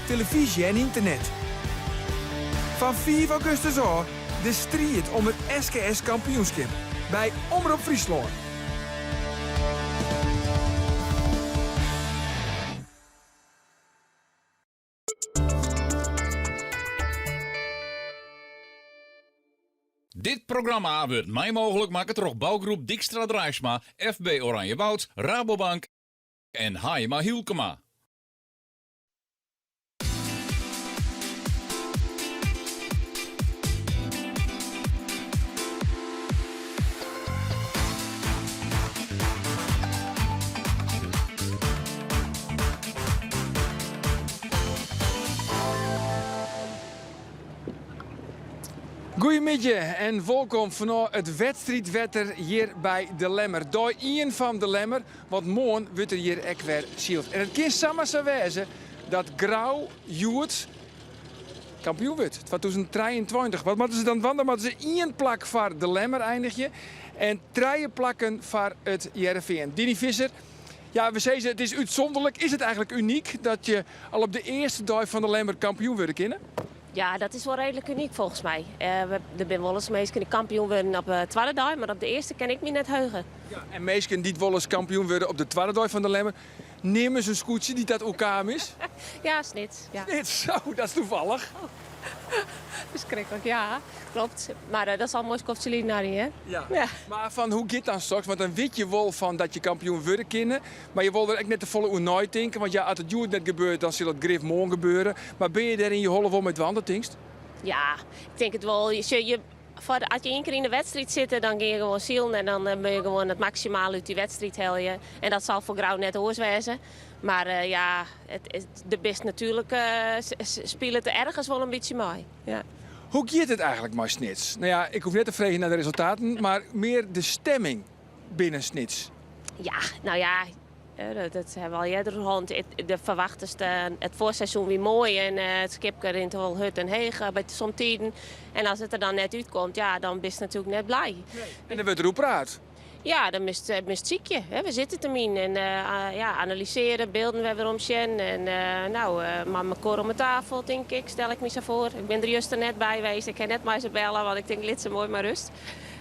telefyzje en ynternet. Fan fiif augustus ôf de striid om it SKS kampioenskip by Omrop Fryslân. Dit programma wurdt mei mooglik makke troch Bouwgroep Dijkstra Draisma, FB Oranjewoud, Rabobank en Haijema Hylkema. Goeiemiddei en wolkom fanôf it wedstriidwetter hjir by De Lemmer. Dei ien fan De Lemmer, want moarn wurdt der hjir ek wer syld. En it kin samar sa wêze dat Grou hjoed kampioen wurdt, 2023. Wat moatte se dan dwaan? Dan moatte se ien plak foar De Lemmer einigje en trije plakken foar it Hearrenfean. Diny Visser, ja, we sizze it is útsûnderlik. Is it eigentlik unyk dat je al op de earste dei fan De Lemmer kampioen wurde kinne? Ja, dat is wol reedlik unyk folgens my. Der binne wolris minsken dy't kampioen wurden op de twadde dei, mar op de earste kin ik my net heuge. Ja, en minsken dy't wolris kampioen wurde op de twadde dei fan De Lemmer, neame se in skûtsje dy't dat oerkaam is? Ja, Snits. Ja. Snits, zo, dat is toevallig. Oh. Ferskriklik, ja, klopt. Mar dat is al moai skoftsje lyn, Harry, hè? Ja. Ja. Mar fan hoe giet dan soks? Want dan wit je wol fan dat je kampioen wurde kinne, mar je wolle der ek net te folle oer neitinke, want ja, as it hjoed net gebeurt, dan sil it grif moarn gebeure. Mar binne je dêr yn je holle wol mei dwaande, tinkst? Ja, ik tink it wol. Sjoch, je, foar, as je ien kear yn de wedstriid sitte, dan gean je gewoan silen en dan moatte je gewoan it maksimale út dy wedstriid helje. En dat sil foar Grou net oars wêze. Mar ja, it, de bist natuerlik spilet ergens wol in bytsje mei. Ja. Hoe giet it eigentlik mei Snits? No ja, ik hoech net te freegjen nei de resultaten, mar mear de stemming binnen Snits. Ja, no ja, dat hawwe we al earder hân. De ferwachtest, it foarseizoen wie moai en it skipke rint wol hurd en heech by somtiden. En as it der dan net útkomt, ja, dan bist natuerlik net blij. En dan wurdt der oer praat. Ja, dan moatst moatst sykje. Hè. We sitte termyn en ja, analysearje, bylden wer werom sjen. En no, mei mekoar om 'e tafel, tink ik, stel ik my sa foar. Ik bin der juster net by west. Ik kin net mei se belle, want ik tink, lit se moai mei rêst.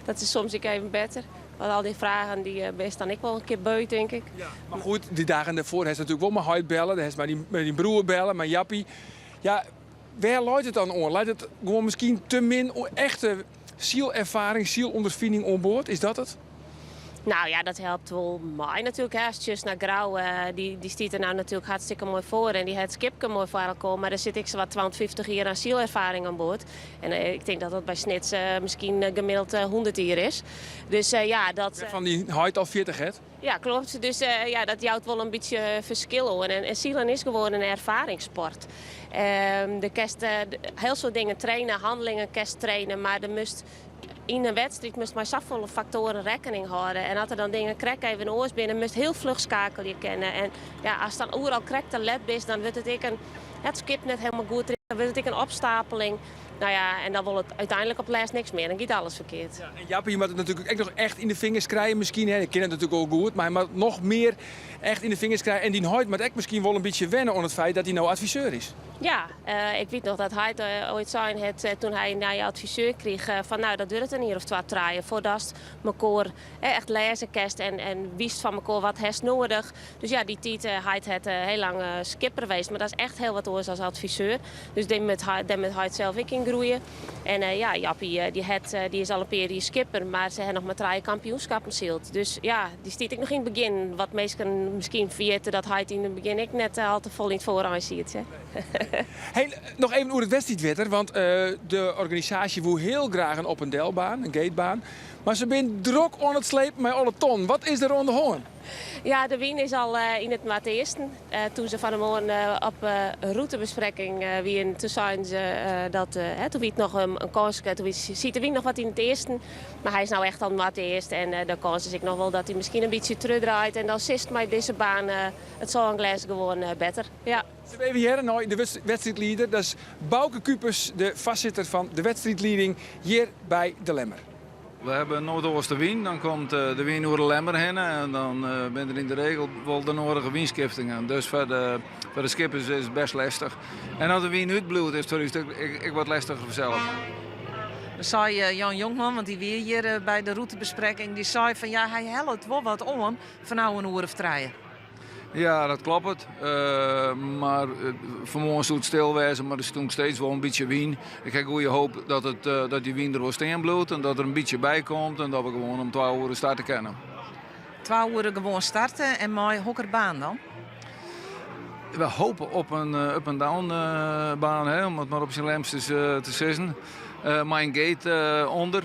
Dat is soms ek even better. Want al dy fragen, dy bist dan ek wol in kear beu, tink ik. Ja, mar goed, dy dagen dêrfoar hast natuerlik wol mei heit belle, hast mei dyn, mei dyn broer belle, mei Jappie. Ja, wêr leit it dan oan? Leit it gewoan miskien te min echte sylerfaring, sylûnderfining oan board? Is dat it? Nou ja, dat helpt wol mei natuerlik. Hè. Ast sjochst nei Grou, dy, dy stiet der nou natuerlik hartstikke moai foar en dy hat it skipke moai foar elkoar. Mar der sit ek sawat 250 jier oan sylerfaring oan board. En ik tink dat dat by Snits miskien gemiddeld 100 jier is. Dus ja, dat... Wêrfan dyn heit al 40 hat? Ja, klopt. Dus ja, dat jout wol in bytsje ferskil oan. En silen is gewoan in erfaringssport. Do kinst hiel soad dingen traine, hannelingen kinst traine, mar do moatst yn in wedstriid moatst mei safolle faktoaren rekkening hâlde. En as der dan dingen krekt even oars binne, moatst hiel fluch skakelje kinne. En ja, ast dan oeral krekt te let bist, dan wurdt it ek in, it skip net helemaal goed, dan wurdt it ek in opstapeling. Nou ja, en dan wol it úteinlik op 't lêst niks mear. Dan giet alles ferkeard. Ja, en Jappie moat it natuerlik ek noch echt yn de fingers krije miskien. Hè. Hy kin it natuerlik wol goed, mar hy moat noch mear echt yn de fingers krije. En dyn heit moat ek miskien wol in bytsje wenne oan it feit dat hy no adviseur is. Ja, ik wit noch dat heit oait sein hat toen hy in nije adviseur krige fan nou dat duorret in jier of twa, trije foardatst mekoar echt lêze kinst en witst fan mekoar wat hast noadich. Dus ja, dy tiid, heit hat hiel lang skipper west, mar dat is echt hiel wat oars as adviseur. Dus dêr moat dêr moat heit sels ek yn groeie. En ja, Jappie dy hat, dy is al in pear jier skipper, mar se ha noch mar trije kampioenskappen syld. Dus ja, dy stiet ek noch yn it begjin, wat minsken miskien ferjitte dat heit yn it begjin ek net al te fol yn it foarein siet. Hey, noch even oer it wedstriidwetter, want de organisaasje woe hiel graach in op en delbaan, in gatebaan. Mar se binne drok oan it slepen mei alle tonnen. Wat is der oan de hân? Ja, de wyn is al yn it noardeasten. Toen se fan 'e moarn op rûtebesprekking wienen, toen seinen se dat, toen wie it noch in kânske, toen siet de wyn noch wat yn it easten. Mar hy is no echt al noardeast en de kâns is ek noch wol dat hy miskien in bytsje terugdraait. En dan sitst mei dizze baan it sânglês gewoan better. Ja. Sille we even hearre nei de wedstriidlieder. Dat is Bauke Kupers, de foarsitter fan de wedstriidlieding hjir by De Lemmer. We hawwe noardeastewyn, dan komt de wyn oer de Lemmer hinne en dan binne der yn de regel wol de nodige wynskiftingen. Dus foar de, foar de skippers is it best lestich. En as de wyn útbliuwt is it foar ús ek wat lestiger fansels. Sei Jan Jonkman, want dy wie hjir by de rûtebesprekking, dy sei fan ja, hy hellet wol wat oan fan no in oere of trije. Ja, dat kloppet. Mar fanmoarn soe it stil wêze, mar der stûn steeds wol in bytsje wyn. Ik ha goede hoop dat, it, dat dy wyn der wol stean bliuwt en dat der in bytsje by komt en dat we gewoan om twa oere starte kinne. Twa oere gewoan starte en mei hokker baan dan? We hopen op in up-and-down baan, hè, om it mar op syn Lemsters te sizzen. Mei in gate ûnder.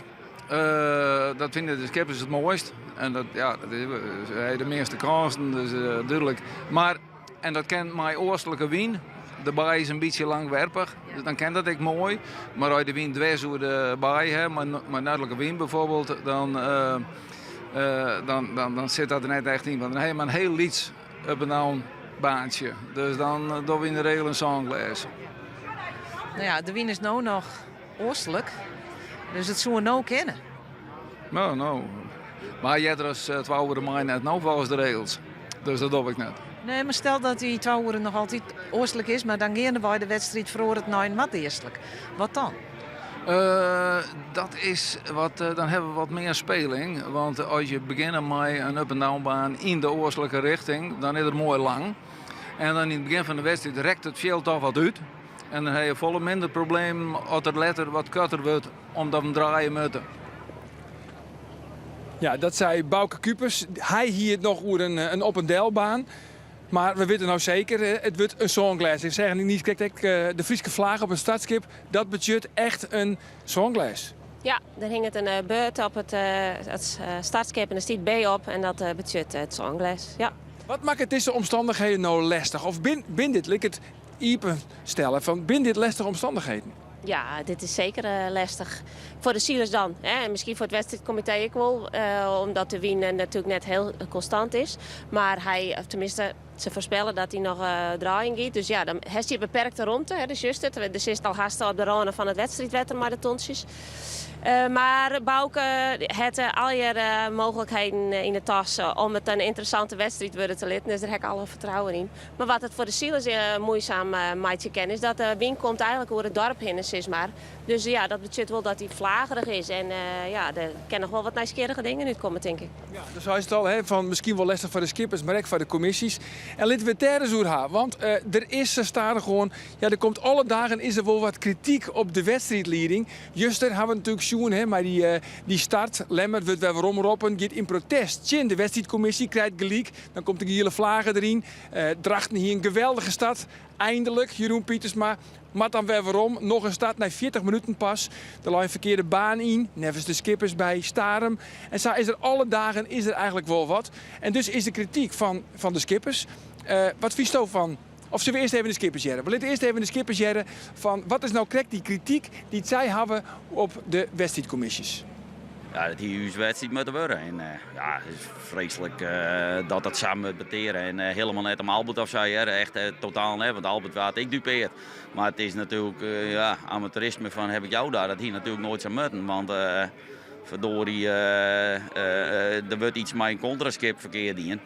Dat fine de skippers it moaist. En dat, ja, dat is, hy de measte kânsen, dus dúdlik. Mar, en dat kin mei oastlike wyn. De baai is in bytsje langwerpich, dus dan kin dat ek moai. Mar as je de wyn dwers oer de baai ha, mei noardlike wyn bijvoorbeeld, dan, dan, dan, dan sit dat der net echt yn. Want dan ha je mar in hiel lyts up-and-down baantsje. Dus dan dogge we yn de regel in sânglês. No ja, de wyn is no noch oastlik, dus it soe no kinne. No, no. Mar earder as twa oere mei net no folgens de regels. Dus dat doch ik net. Nee, mar stel dat dy twa oere noch altyd oastlik is, mar dan geandewei de wedstriid feroaret nei noardeastlik. Wat dan? Dat is wat, dan hawwe we wat mear speling. Want as je begjinne mei in up-and-down baan yn de oastlike richting, dan is er moai lang. En dan yn it begjin fan de wedstriid rekt it fjild toch wat út. En dan ha je folle minder problemen as er letter wat koarter wurdt, omdat we 'm draaie moatte. Ja, dat sei Bauke Kupers. Hy hie it noch oer in op-en-delbaan. Mar we witte no seker, it wurdt in sânglês. Ik seach niis krekt ek de Fryske flage op it startskip. Dat betsjut echt in sânglês. Ja, der hinget in boerd op it startskip en der stiet B op en dat betsjut it sânglês. Ja. Wat makket dizze omstannichheden no lestich? Of bin dit, lit ik it iepen stelle, fan bin dit lestige omstannichheden? Ja, dit is seker lestich. Foar de silers dan. Hè? En miskien foar it wedstriidkomitee ek wol. Omdat de wyn natuerlik net hiel konstant is. Mar hy, of teminsten, se foarspelle dat hy noch draaien giet. Dus ja, dan hast hjir beperkte romte. Hè, dus just it. Der sitst al hast op de râne fan it wedstriidwetter mei de tontsjes. Mar Bauke hat allegear mooglikheden yn de tas om it in ynteressante wedstriid wurde te litten. Dus dêr ha ik alle fertrouwen yn. Mar wat it foar de silers muoisum meitsje kin, is dat de wyn komt eigenlik oer it doarp hinne, sis mar. Dus ja, dat betsjut wol dat dy flagerich is en ja, der kin noch wol wat nijsgjirrige dingen útkomme, tink ik. Ja, do seist it al, hè, fan miskien wol lestich foar de skippers, mar ek foar de kommisjes. En litte we it dêr ris oer ha, want der is sa stadichoan, ja, der komt alle dagen is der wol wat krityk op de wedstriidlieding. Juster ha we natuerlik sjoen, hè, mei dy, dy start. Lemmer wurdt wer weromroppen, giet yn protest tsjin de wedstriidkommisje, krijt gelyk. Dan komt de giele flage deryn. Drachten hie in geweldige start. Eindelijk, Jeroen Pietersma moat dan wer werom. Noch in start nei 40 minuten pas. Der lei in ferkearde baan yn, neffens de skippers by Starum. En sa is der alle dagen is der eigenlik wol wat. En dus is de krityk fan, fan de skippers. Wat fynsto fan... Of sille we earst even de skippers hearre? We litte earst even de skippers hearre fan wat is no krekt dy krityk dy't sy hawwe op de wedstriidkommisjes. Ja, dat hie ús wedstriid moatte wurde. En ja, it is freeslik dat dat sa moat beteare. En hielendal net om Albert of sa, hear. Echt totaal net, want Albert waard ek dupeerd. Mar it is natuerlik ja, amateurisme fan heb ik jou daar. Dat hie natuerlik noait sa moatten, want verdorie, der wurdt iets mei in kontraskip ferkeard dien.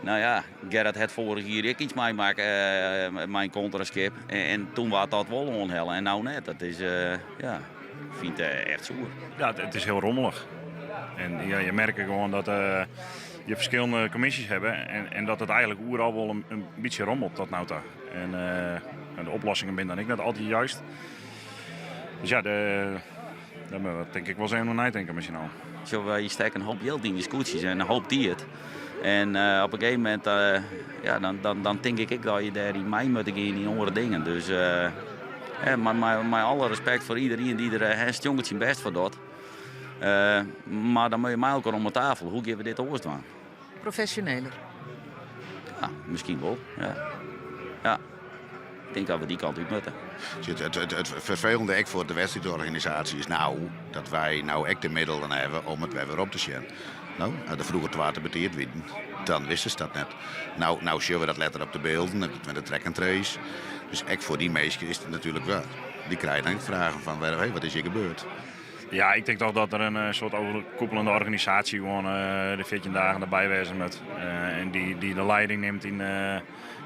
No ja, Gerrit hat foarich jier ek iets meimakke mei in kontraskip. En toen waard dat wol oanhelle en no net. Dat is, ja, ik fyn it echt soer. Ja, it is hiel rommelich. En ja, je merke gewoan dat je ferskillende kommisjes hawwe en dat it eigenlik oeral wol in bytsje rommelt tot no ta. En de oplossingen binne dan ek net altyd juist. Dus ja, dêr moatte we tink ik wol ris even oer neitinke mei syn allen. Sjoch, wy stekke in hoop jild yn dy skûtsjes en in hoop tiid. En op in gegeven momint, ja, dan, dan, dan tink ik ek dat je dêryn mei moatte gean yn oare dingen. Dus mar mei alle respekt foar iderien dy't der hertstochtlik syn bêst foar docht. Mar dan moatte je mei elkoar om 'e tafel. Hoe gean we dit oars dwaan? Profesjoneler? Ja, miskien wol. Ja. Ja. Ik tink dat we dy kant út moatte. It ferfelende ek foar de wedstriidorganisaasje is no dat wy no ek de middelen hawwe om it wer werom te sjen. No, as der froeger twa te betiid wienen, dan wistest dat net. No, no sjogge we dat letter op de bylden met de track and trace. Dus ek foar dy minsken is it natuerlik wer. Dy krije dan ek fragen fan, hey, wat is hjir gebeurd? Ja, ik tink toch dat der in soart overkoepelende organisaasje gewoan de 14 dagen derby wêze moat. En dy't de leiding nimt yn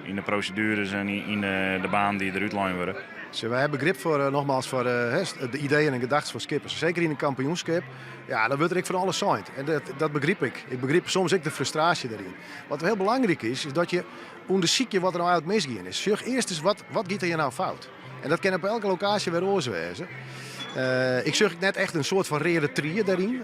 yn de prosedueres en yn de banen dy't der útlein wurde. Wy hawwe begrip foar, nogmaals, foar de ideeën en gedachten fan skippers. Seker yn in kampioenskip, ja, dan wurdt der ek fan alles sein. En dat begryp ik. Ik begryp soms ek de frustraasje dêryn. Wat hiel belangryk is, is dat je ûndersykje wat der no eigentlik misgien is. Sjoch earst ris wat, wat giet der hjir no fout. En dat kin op elke lokaasje wer oars wêze. Ik sjoch ek net echt in soart fan reade trie dêryn.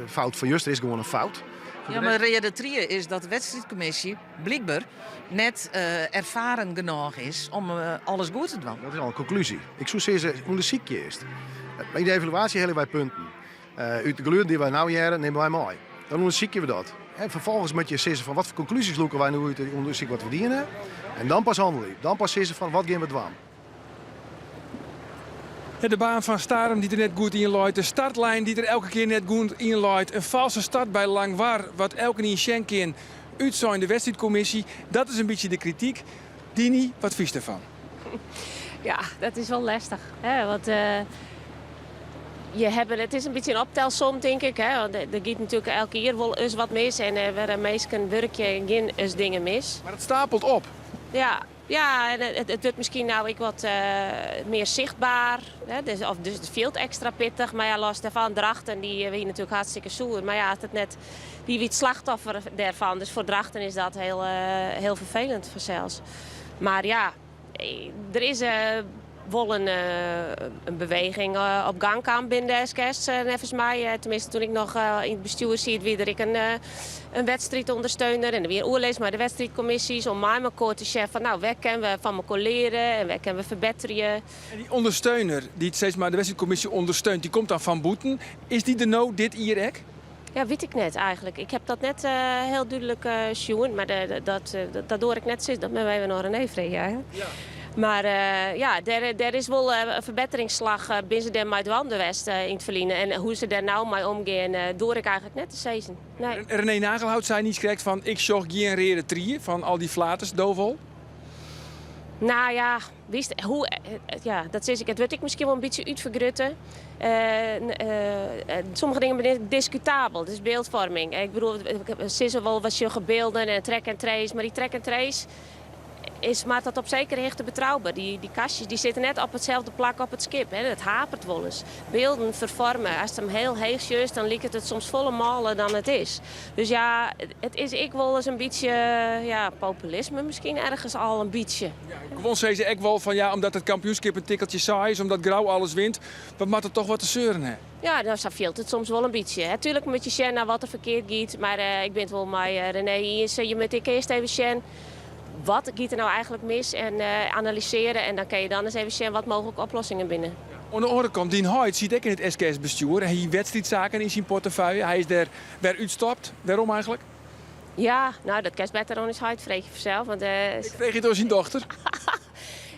Fout fan juster is gewoan in fout. Ja, mar reade trie is dat de wedstriidkommisje blykber net erfaren genôch is om alles goed te dwaan. Dat is al in konklúzje. Ik soe sizze, ûndersykje earst. Yn de evaluaasje helje wy punten. Ut de geluden dy't wy no hearre, nimme wy mei. Dan ûndersykje we dat. En ferfolgens moatte je sizze fan wat foar konklúzjes lûke wy no út it ûndersyk wat we dien hawwe. En dan pas hannelje. Dan pas sizze fan wat gean we dwaan. De baan fan Starum dy't der net goed yn leit, de startlijn dy't der elke kear net goed yn leit, in false start by Langwar, wat elkenien sjen kin, útsein de wedstriidkommisje. Dat is in bytsje de krityk. Diny, wat fynst derfan? Ja, dat is wol lestich. Hè? Want je hebben, it is in bytsje in optelsom, tink ik. Hè? Want der giet natuerlik elk jier wol ris wat mis en wer minsken wurkje gjin ris dingen mis. Mar it stapelt op. Ja, ja, en it wurdt miskien no ek wat mear sichtber. Hè? Dus, of dus it fielt ekstra pittich. Mar ja, los dêrfan, Drachten dy wie natuerlik hartstikke soer. Mar ja, as it net, dy wie it slachtoffer dêrfan. Dus foar Drachten is dat hiel, hiel ferfelend fansels. Mar ja, der is wol in beweging op gang kaam binnen de SKS neffens my. Tenminste, toen ik noch yn it bestjoer siet, wie der ek in wedstriidûndersteuner. En der wie in oerlis mei de wedstriidkommisjes om mei mekoar te sjen fan no, wêr kinne we fan mekoar leare en wêr kinne we ferbetterje. En dy ûndersteuner, dy't sis mar de wedstriidkommisje ûndersteunt, dy komt dan fan bûten. Is dy der no dit jier ek? Ja, wit ik net eigentlik. Ik ha dat net hiel dúdlik sjoen, mar dat doar ik net sizzen. Dat moatte we even oan René freegje eigentlik. Ja. Mar ja, dêr is wol in ferbetteringsslach binne se dêr mei dwaande west yn it ferline. En hoe't se dêr no mei omgean, doar ik eigentlik net te sizzen. Nee. René Nagelhout sei niiskrekt fan ik sjoch gjin reade trie fan al dy flaters, do wol? Nou ja, witst, hoe, ja, dat sis ik, it wurdt ek miskien wol in bytsje útfergrutte. Sommige dingen binne diskutabel, dus byldfoarming. Ik bedoel, we sizze wol, we sjogge bylden en track and trace, mar dy track and trace is mar tot op sekere hichte betrouber. Dy kastjes dy sitte net op itselde plak op it skip. Hè. Dat haperet wolris. Bylden ferfoarme. Ast him hiel heech sjochst, dan liket it soms folle mâler dan it is. Dus ja, it is ek wolris in bytsje, ja, populisme miskien ergens al in bytsje. Ja, guon sizze ek wol fan ja, omdat it kampioenskip in tikkeltsje saai is, omdat Grou alles wint, we moatte toch wat te seuren ha. Ja, no, sa fielt it soms wol in bytsje. Tuerlik moatte je sjen nei wat der ferkeard giet, mar ik bin it wol mei René iens. Je moatte ek earst even sjen wat giet der no eigentlik mis en analysearje en dan kinne je dan ris even sjen wat mooglike oplossingen binne. Oan de oare kant, dyn heit siet ek yn it SKS-bestjoer. Hy hie wedstriidsaken yn syn portefeuille. Hy is dêr wer útstapt. Wêrom eigentlik? Ja, no, dat kinst better oan ús heit freegje fansels. Want, Ik freegje it oan syn dochter.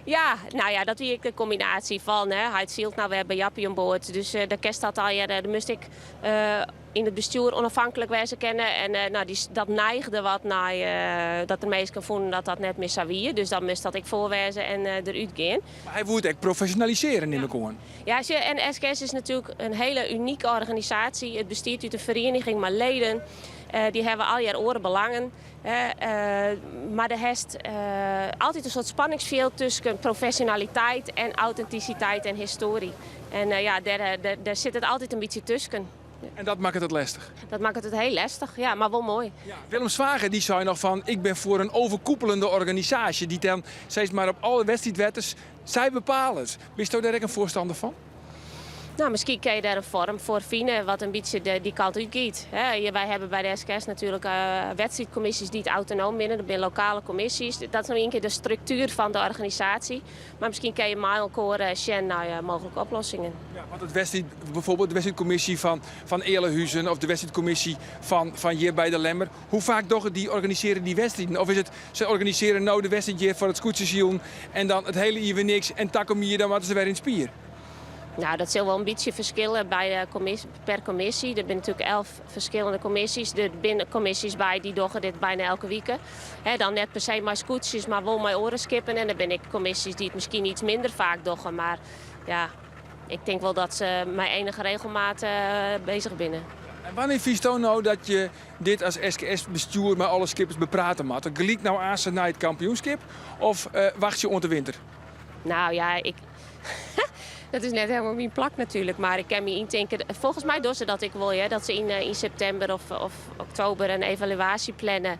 Ja, no ja, dat wie ek de kombinaasje fan, hè, heit sylt no wer by Jappie oan board. Dus dan kinst dat allegear, dan moast ek yn it bestjoer ûnôfhinklik wêze kinne. En no, dy, dat neigde wat nei dat der minsken fûnen dat dat net mear sa wie. Dus dan moast dat ek foar wêze en derút gean. Mar hy woe it ek profesjonalisearje, nim ik oan. Ja, sjoch, en SKS is natuerlik in hiele unike organisaasje. It bestiet út in ferieniging mei leden. Dy hawwe allegear oare belangen. Mar der hast altyd in soart spanningsfjild tusken profesjonaliteit en autentisiteit en histoarje. En ja, dêr sit it altyd in bytsje tusken. En dat makket it lestich? Dat makket it hiel lestich, ja, mar wol moai. Ja, Willem Swager dy sei noch fan ik bin foar in overkoepelende organisaasje dy't dan sis mar op alle wedstriidwetters sy bepale it. Bisto dêr ek in foarstanner fan? No, miskien kinne je dêr in foarm foar fine wat in bytsje dy kant út giet. Wy hawwe by de SKS natuerlik wedstriidkommisjes dy't autonoom binne. Dat binne lokale kommisjes. Dat is no ien kear de struktuer fan de organisaasje. Mar miskien kinne je mei elkoar sjen nei mooglike oplossingen. Ja, want it wedstriid, bijvoorbeeld de wedstriidkommisje fan Ealahuzen of de wedstriidkommisje fan hjir by de Lemmer, hoe faak dogge dy, organisearje dy wedstriden? Of is it, se organisearje no de wedstriid hjir foar it skûtsjesilen en dan it hiele jier wer niks en takom jier dan moatte se wer yn it spier? No, dat sil wol in bytsje ferskille by de kommisje, per kommisje. Der binne natuerlik 11 ferskillende kommisjes. Der binne kommisjes by dy't dogge dit byna elke wike. Hè, dan net per se mei skûtsjes, mar wol mei oare skippen. En der binne ek kommisjes dy't it miskien iets minder faak dogge. Mar ja, Ik tink wol dat se mei enige regelmaat bezich binne. En wannear fynsto no dat je dit as SKS-bestjoer mei alle skippers beprate moatte? Gelyk no aanst nei it kampioenskip of wachtsje oant de winter? Nou ja, ik, dat is net helemaal myn plak natuerlik, mar ik kin my yntinke, folgens my dogge se dat ek wol, hear, dat se yn, yn septimber of, of oktober in evaluaasje planne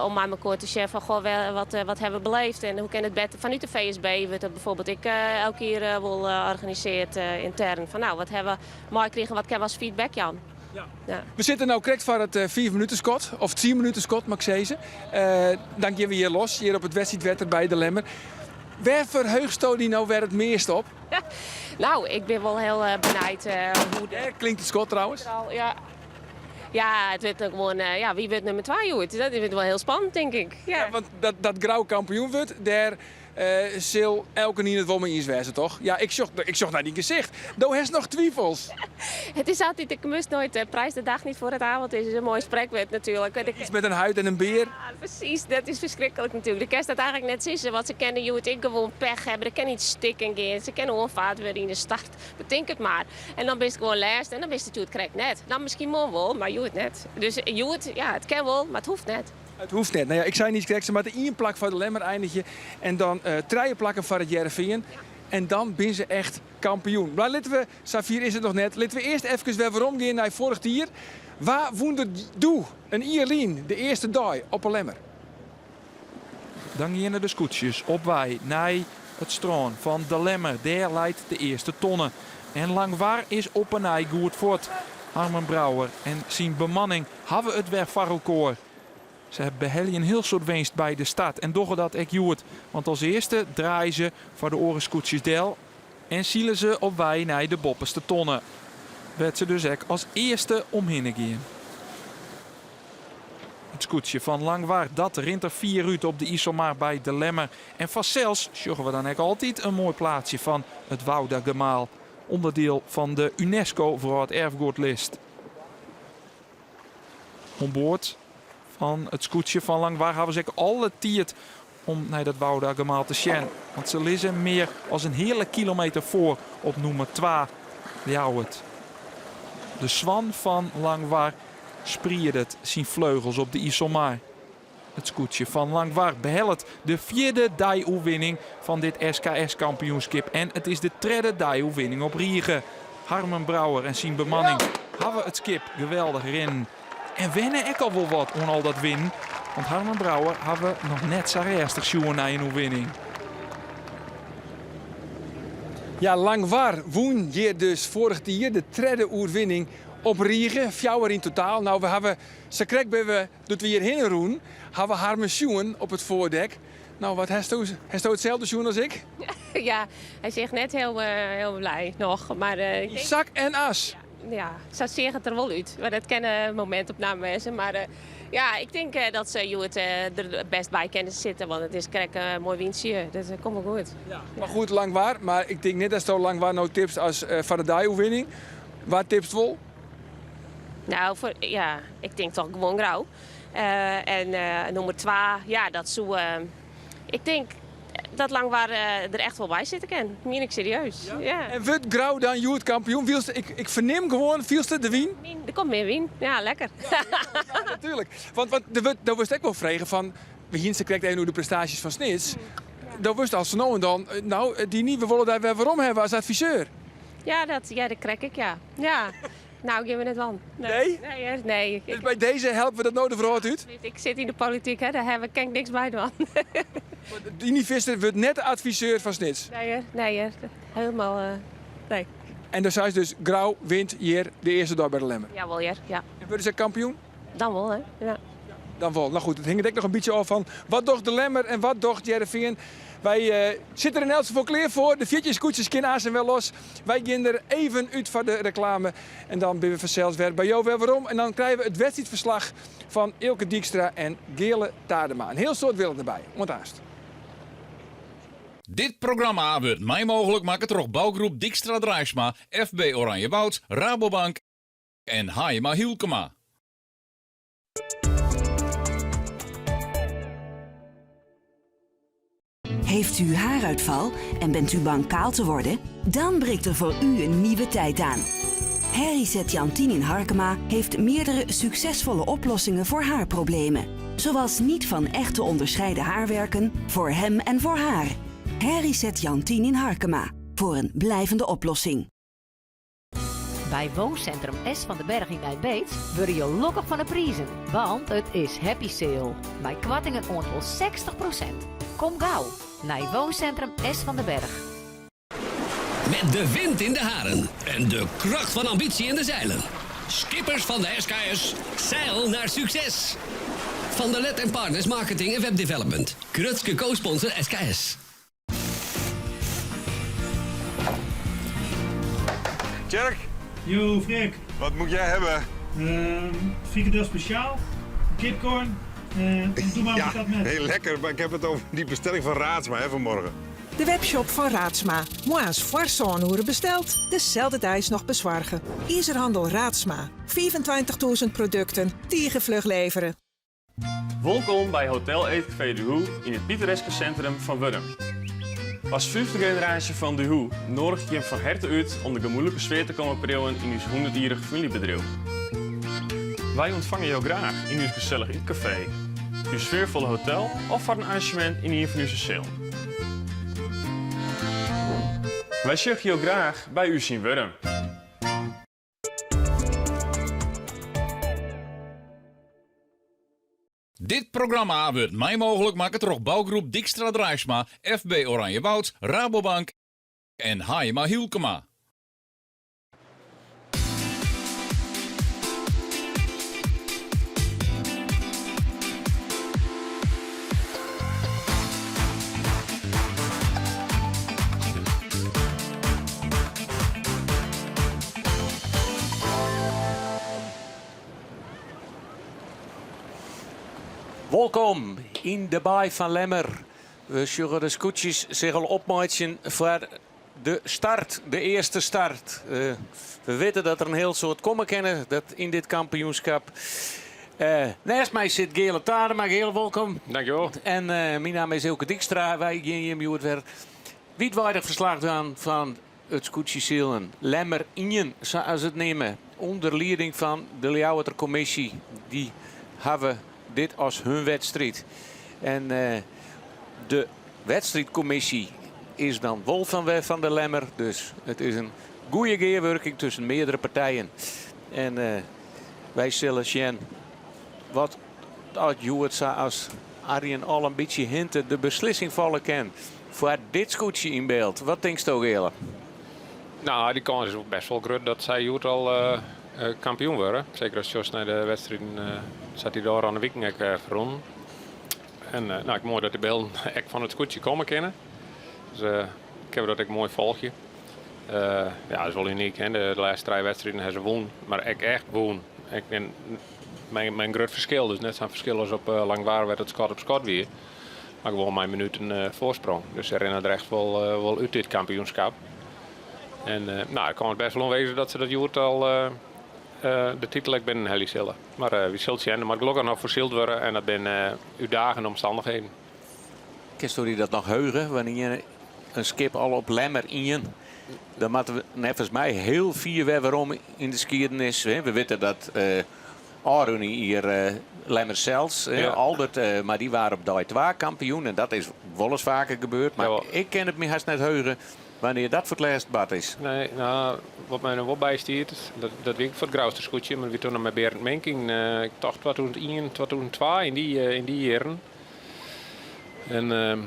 om mei mekoar te sjen fan goh, wat, wat hawwe we beleefd en hoe kin it better. Fanút de VSB wurdt dat bijvoorbeeld ek elk jier wol organisearre yntern. Fan nou, wat hawwe we meikrigen, wat kinne we as feedback jaan? Ja. Ja. We sitte no krekt foar it 5 minuten skot, of 10 minuten skot, moat ik sizze. Dan gean we hjir los, hjir op it wedstriidwetter by De Lemmer. Wêr ferheugsto dy no wer it meast op? Nou, ik bin wol hiel benijd hoe... Dêr klinkt it skot trouwens. Ja. Ja, it wurdt gewoan, ja, wie wurdt nûmer twa hjoed? Dat wurdt wol hiel spannend, tink ik. Ja. Ja, want dat, dat Grou kampioen wurdt, dêr sil elkenien it wol mei iens wêze, toch? Ja, ik sjoch, ik sjoch nei dyn gesicht. Do hast noch twivels. Het is altyd, ik moast nooit prijs de dag niet voor het avond is, is in moai sprekwurd natuerlik. Iets met een huid en een beer. Ja, presys, dat is ferskriklik natuerlik. Do kinst dat eigentlik net sizze, want se kinne hjoed ek gewoan pech hawwe. Der kin yts stikken gean, se kinne oanfaard wurde yn de start. Betink it mar. En dan bist gewoan lêste en dan bist it hjoed krekt net. Dan miskien moarn wol, mar hjoed net. Dus hjoed, ja, it kin wol, mar it hoecht net. It hoecht net. Nou ja, ik sei niis krekt, se moatte ien plak foar de Lemmer einigje en dan trije plakken foar it Hearrenfean. En dan binne se echt kampioen. Mar litte we, safier is it noch net, litte we earst efkes wer werom gean nei foarich jier. Wa wûn der doe, in jier lyn, de earste dei op 'e Lemmer? Dan geane de skûtsjes op wei nei it strân fan De Lemmer. Dêr leit de earste tonne. En Langwar is op 'e nij goed fuort. Harmen Brouwer en syn bemanning hawwe it wer foar elkoar. Se behelje in hiel soad winst by de start en dogge dat ek hjoed. Want as earste draaie se foar de oare skûtsjes del en sile se op wei nei de boppeste tonne. Wêr't se dus ek as earste omhinne gean. It skûtsje fan Langwar dat rint der fier út op de Iselmar by De Lemmer. En fansels sjogge we dan ek altyd in moai plaatsje fan it Woudagemaal, ûnderdiel fan de UNESCO Wrâlderfgoedlist. Oan board fan it skûtsje fan Langwar hawwe se ek alle tiid om nei dat Woudagemaal te sjen. Want se lizze mear as in heale kilometer foar op nûmer twa, Ljouwert. De swan fan Langwar spriedet syn fleugels op de Iselmar. It skûtsje fan Langwar behellet de fjirde dei-oerwinning fan dit SKS-kampioenskip en it is de tredde dei-oerwinning op rige. Harmen Brouwer en syn bemanning hawwe it skip geweldich rinnen. En wenne ek al wol wat oan al dat winnen, want Harmen Brouwer hawwe noch net sa rêstich sjoen nei in oerwinning. Ja, Langwar wûn hjir dus foarich jier de tredde oerwinning op rige, fjouwer yn totaal. Nou, we hawwe sakrekt by we Doe't we hjir hinne rûnen, ha we Harmen sjoen op it foardek. Nou, wat hasto, hasto itselde sjoen as ik? Ja, hy seach net hiel, hiel blij noch. Mar, ik denk... Sak en as! Ja, sa seach it der wol út. Mar dat kin in momintopname wêze. Mar ja, ik tink dat se hjoed der bêst by kinne sitte, want it is krekt in moai wyntsje. Dus dat komt wol goed. Ja, mar goed, Langwar. Mar ik tink net datsto Langwar no tipst as foar de dei-oerwinning. Wa tipst wol? Nou, foar, ja, ik tink toch gewoan Grou. Uh, en uh, nûmer twa, ja, dat soe. Uh, ik tink dat Langwar der echt wol by sitte kin. Mien ik serieus. Ja? Ja. En wurdt Grou dan hjoed kampioen? Wylst, ik, ik fernim gewoan, fielst de wyn? Der komt mear wyn. Ja, lekker. Ja, ja, natuerlik. Want, want der wurdt, do wurdst ek wol frege fan, we hiene se krekt even oer de prestaasjes fan Snits. Do wurdst al sa no en dan, nou, Diny, we wolle dy wer werom hawwe as adviseur. Ja, dat, ja, dat krij ik, ja. Ja, nou gean we net dwaan. Nee? Nee, hè, nee. Dus by dizze helpe we dat no de wrâld út? Ik sit yn de polityk, hè, dêr ha ik, kin ik niks by dwaan. Diny Visser wurdt net de adviseur fan Snits? Nee, hè, nee, hè. Helemaal, uh, nee. En dan seist dus, Grou wint hjir de earste dei by de Lemmer? Jawol, hear, ja. En wurde se kampioen? Dan wol, hè, ja. Dan wol. Nou goed, it hinget ek noch in bytsje ôf fan wat docht de Lemmer en wat docht Hearrenfean. Wy uh, sitte der yn elts gefal klear foar. De 14 skûtsjes kinne aanst wer los. Wy gean der even út foar de reklame. En dan binne we fansels wer by jo wer werom. En dan krije we it wedstriidferslach fan Eelke Dykstra en Geale Tadema. In hiel soad wille derby. Oant aanst. Dit programma wurdt mei mooglik makke troch bougroep Dykstra Draisma, FB Oranjewoud, Rabobank en Haijema Hylkema. Heeft u haaruitval en bent u bang kaal te worden? Dan breekt er voor u een nieuwe tijd aan. Herriset Jantien in Harkema heeft meerdere succesvolle oplossingen voor haarproblemen. Zoals niet van echt te onderscheiden haarwerken voor hem en voor haar. Herriset Jantien in Harkema. Voor een blijvende oplossing. By Wooncentrum S van den Berg yn Nij Beets wurde jo lokkich fan 'e prizen, want it is happy sale mei koartingen oant wol 60 prosint. Kom gau nei Wooncentrum S van den Berg. Met de wind in de haren en de kracht van ambitie in de zeilen. Skippers van de SKS, zeil naar succes! Van der Let en Partners Marketing en Webdevelopment. Grutske co-sponsor SKS. Tjerk. Yo, Freek. Wat moet jij hebben? Uh, frikandel speciaal, kipcorn uh, en doe maar ja, dat met. Heel lekker, maar ik heb het over die bestelling van Raadsma hè, vanmorgen. De webshop fan Raadsma. Moarns foar sân oere besteld, deselde deis noch besoarge. Izerhandel Raadsma. 25.000 produkten, tige fluch levere. Wolkom by Hotel Eetcafé De Hoe yn it pittoreske sintrum fan Wurdum. As fyfde generaasje fan De Hoe noadigje ik jim fan herte út om de gemoedlike sfear te kommen priuwen yn ús hûndertjierrich famyljebedriuw. Wy ûntfange jo graach yn ús gesellich ytkafee, ús sfearfolle hotel of foar in arranzjemint yn ien fan ús sealen. Wy sjogge jo graach by ús yn Wurdum. Dit programma wurdt mei mooglik makke troch bougroep Dijkstra Draisma, FB Oranjewoud, Rabobank en Haaima Hylkema. Wolkom yn de baai fan Lemmer. We sjogge de skûtsjes sich al opmeitsjen foar de start, de earste start. Eh, we witte dat der in hiel soad komme kinne dat yn dit kampioenskip. Uh, neist my sit Geale Tadema. Geale, wolkom. Dankjewel. En uh, myn namme is Eelke Dykstra. Wy gean jim hjoed wer wiidweidich ferslach dwaan fan it skûtsjesilen Lemmer ien, sa as it neame. Ûnder lieding fan de Ljouwerter kommisje. Dy hawwe dit as hun wedstriid. En uh, de wedstriidkommisje is dan wol fan wer fan de Lemmer. Dus it is in goede gearwurking tusken meardere partijen. En uh, wy sille sjen wat dat hjoed sa as Arjen al in bytsje hinte de beslissing falle kin foar dit skûtsje yn byld. Wat tinksto, Geale? Nou, dy kâns is bêst wol grut dat sy hjoed al uh, kampioen wurde. Seker as sjochst nei de wedstriden uh, sa't dy de ôfrûne wiken ek uh, ferrûnen. En uh, nou, ek moai dat de bylden ek fan it skûtsje komme kinne. Dus uh, kinne we dat ek moai folgje. Uh, ja, dat is wol unyk. Hè? De, de lêste trije wedstriden ha se wûn, mar ek echt wûn. Ek, en, mei, mei in grut ferskil. Dus net sa'n ferskil as op uh, Langwar wêr't it skot op skot wie. Mar gewoan mei minuten uh, foarsprong. Dus se rinne der echt wol, uh, wol út dit kampioenskip. En uh, nou, it kin bêst wol wêze dat se dat hjoed al uh, de titel ek binnen helje sille. Mar uh, wy sille sjen. Der moat gelokkich noch foar syld wurde en dat binne útdagende omstannichheden. Kinsto dy dat noch heuge wannear in skip al op Lemmer ien? Dan moatte we neffens my hiel fier wer werom yn de skiednis. We witte dat uh, ôfrûne jier uh, Lemmer sels, ja. Albert, uh, mar dy waard op dei 2 kampioen. En dat is wolris faker gebeurd. Mar ja. ik kin it my hast net heuge wannear dat foar it lêst bard is. Nee, nou, wat my noch wol bystiet, dat, dat wie foar it Grouster skûtsje, mar wie doe noch mei Berend Mink yn, uh, ik tocht 2001, 2002, yn dy, yn dy jierren. En, uh,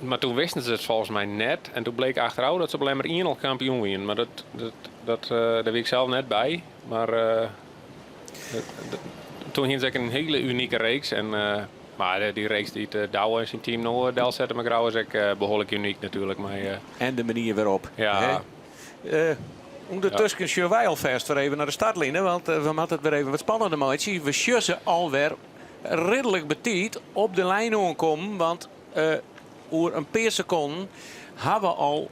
mar doe wisten se it folgens my net. En doe bleek achterôf dat se op Lemmer 1 al kampioen wienen. Mar dat, dat, dat, uh, dêr wie ik sels net by. Mar uh, dat, doe hienen se ek in hiele unike reeks. En, uh, mar dy reeks dy't Douwe en syn team no delsette mei Grou is ek behoarlik unyk natuerlik. Mei, en de manier wêrop. Ja. Uh, ûndertusken ja. sjogge wy alfêst wer even nei de startline, want we moatte it wer even wat spannender meitsje. We sjogge se alwer ridlik betiid op de lijn oankommen, want uh, oer in pear sekonden ha we al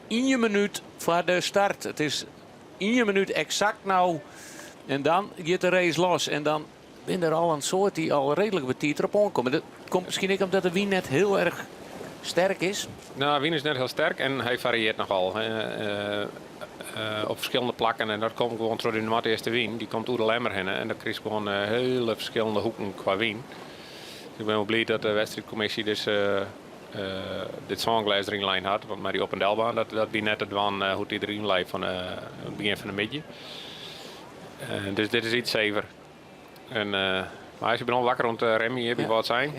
ien minút foar de start. It is ien minút eksakt no en dan giet de race los. En dan binne der al in soad dy't al reedlik betiid derop oankomme. Dat komt miskien ek omdat de wyn net hiel erch. sterk is? No, de wyn is net hiel sterk en hy fariearret nochal op ferskillende plakken. En dat komt gewoan troch dy noardeastewyn. Dy komt oer de Lemmer hinne en dan krijst gewoan hiele ferskillende hoeken kwa wyn. Dus ik bin wol bliid dat de wedstriidkommisje dizze, dit sânglês deryn lein hat. Want mei dy op en delbaan, dat, dat wie net te dwaan hoe't dy deryn lei fan it begjin fan de middei. Dus dit is yts safer. En, mar se binne al wakker oan it remjen hjir by Wâldsein.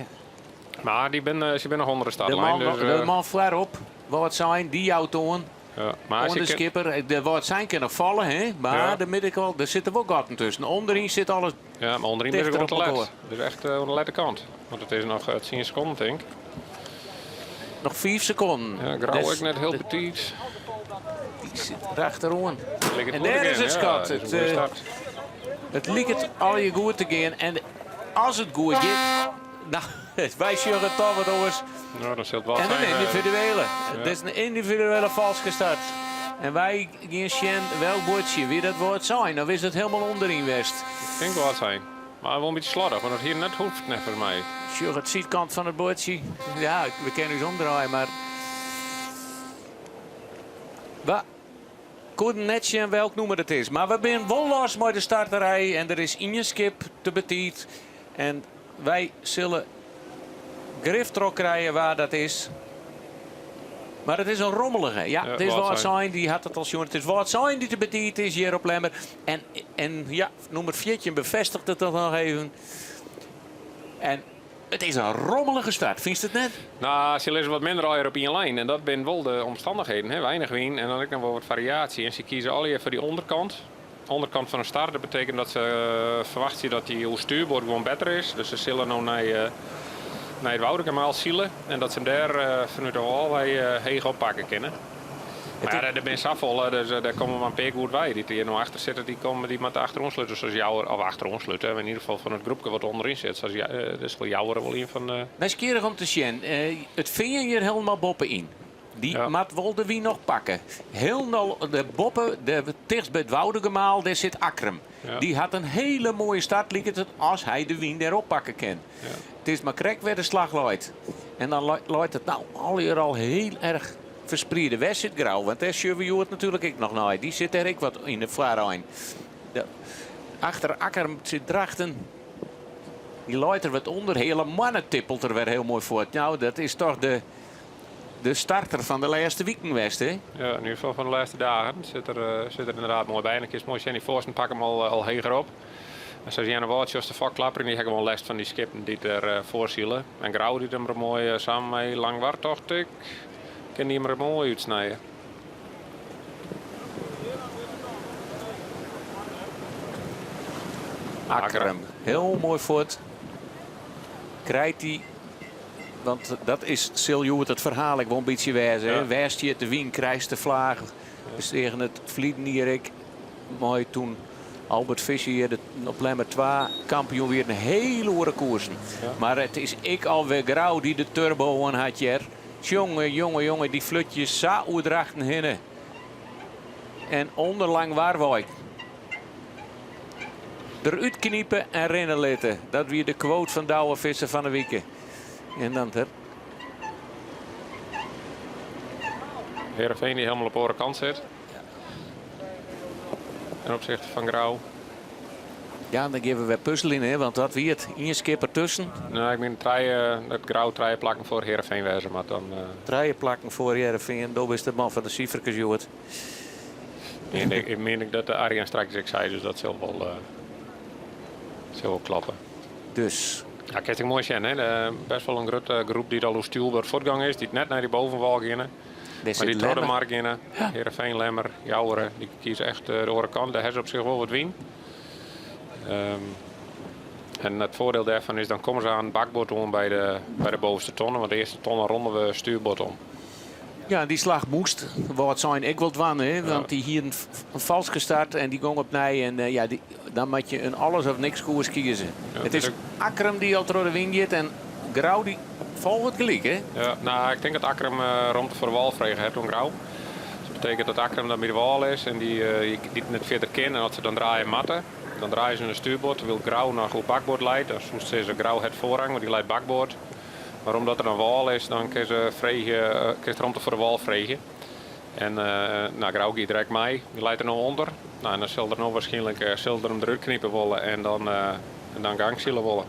Mar dy binne, se binne noch ûnder de De startlijn. man, Dus, de man foarop, Wâldsein, dy jout oan. Ja, mar Oan de skipper. De Wâldsein kin noch falle, hè? Mar Ja. de middenkant, der sitte wol gatten tusken. Ûnderyn sit alles Ja, mar ûnderyn is tichter gewoan op te let. elkoar. Dus echt oan de lette kant. Want it is noch 10 sekonden, tink. Noch 5 sekonden. Ja, Grou Dus ek net hiel betiid. Dy sit derachteroan. Liket En goed te dêr is gean, it ja, skot. dat is in It, goede start. it liket allegear goed te gean. En as it goed giet, no, wy sjogge toch wat oars. No, dan sil it wol En in zijn, yndividuele. ja. Dit is in yndividuele falske start. En wy gean sjen welk buordsje wie dat Wâldsein. Of is it hielendal ûnderyn west? Ik tink Wâldsein. Mar wol in bytsje sloddich, want it hie net hoecht neffens my. Sjoch it sydkant fan it buordsje. Ja, we kinne ús omdraaie, mar we koenen net sjen welk nûmer it is. Mar we binne wol los mei de starterij en der is ien skip te betiid. En wy sille grif trochkrije wa dat is. Mar it is in rommelige. Ja, Ja, it is Wâldsein. Wâldsein, dy hat it al sjoen. It is Wâldsein dy't te betiid is hjir op Lemmer. En, en ja, nûmer 14 befêstiget it dan noch even. En it is in rommelige start, fynst it net? No, se lizze wat minder allegear op ien lijn. En dat binne wol de omstannichheden. Hè? Weinich wyn en dan ek noch wol wat fariaasje. En se kieze allegear foar dy ûnderkant. Ûnderkant fan de start, dat betekent dat se ferwachtsje dat dy oer stuurboard gewoan better is. Dus se sille no nei, nei it Woudagemaal sile. En dat se him dêr fanút de wâl wei heech oppakke kinne. Mar ja, der binne safolle, dus dêr komme mar in pear goed wei. Dy't hjir no achter sitte, dy komme, dy moatte achteroan slute, sa as Jouwer, of achteroan slute, yn ieder gefal fan it groepke wat ûnderyn sit. Sa as, dus wol Jouwer wol ien fan de. Nijsgjirrich om te sjen. It Fean hjir hielendal boppe-yn. Dy moat wol de wyn noch pakke. Hielendal de boppe, de tichtst by it Woudagemaal, dêr sit Akkrum. Dy hat in hiele moaie start, liket it, as hy de wyn dêr oppakke kin. It is mar krekt wêr't de slach leit. En dan leit it no allegear al hiel erch ferspriede. Wêr sit Grou? Want dêr sjogge we hjoed natuerlik ek noch nei. Dy sit dêr ek wat yn de foarein. De, achter Akkrum sit Drachten. Dy leit der wat ûnder. Heale Moanne tippelt der wer hiel moai fuort. No, dat is toch de, de starter fan de lêste wiken west, hè? Ja, yn ieder gefal fan de lêste dagen. Sit der, sit der ynderdaad moai by. En dan kinst moai sjen, dy foarsten pakke him al, al heger op. En sa Earnewâld sjochst de fok klapperjen, dy ha gewoan lêst fan dy skippen dy't der foar sile. En Grou dy't him der moai samen mei Langwar, tocht ik, kin dy him der moai útsnije. Akkrum, hiel moai fuort. Krijt dy, want dat is, sil hjoed it ferhaal ek wol in bytsje wêze. Hè? Wêr stiet de wyn, krijst de flaach. We seagen it ferliden jier ek mei toen Albert Visser hjir op Lemmer 2 kampioen wie. In hiele oare koersen. Mar it is ek alwer Grou dy't de turbo oan hat hjir. Jonge, jonge, jonge, dy flutje sa oer Drachten hinne. En ûnder Langwar wei. Derút knipe en rinne litte. Dat wie de quote fan Douwe Visser fan 'e wike. En dan der. Heerenveen dy't hielendal op de oare kant sit. Ten opzichte fan Grou. Ja, dan gean we wer puzzeljen, hè, want dat wie it. Ien skipper tusken. No, ik mien trije, dat Grou trije plakken foar Heerenveen wêze moat dan. Trije plakken foar Heerenveen. Do bist de man fan de siferkes hjoed. Mien ik, mien ik dat de Arjen straks ek sei, dus dat sil wol, sil wol kloppe. Dus. Ja, kinst ek moai sjen, hè? De, best wol in grutte groep dy't al oer stjoerboard fuortgong is, dy't net nei dy bovenwâl geane. Dêr Mar sit dy't troch de Lemmer. mar geane. Heerenveen, Lemmer, Jouwer, dy kieze echt de oare kant. Dêr ha se op sich wol wat wyn. En it foardiel dêrfan is, dan komme se oan bakboard oan by de, by de bovenste tonne, want de earste tonne ronde we stuurboard om. Ja, dy slach moast Wâldsein ek wol dwaan, hè? Want dy hie in falske start en dy gong opnij. En ja, dy, dan moat je in alles of niks koers kieze. It is Akkrum dy't al troch de wyn giet en Grou dy folget gelyk, hè? Ja, no, ik tink dat Akkrum romte foar de wâl frege hat oan Grou. Dat betekent dat Akkrum dan by de wâl is en dy, dy't net fierder kin. En as se dan draaie moatte, dan draaie se nei stuurboard, terwyl Grou noch oer bakboard leit. Dan soest sizze, Grou hat foarrang, want dy leit bakboard. Mar omdat der in wâl is, dan kinne se freegje, kinst romte foar de wâl freegje. En no, Grou giet direkt mei, dy leit der no ûnder. No, en dan sil er no wierskynlik sil er him derút knipe wolle en dan, en dan gangsile wolle.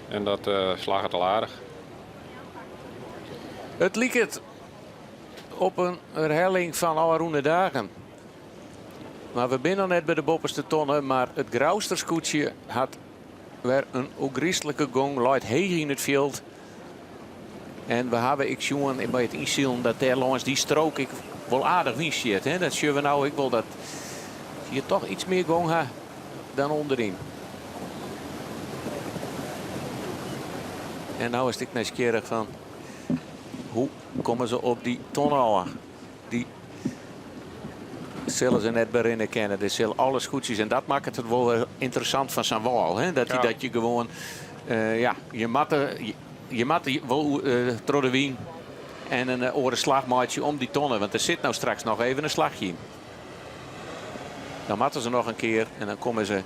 En dat slagget al aardich. It liket op in werhelling fan ôfrûne dagen. Mar we binne noch net by de boppeste tonne, mar it Grouster skûtsje hat wer in ôfgryslike gong, leit heech yn it fjild. En we hawwe ek sjoen by it ynsilen dat dêr lâns dy strook ek wol aardich wyn sjit. Hè? Dat sjogge we no ek wol dat je toch iets mear gong ha dan ûnderyn. En no is it ek nijsgjirrich fan hoe komme se op dy tonne ôf? Dy sille se net berinne kinne. Der sil alle skûtsjes en dat makket it wol wer ynteressant fan sa'n wâl. Hè? Dat, ja. dat je gewoan, uh, ja, je moatte, je moatte wol uh, troch de wyn en in eh, oare slach meitsje om dy tonne. Want der sit no straks noch even in slachje yn. Dan moatte se noch in kear en dan komme se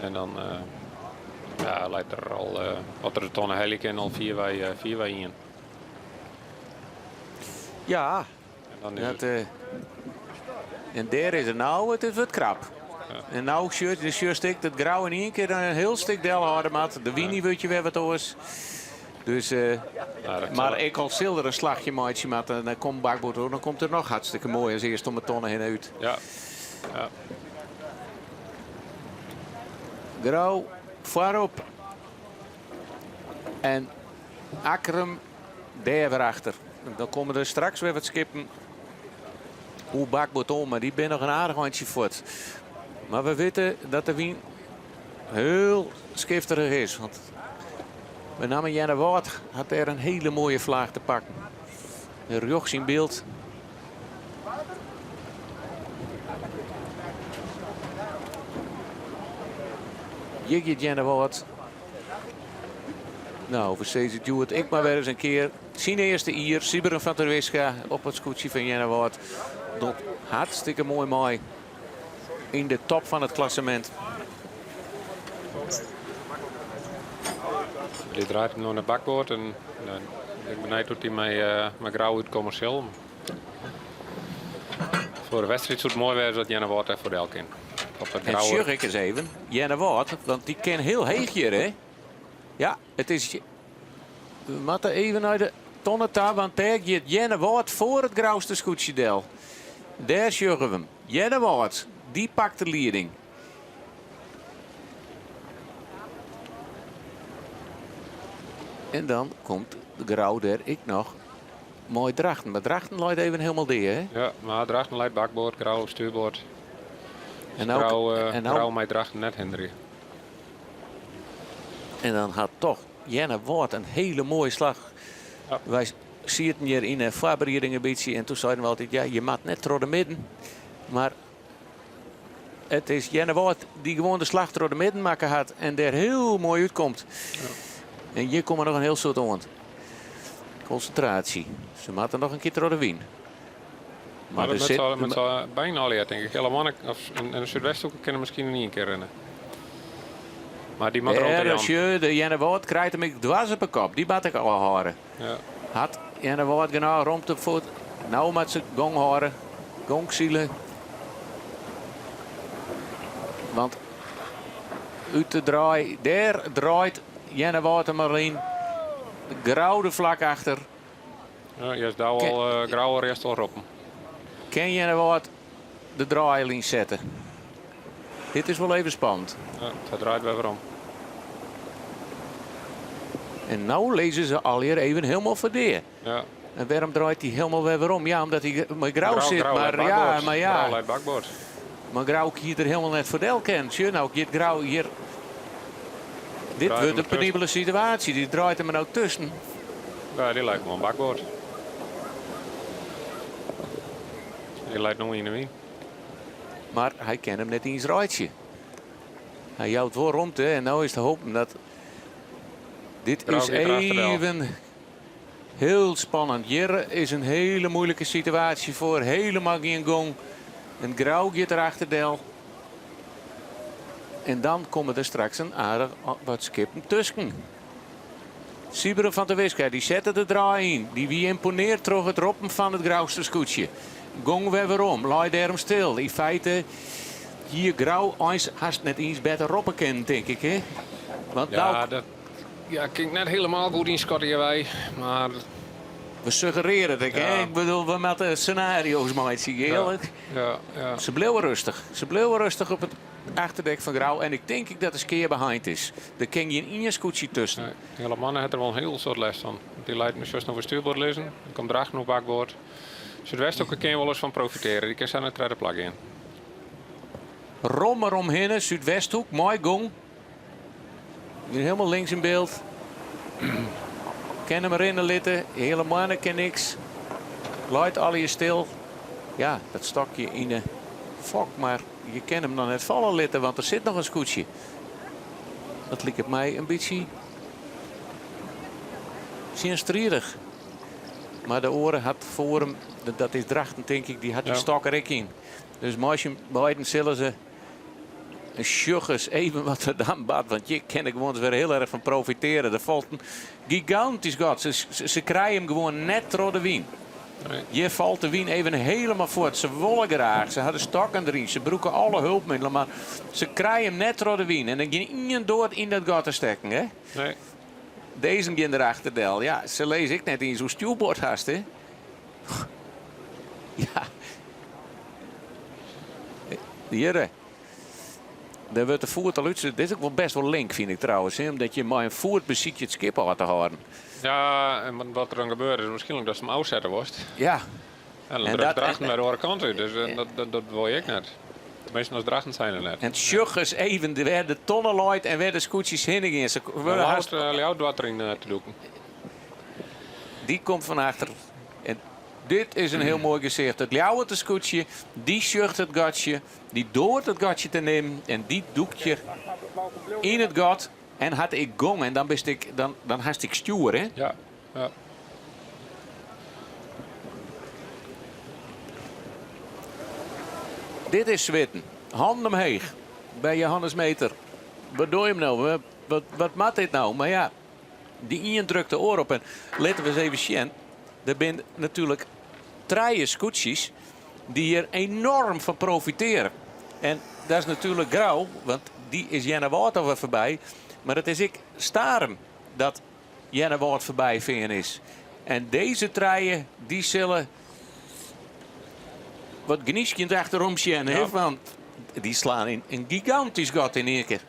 En dan ja, leit er al, as er de tonne helje kin, al fierwei, fierwei ien. Ja, en dan is dat, it... en dêr is er no, it wurdt krap. Ja. En no sjochst ek dat Grou yn ien kear in hiel stik delhâlde moat. De wyn wurdt je wer wat oars. Dus, Ja, dat mar sil- ek al sil er in slachje meitsje moatte, dan komt bakboard oer, dan komt er noch hartstikke moai as earst om 'e tonne hinne út. Ja. Ja. Grou foarop. En Akkrum dêr wer achter. Dan komme der straks wer wat skippen oer bakboard om, mar dy binne noch in aardich eintsje fuort. Mar we witte dat de wyn hiel skifterich is. Want benammen Earnewâld hat dêr in hiele moaie flaach te pakken. Rjochts yn byld. Hjir giet Earnewâld. No, we sizze it hjoed ek mar wer ris in kear. Syn earste jier, Sybren van Terwisga op it skûtsje fan Earnewâld. Docht hartstikke moai mei yn de top fan it klassemint. Dy draait him no nei bakboard en ik bin benijd hoe't dy mei Grou útkomme sil. Foar de wedstriid soe it moai wêze dat Earnewâld dêr foar del kin. Op it En Grou. sjoch ik ris even, Earnewâld, want dy kin hiel heech hjir, hè? Ja, it is. We moatte even nei de tonne ta, want dêr giet Earnewâld foar it Grouster skûtsje del. Dêr sjogge we him. Earnewâld, dy pakt de lieding. En dan komt de Grou dêr ek noch mei Drachten. Mar Drachten leit even hielendal dea, hè? Ja, mar Drachten leit bakboard, Grou stuurboard. En nou, Grou, en nou, Grou mei Drachten net hinderje. En dan hat toch Earnewâld in hiele moaie slach. Wy sieten hjir yn de foarbereiding in bytsje en doe seinen we altyd, ja, je moat net troch de midden. Mar. It is Earnewâld dy't gewoan de slach troch de midden makke hat en dêr hiel moai útkomt. En hjir komme noch in hiel soad oan. Konsintraasje. Se moatte noch in kear troch de wyn. Maar dat met, met z'n bijna al denk ik. Hele mannen of in de Súdwesthoeke kinne miskien yn ien kear rinne. Mar dy moat der Ja, de Earnewâld krijt him ek dwers op 'e kop. Dy moat ek ôfhâlde. Ja. Hat Earnewâld genôch romte foar. No moat se gong hâlde. Gong sile. Want út de draai, dêr draait Earnewâld him al yn. Grou der flak achter. Ja, earst dou al uh, Grou earst al roppen. Kin Earnewâld de draailyn sette? Dit is wol even spannend. Ja, it draait wer werom. En no lizze se allegear even hielendal foar dea. Ja. En wêrom draait hy hielendal wer werom? Ja, omdat hy mei Grou sit. Grou mar ja, mar ja. Grou leit bakboard. Mar Grou hie der hielendal net foar del kind. Sjoch, no giet Grou hjir. Dit wurdt in penibele situaasje. Dy draait him der no tusken. Ja, dy leit gewoan bakboard. Dy leit no yn de wyn. Mar hy kin him net iens reitsje. Hy jout wol romte en no is te hopen dat dit is even hiel spannend. Hjir is in hiele muoilike situaasje foar. Hielendal gjin gong. En Grou giet derachter del. En dan komme der straks in aardich wat skippen tusken. Sybren van der Wiske, dy sette de draai yn. Dy wie ymponearre troch it roppen fan it Grouster skûtsje. Gong wer werom, lei dêrom stil. Yn feite hie Grou eins hast net iens better roppe kinnen, tink ik. Hè? Want ja, nou... dat ja, kin ik net hielendal goed ynskatte hjirwei, mar... We suggerearje it ek, hè? Ik bedoel, we moatte scenario's meitsje, earlik. Ja, ja. Se bliuwe rêstich. Se bliuwe rêstich op it achterdek fan Grou en ik tink ek dat de skea beheind is. Der kin gjin ien skûtsje tusken. Nee, hele mannen hat der wol in hiel soad lêst fan. Dy leit no just noch oer stuurboard lizzen. Der komt Drachten op bakboard. Súdwesthoeke kin wol ris fan profitearje. Dy kin sa nei it tredde plak gean. Rom deromhinne, Súdwesthoek, mei gong. Hjir hielendal links yn byld. Kin him rinne litte. Hiele moanne kin niks. Leit allegear stil. Ja, dat stokje yn de fok, mar je kin him noch net falle litte, want der sit noch in skûtsje. Dat liket my in bytsje tsjinstridich. Mar de oare hat foar him, dat is Drachten tink ik, dy hat dy stok der ek yn. Dus mei syn beiden sille se sjoch ris even wat der dan bart. Want hjir kin ik gewoan wer hiel erch fan profitearje. Der falt in gigantysk gat. Se, se krije him gewoan net troch de wyn. Hjir falt de wyn even hielendal fuort. Se wolle graach. Se ha de stokken deryn. Se brûke alle helpmiddelen. Mar se krije him net troch de wyn. En dan gjin ien doart yn dat gat te stekken. Hè? Nee. Dizze gean derachter del. Ja, se lizze ek net iens oer stjoerboard hast. Hè? Ja. Hjirre. Dêr wurdt de foet al út. Dit is ek wol bêst wol link, fyn ik trouwens. Hè? Omdat je mei in foet besykje it skip ôf te hâlden. Ja, en wat der dan gebeurt is wierskynlik datst him ôfsette wolst. Ja. En dan drukt Drachten wer de oare kant út. Dus eh, dat, dat, dat wol je ek net. Teminsten as Drachten zijnde net. En sjoch ris even wêr de tonne leit en wêr de skûtsjes hinne gean. Se wurde hast... Ljouwert doart deryn eh, te dûken. Dy komt fan achter. En dit is in hiel moai gesicht. It Ljouwerter skûtsje, dy sjocht it gatsje, dy doart it gatsje te nimmen en dy dûkt hjir yn it gat en hat ek gong. En dan bist ek, dan, dan hast ek stjoer, hè? Ja, ja. Dit is switten. Hannen omheech by Johannes Meter. Wat doe je him no? Wat, wat moat dit no? Mar ja, Dy ien drukt de oar op en litte we ris even sjen. Der binne natuerlik trije skûtsjes dy't hjir enoarm fan profitearje. En dat is natuerlik Grou, want dy is Earnewâld alwer foarby. Mar it is ek Starum dat Earnewâld foarby fearn is. En dizze trije dy sille wat gnyskjend achterom sjen. Ja. Want dy slaan in, in gigantysk gat yn ien kear.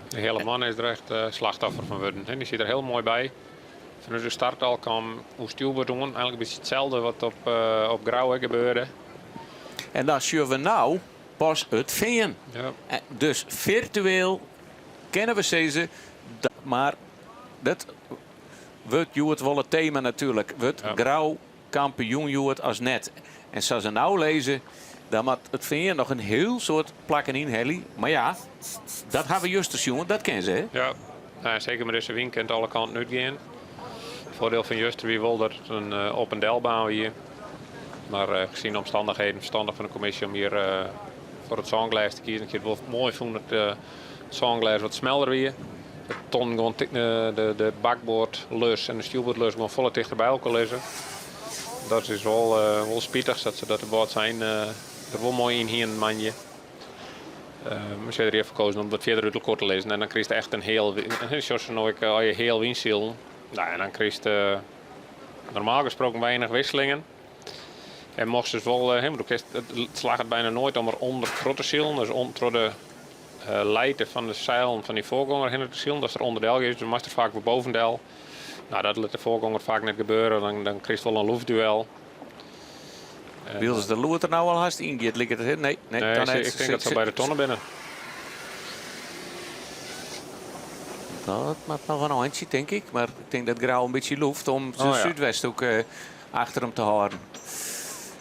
De hele man is der echt eh, slachtoffer fan wurden. Dy sit der hiel moai by. Fanút de start al kaam oer stjoerboard oan. Eigenlik in bytsje itselde wat op, uh, op Grou ek gebeurde. En dan sjogge we no pas it fean. Ja. Eh, dus firtueel kinne we sizze, mar dat wurdt hjoed wol it tema natuerlik. Wurdt ja. Grou. kampioen hjoed as net. En sa se no lizze, dan moat it Fean noch in hiel soad plakken ynhelje. Mar ja, dat ha we juster sjoen, dat kin se. Ja, nou, seker mei dizze wyn kin it alle kanten útgean. It foardiel fan juster wie wol dat it in eh, op en delbaan wie. Mar eh, gezien de omstandigheden ferstannich fan de kommisje om hjir eh, foar it sânglês te kiezen. Ik hie it wol moai fûn dat it sânglês wat smeller wie. De tonnen gewoan de, de bakboardlus en de stjoerboardlus gewoan folle tichter by elkoar lizze. Dat is wol, wol spitich dat se dat de board sein der wol moai yn hienen moandei. Uh, se der foar kozen om wat fierder út elkoar te lizzen en dan krijst echt in heal, sjochst se no ek as je heal wynsilen. Nou, en dan krijst normaal gesproken weinig wisselingen. En mochtst dus wol, hè, want it slagget byna noait om der ûnder troch te silen, dus om troch de lijte fan de seilen fan dy foargonger hinne te silen, datst der ûnder del giest, dus moatst der faak wer boven del. Nou, dat lit de foargonger faak net gebeure, dan, dan krijst wol in loefduel. Wylst de loed der no al hast yn giet, liket it. Nee, nee, nee dan ik tink dat se by de tonne binne. Dat moat noch in eintsje, tink ik. Mar ik tink dat Grou in bytsje loeft om de oh, ja. Súdwesthoek uh, achter him te hâlden.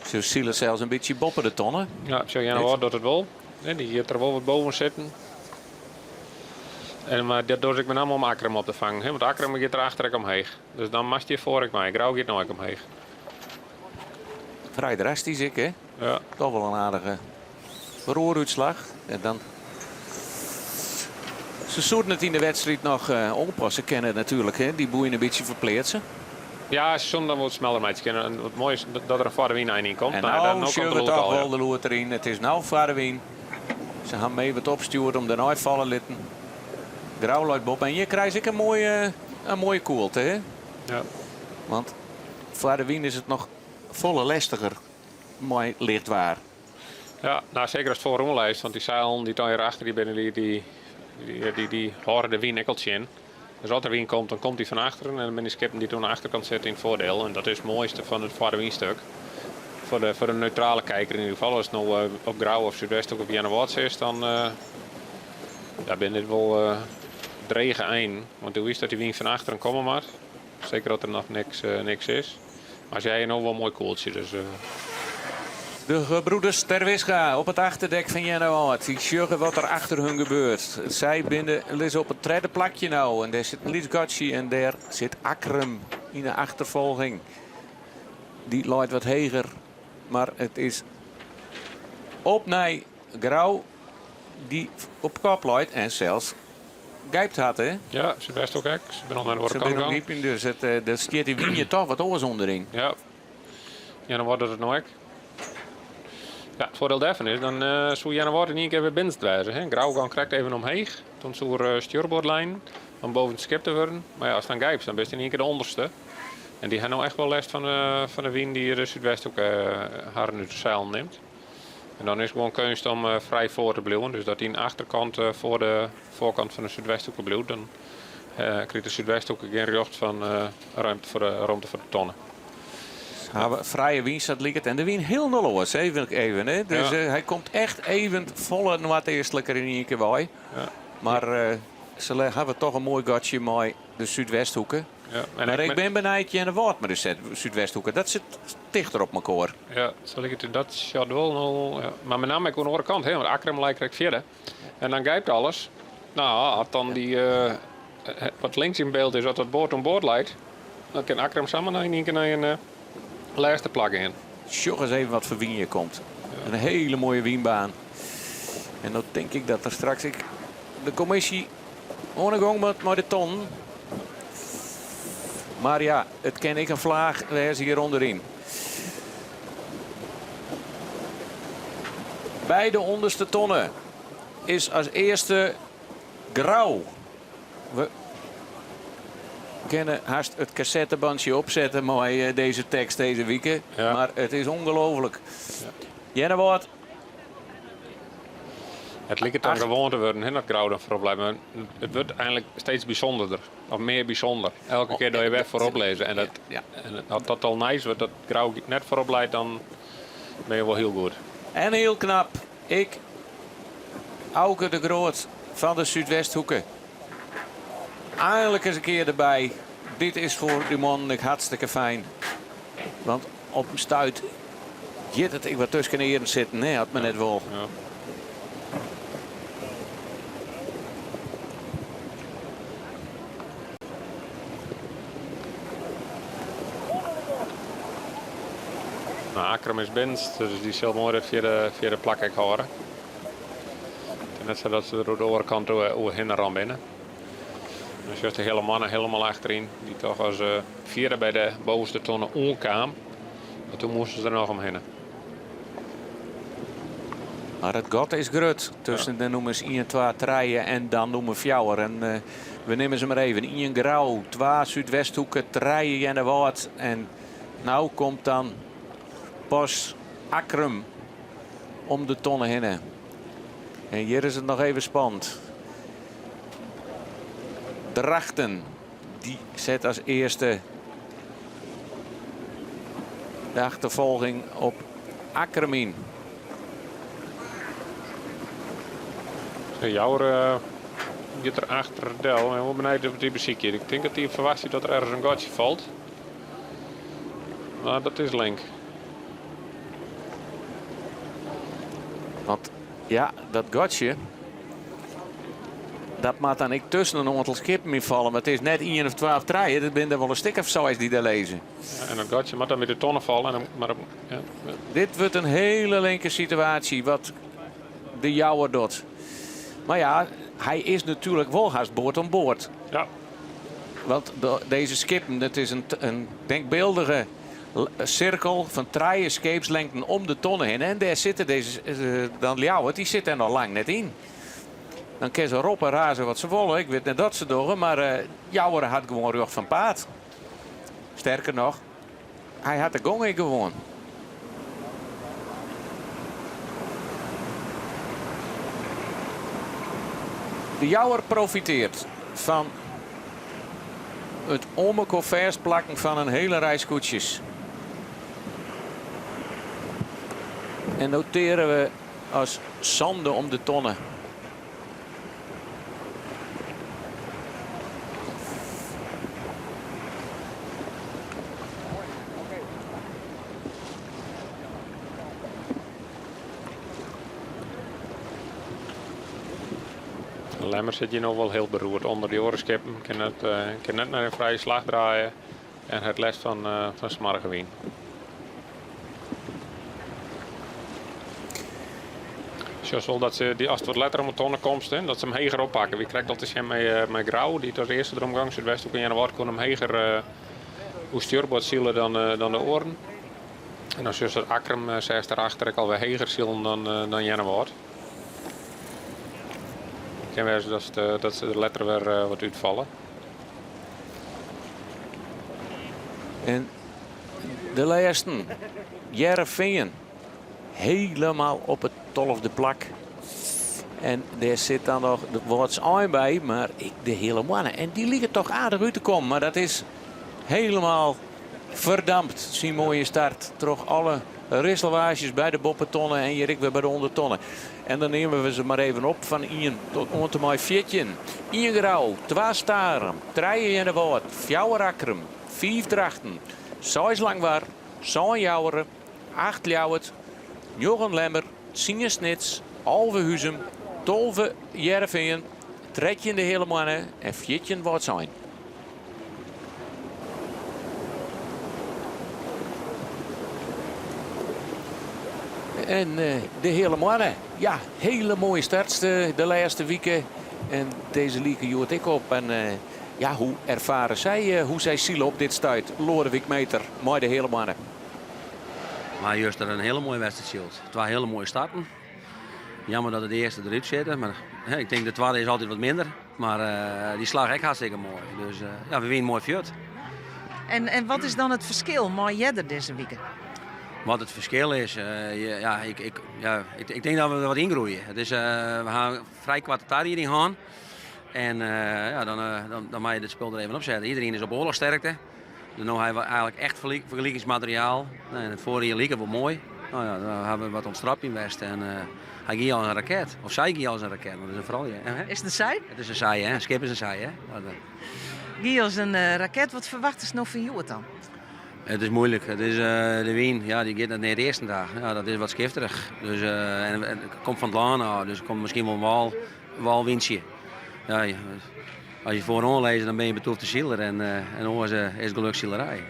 Se sile sels in bytsje boppe de tonne. Ja, sjoch Earnewâld docht it wol. Dy giet der wol wat boven sitten. En, mar dat docht ek benammen om Akkrum op te fangen. Hè? Want Akkrum giet der achter ek omheech. Dus dan moatst hjir foar ek mei. Grou giet no ek omheech. Frij drastysk ek, hè? Ja. Toch wol in aardige roerútslach. En dan Se soenen it yn de wedstriid noch uh, oanpasse kinne natuerlik, hè? Dy boeien in bytsje ferpleatse. Ja, se soenen dan wat smeller meitsje kinne. En wat moai is dat der in foare wyn ein yn komt. En no, no komt de toch wol de loed deryn. It is no foare wyn. Se ha mee wat opstjoerd om dêrnei falle litten. Grou leit boppe. En hjir krijst ek in moaie, in moaie koelte, hè? Ja. Want foar de wyn is it noch folle lestiger mei licht waar. Ja, nou seker ast foaroan leist, want dy seilen dy't dan hjir achter dy binne, dy, dy, dy, dy, dy hâlde de wyn ek al tsjin. Dus as der wyn komt, dan komt dy fan achteren en dan binne dy skippen dy't oan de achterkant sitte yn it foardiel. En dat is it moaiste fan it foare wynstuk. Foar de, foar de neutrale kijker yn ieder gefal. Ast no eh, op Grou of Súdwesthoek of Earnewâld sitst, dan uh, ja, binne dit wol uh, drege einen. Want do witst dat dy wyn fan achteren komme moat. Seker as der noch niks, niks is. Mar se hawwe no wol in moai koeltsje, dus. De gebroeders Terwisga op it achterdek fan Earnewâld. Dy sjogge wat der achter hun gebeurt. Sy binne lizze op it tredde plakje no. En dêr sit in lyts gatsje en dêr sit Akkrum yn de achterfolging. Dy leit wat heger, mar it is opnij Grou dy't op kop leit en sels gypt hat, hè? Ja, Súdwesthoek ek. Se binne al nei de oare kant gien. Gypen, dus it, eh, der stiet dy wyn toch wat oars ûnderyn. Ja. Ja, dan wurdt it no ek. Ja, it foardiel dêrfan is, dan uh, soe Earnewâld yn ien kear wer binnenst wêze. Hè? Grou gong krekt even omheech. Dan soe er uh, stjoerboardlijn om boven it skip te wurden. Mar ja, ast dan gypst, dan bist yn ien kear de ûnderste. En dy ha no echt wol lêst fan, uh, fan de wyn dy't de Súdwesthoek harren út de seilen nimt. En dan is it gewoan keunst om eh, frij foar te bliuwen. Dus dat dyn achterkant eh, foar de foarkant fan de Súdwesthoeke bliuwt. Dan eh, krijt de Súdwesthoeke gjin rjocht fan ruimte foar de, romte foar de tonne. Hawwe frije wyn sa't liket en de wyn hielendal oars. Even, even, hè? Dus ja. hy komt echt even folle noardeastliker yn ien kear wei. Ja. Mar uh, se hawwe toch in moai gatsje mei de Súdwesthoeke. Ja, en mar ik bin benijd Earnewâld mei de Súdwesthoeke. Dat sit tichter op mekoar. Ja, sa liket it dat sjocht wol no. Ja. Mar benammen ek oan de oare kant, hè, want Akkrum leit krekt fierder. En dan gypt alles. Nou, as dan dy uh, wat links yn byld is, as dat board oan board leit, dan kin Akkrum samar noch yn ien kear nei in uh, lêste plak gean. Sjoch ris even wat foar wyn hjir komt. In hiele moaie wynbaan. En dan tink ik dat der straks ek de kommisje oan de gong moat mei de tonnen. Mar ja, it kin ek in flaach wêze hjir ûnderyn. By de ûnderste tonne is as earste Grou. We kinne hast it kassettebantsje opsette mei eh, dizze tekst dizze wike. Ja. Mar it is ongelooflik. Ja. Earnewâld It liket dan gewoan te wurden, hè, dat Grou dan foarop leit. Mar it wurdt einlik steeds bysûnderder. Of mear bysûnder. Elke kear dat je wer foarop lizze. En, dat, ja. en as dat al nijs wurdt, dat Grou net foarop leit, dan bin je wol hiel goed. En hiel knap. Ik, Auke de Groot fan de Súdwesthoeke. Einlik ris in kear derby. Dit is foar dy mannen ek hartstikke fijn. Want. op in stuit giet it ek wat tusken de earen sitten, hè, as men net wol. Ja. Nou, Akkrum is binnenst, dus dy sil moai it fjirde plak ek hâlde. It is net sa dat se der oer de oare kant oerhinne rûn binne. Dan sjochst de Hele Moanne hielendal achteryn, dy't toch as fjirde by de bovenste tonne oankaam. Mar toen moasten se der noch omhinne. Mar it gat is grut tusken de nûmers 1, 2, 3 en dan nûmer 4. En we nimme se mar even. 1 Grou, 2 Súdwesthoeke, 3 Earnewâld. En no komt dan pas Akkrum om de tonne hinne. En hjir is it noch even spannend. Drachten, dy set as earste de achterfolging op Akkrum yn. De Jouwer eh, giet der achter del en wol benijd oft dy besykje. Ik tink dat dy ferwachtsje dat der ergens in gatsje falt. Mar dat is link. Want ja, dat gatsje, dat moat dan ek tusken in oantal skippen yn falle. Mar it is net ien of twa of trije, dat binne der wol in stik of seis dy't dêr lizze. Ja, en dat gatsje moat dan by de tonne falle. En dan, mar, ja. Dit wurdt in hiele linke situaasje wat de Jouwer docht. Mar ja, hy is natuerlik wol hast board oan board. Ja. Want dizze skippen, dat is in denkbyldige sirkel fan trije skeepslengten om de tonne hinne. En dêr sitte dizze, dan Ljouwert, dy sit dêr noch lang net yn. Dan kinne se roppe en raze wat se wolle. Ik wit net dat se dogge, mar Jouwer hat gewoan rjocht fan paad. Sterker noch, hy hat de gong ek gewoan. De Jouwer profiteart fan it oan mekoar fêstplakken fan in hiele rij skûtsjes. En noteare we as sânde om de tonne. De Lemmer sit hjir no wol hiel beroerd ûnder dy oare skippen. Kin net, kin net nei in frije slach draaie en hat lêst fan, fan smoarge wyn. Sjochst wol dat se dy, ast wat letter om de tonne komst, hè, dat se him heger oppakke. Wie krekt al te sjen mei, mei Grou, dy't as earste derom gong. Súdwesthoeke en Earnewâld koene him heger oer stjurboard sile dan, dan de oaren. En dan sjochst dat Akkrum seachst derachter ek alwer heger silen dan, dan Earnewâld. It kin wêze dat, dat se der letter wer wat útfalle. En de lêsten, Hearrenfean, helemaal op it tolfde plak. En dêr sit dan noch de Wâldsein by, mar ek de Hele Moanne. En dy liket toch aardich út te kommen, mar dat is helemaal ferdampt. Syn moaie start troch alle risselwaasjes by de boppetonne en hjir ek wer by de ûndertonne. En dan neame we se mar even op fan 1 tot oant en mei 14. 1 Grou, 2 Starum, 3 Earnewâld, 4 Akkrum, 5 Drachten, 6 Langwar, 7 Jouwer, 8 Ljouwert, 9 Lemmer, 10 Snits, 11 Huzum, 12 Hearrenfean, 13 de Heale Moanne en 14 Wâldsein. En de Heale Moanne, ja, hiele moaie starts de, de lêste wike. En dizze like hjoed ek op. En ja, hoe erfare sy hoe sy sile op dit stuit? Loadewyk Meter mei de Heale Moanne. Mar juster in hiele moaie wedstriid syld. Twa hiele moaie starten. Jammer dat it earste derút sit, mar ik tink de twadde is altyd wat minder. Mar dy slach ek hartstikke moai. Dus ja, we wienen moai fuort. En, en wat is dan it ferskil mei earder dizze wike? Wat it ferskil is, ja, ik, ik, ja, ik, ik tink dat we der wat yngroeie. It is, we ha in frij koarte tarieding hân. En ja, dan, dan, dan moatte je dit spul der even op sette. Iedereen is op oarlochssterkte. Dus no ha we eigenlik echt fergelikingsmateriaal. En it foarjier like wol moai. No ja, dan ha we wat oan it strapjen west en hy gie as in raket. Of sy gie as in raket, want it is in froulju. Is it in sy? It is in sy, hè. In skip is in sy, hè. Gie as in raket. Wat ferwachtest no fan hjoed dan? Het is moeilijk. Het is, de wyn, ja, dy giet nei it noardeasten ta. Ja, dat is wat skifterich. Dus, en het komt fan it lân ôf, dus der komt miskien wol in wâl, wâlwyntsje. Ja, as je foaroan lizze, dan binne je betûfte siler en, en oars is it gelukssilerij.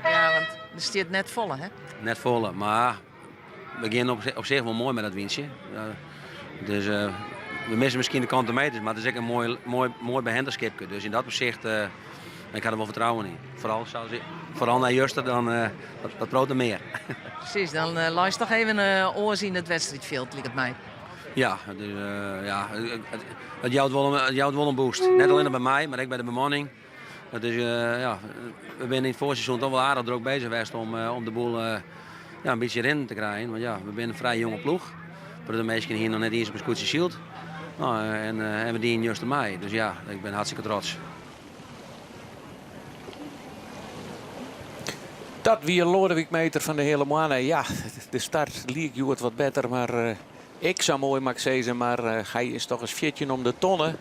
Ja, want der stiet net folle, hè? Net folle, mar we gean op, op sich wol moai mei dat wyntsje. Dus we misse miskien de kante meters, mar it is ek in moai, moai, moai behindich skipke. Dus yn dat opsicht, ik ha der wol fertrouwen yn. Foaral, foaral nei juster, dan dat, dat priuwt der mear. Presys, dan leist toch even oars yn it wedstriidfjild, liket my. Ja, dus, ja, it jout wol in, it jout wol in boost. Net allinnich by my, mar ek by de bemanning. Dat is, ja, we binne yn it foarseizoen toch wol aardich drok bezich west om, om de boel ja, in bytsje rinnen te krijen. Want ja, we binne in frij jonge ploech. De minsken hiene noch net iens op in skûtsje syld. No, en, en we dienen juster mei. Dus ja, ik bin hartstikke trots. Dat wie Loadewyk Meeter fan de Heale Moanne. Ja, de start liek hjoed wat better, mar ek sa moai moat ik sizze. Mar hy is toch ris 14 om de tonne.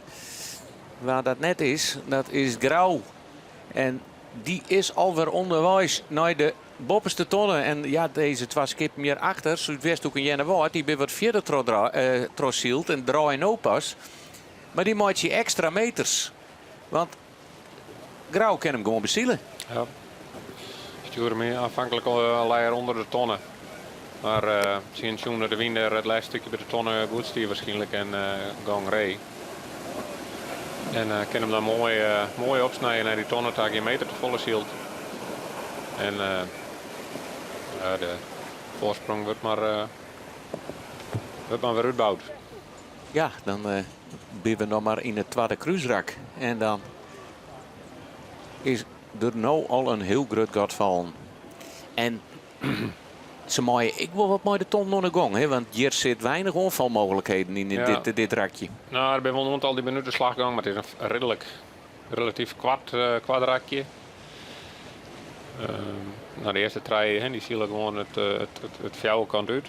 Wa dat net is, dat is Grou. En dy is alwer ûnderweis nei de boppeste tonne. En ja, dizze twa skippen hjir achter, Súdwesthoek en Earnewâld, dy binne wat fierder trochsyld en draaie no pas. Mar dy meitsje ekstra meters. Want Grou kin him gewoan besile. Ja. Stjoer him aanvankelijk al leier ûnder de tonne. Mar tsjin sjoen dat de wyn dêr it lêste stikje by de tonne goed stie waarskynlik en gong ree. En kin him dan moai, moai opsnije nei dy tonne ta, gjin meter te folle syld. En de foarsprong wurdt mar, wurdt mar wer útboud. Ja, dan binne we noch mar yn it twadde krúsrak. En dan is der no al in hiel grut gat fallen. En se meie ek wol wat mei de tonnen oan de gong, hè? Want hjir sit weinich oanfalmooglikheden yn Ja. dit, dit rakje. No, der binne wol in oantal dy binne út de slach gong, mar it is in ridlik, relatyf koart, koart rakje. No, de earste trije, hè, dy sile gewoan it, it, it, it fjouwerkant út.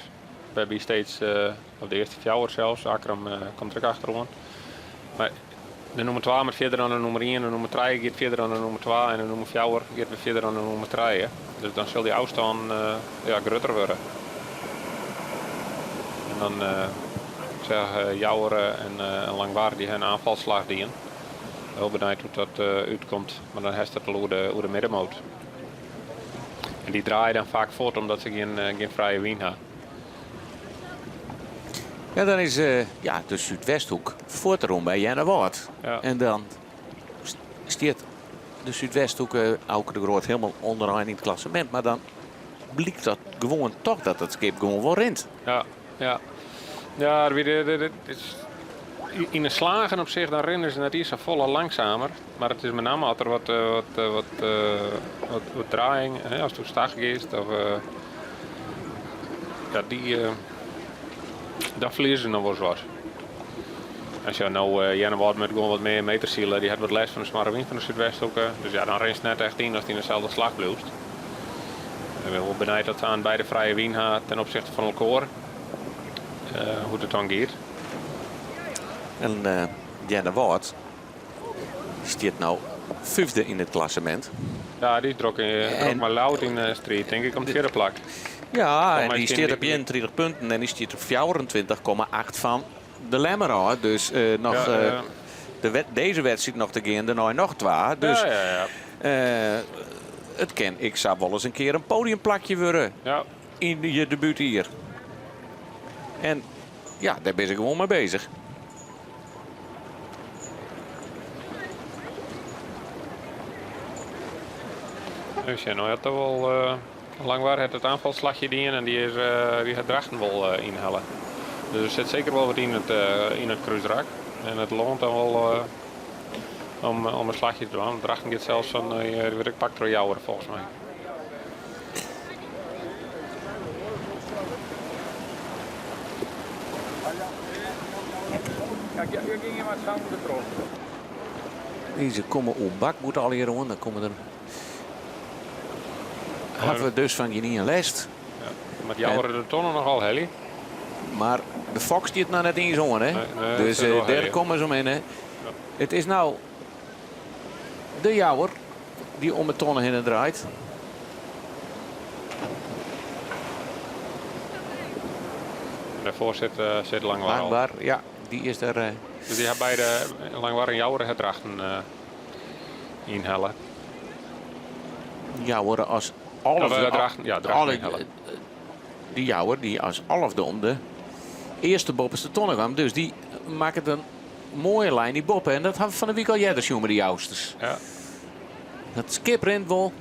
Wêrby steeds, of de earste fjouwer sels, Akkrum komt der ek achteroan. Mar de nûmer twa moat fierder dan de nûmer ien, de nûmer trije giet fierder dan de nûmer twa en de nûmer fjouwer giet wer fierder dan de nûmer trije. Dus dan sil dy ôfstân ja, grutter wurde. En dan ik zeg, Jouwer en Langwar dy ha in oanfalsslach dien. Hiel benijd hoe't dat útkomt, mar dan hast it al oer de, oer de middenmoot. En dy draaie dan faak fuort omdat se gjin, gjin frije wyn ha. Ja, dan is ja, de Súdwesthoek fuortrûn by Earnewâld. Ja. En dan stiet de Súdwesthoek Auke de Groot hielendal ûnderein yn it klassemint. Mar dan blykt dat gewoan toch dat it skip gewoan wol rint. Ja, ja. Ja, yn de slagen op sich dan rinne se net iens safolle langsumer. Mar it is mei namme as der wat, wat, wat, wat, wat draaiïng, hè, ast oerstach giest of ja, dy, dan ferlieze se noch wolris wat. As je no Earnewâld moat gewoan wat mear meters sile, dy hat wat lêst fan de smoarge wyn fan de Súdwesthoeke. Dus ja, dan rinst net echt yn ast yn deselde slach bliuwst. Ik bin wol benijd dat se oan beide frije wyn ha ten opsichte fan elkoar. Hoe't it dan giet. En uh, Earnewâld stiet no fyfde yn it klassemint. Ja, dy is drok, drok mei Ljouwert yn de striid, tink ik, om it fjirde plak. Ja, en dy stiet op 31 punten en dy stiet op 24,8 fan de Lemmer ôf. Dus uh, noch ja, ja. De wet, dizze wedstriid noch te gean, dêrnei noch twa. Dus ja, ja, ja. it kin ek sa wolris in kear in podiumplakje wurde ja. yn je debútjier. En ja, dêr binne se gewoan mei beuzich. Even sjen, no hat toch wol uh, Langwar hat it oanfalsslachje dien en dy is uh, dy hat Drachten wol uh, ynhelle. Dus der sit seker wol wat yn it, yn it krúsrak. En it loant dan wol om, om in slachje te dwaan. Drachten giet sels fan, dy wurdt ek pakt troch Jouwer folgens my. Dizze komme oer bakboard allegear oan. Dan komme der hawwe we dus fan gjinien lêst. Ja, moat Jouwer de tonne noch al helje. Mar de fok stiet noch net iens oan, hè? Nee, nee, dus dat dêr komme se omhinne. Ja. It is no de Jouwer dy't om 'e tonne hinne draait. Dêrfoar sit, sit Langwar al. Langwar, ja, dy is der. Dus dy ha beide, Langwar en Joure ha Drachten ynhelle. Joure as alfde. Of, Drachten, ja, Drachten ynhelle. Dy Jouwer die as alfde om de earste boppeste tonne kwam. Dus dy makket in moaie lijn dy boppe. En dat ha we fan de wyk al earder sjoen by de Jousters. Ja. Dat skip rint wol.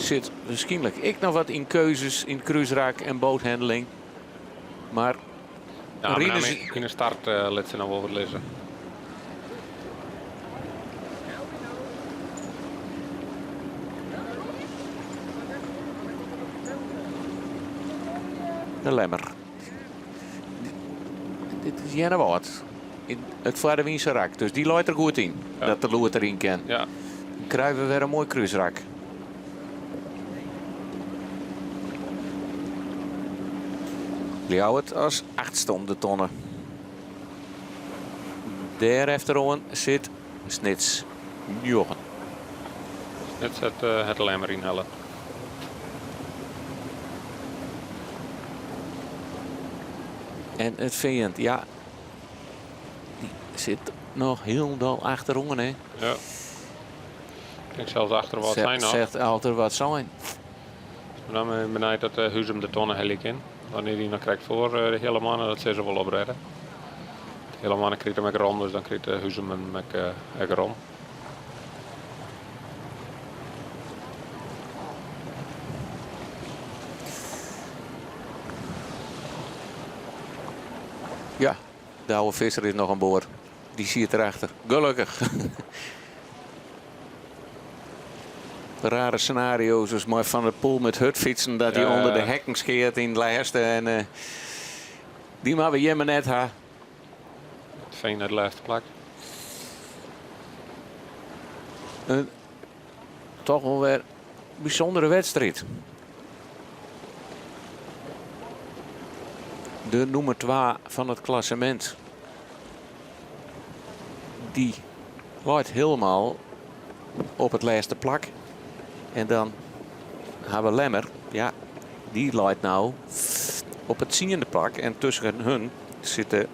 Sit wierskynlik ek noch wat yn keuzes yn krúsrak en boathandling. Mar Ja, maar yn de start lit se noch wol wat lizze. De Lemmer. Dit is Earnewâld. Yn it foarewynse rak. Dus dy leit der goed yn. Dat de loed deryn kin. Ja. Dan krije we wer in moai krúsrak. Ljouwert as achtste om de tonne. Dêr efteroan sit Snits njoggen. Snits hat eh, de Lemmer ynhelle. En it Fean, ja, dy sit noch hielendal achteroan, hè? Ja. Ik tink sels achter Wâldsein noch. Zegt achter Wâldsein. Dan ben ik benijd dat eh, Huzum de tonne helje kin. Wannear dy noch krekt foar eh, de Heale Moanne, dat sille se wol oprêde. De Heale Moanne krijt him ek rom, dus dan krijt eh, Huzum him ek, ek rom. Ja, de oude visser is noch oan board. Dy siet derachter. Gelokkich. Rare scenario's as mei Van der Poel met hurdfytsen dat hy ûnder de hekken skeat yn it lêste. En eh, dy moatte we hjir mar net ha. It Fean nei it lêste plak. Een toch wol wer bysûndere wedstriid. De nûmer 2 fan it klassemint. Dy leit hielendal op it lêste plak. En dan ha we Lemmer. Ja, dy leit no op it tsiende plak. En tusken hun sitte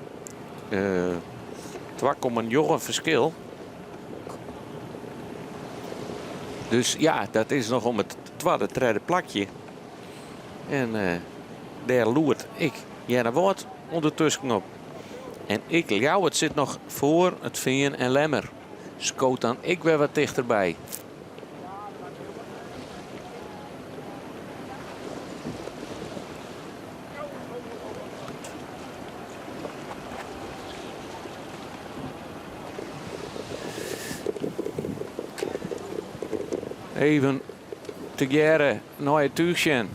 uh, 2,9 ferskil. Dus ja, dat is noch om it twadde, tredde plakje. En uh, dêr loert ek Earnewâld ûndertusken op. En ek Ljouwert sit noch foar it Fean en Lemmer. Skoot dan ek wer wat tichterby. Even tegearre nei it túch sjen.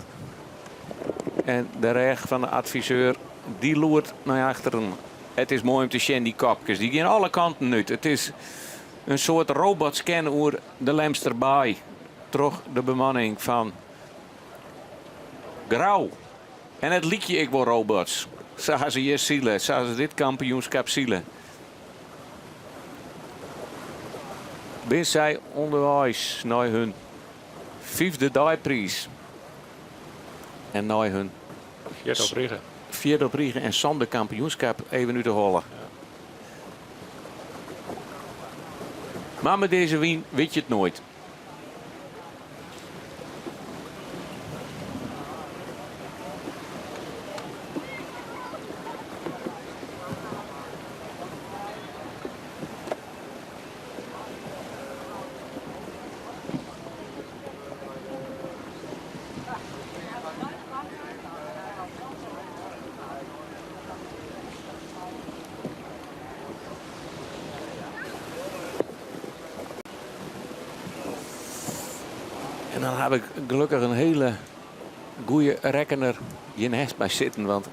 En de rêch fan de adviseur dy loert nei achteren. It is moai om te sjen, dy kopkes. Dy gean alle kanten út. It is in soart robotscan oer de Lemster Baai troch de bemanning fan Grou. En it lykje ek wol robots. Sa ha se hjir sile, sa ha se dit kampioenskip sile. Bin sy ûnderweis nei hun fyfde deipriis en nei hun Fjirde op rige. Fjirde op rige en sânde kampioenskip even út de holle. Mar mei dizze wyn wit je it noait. En dan haw ik gelokkich in hiele goede rekkener hjir neist my sitten. Want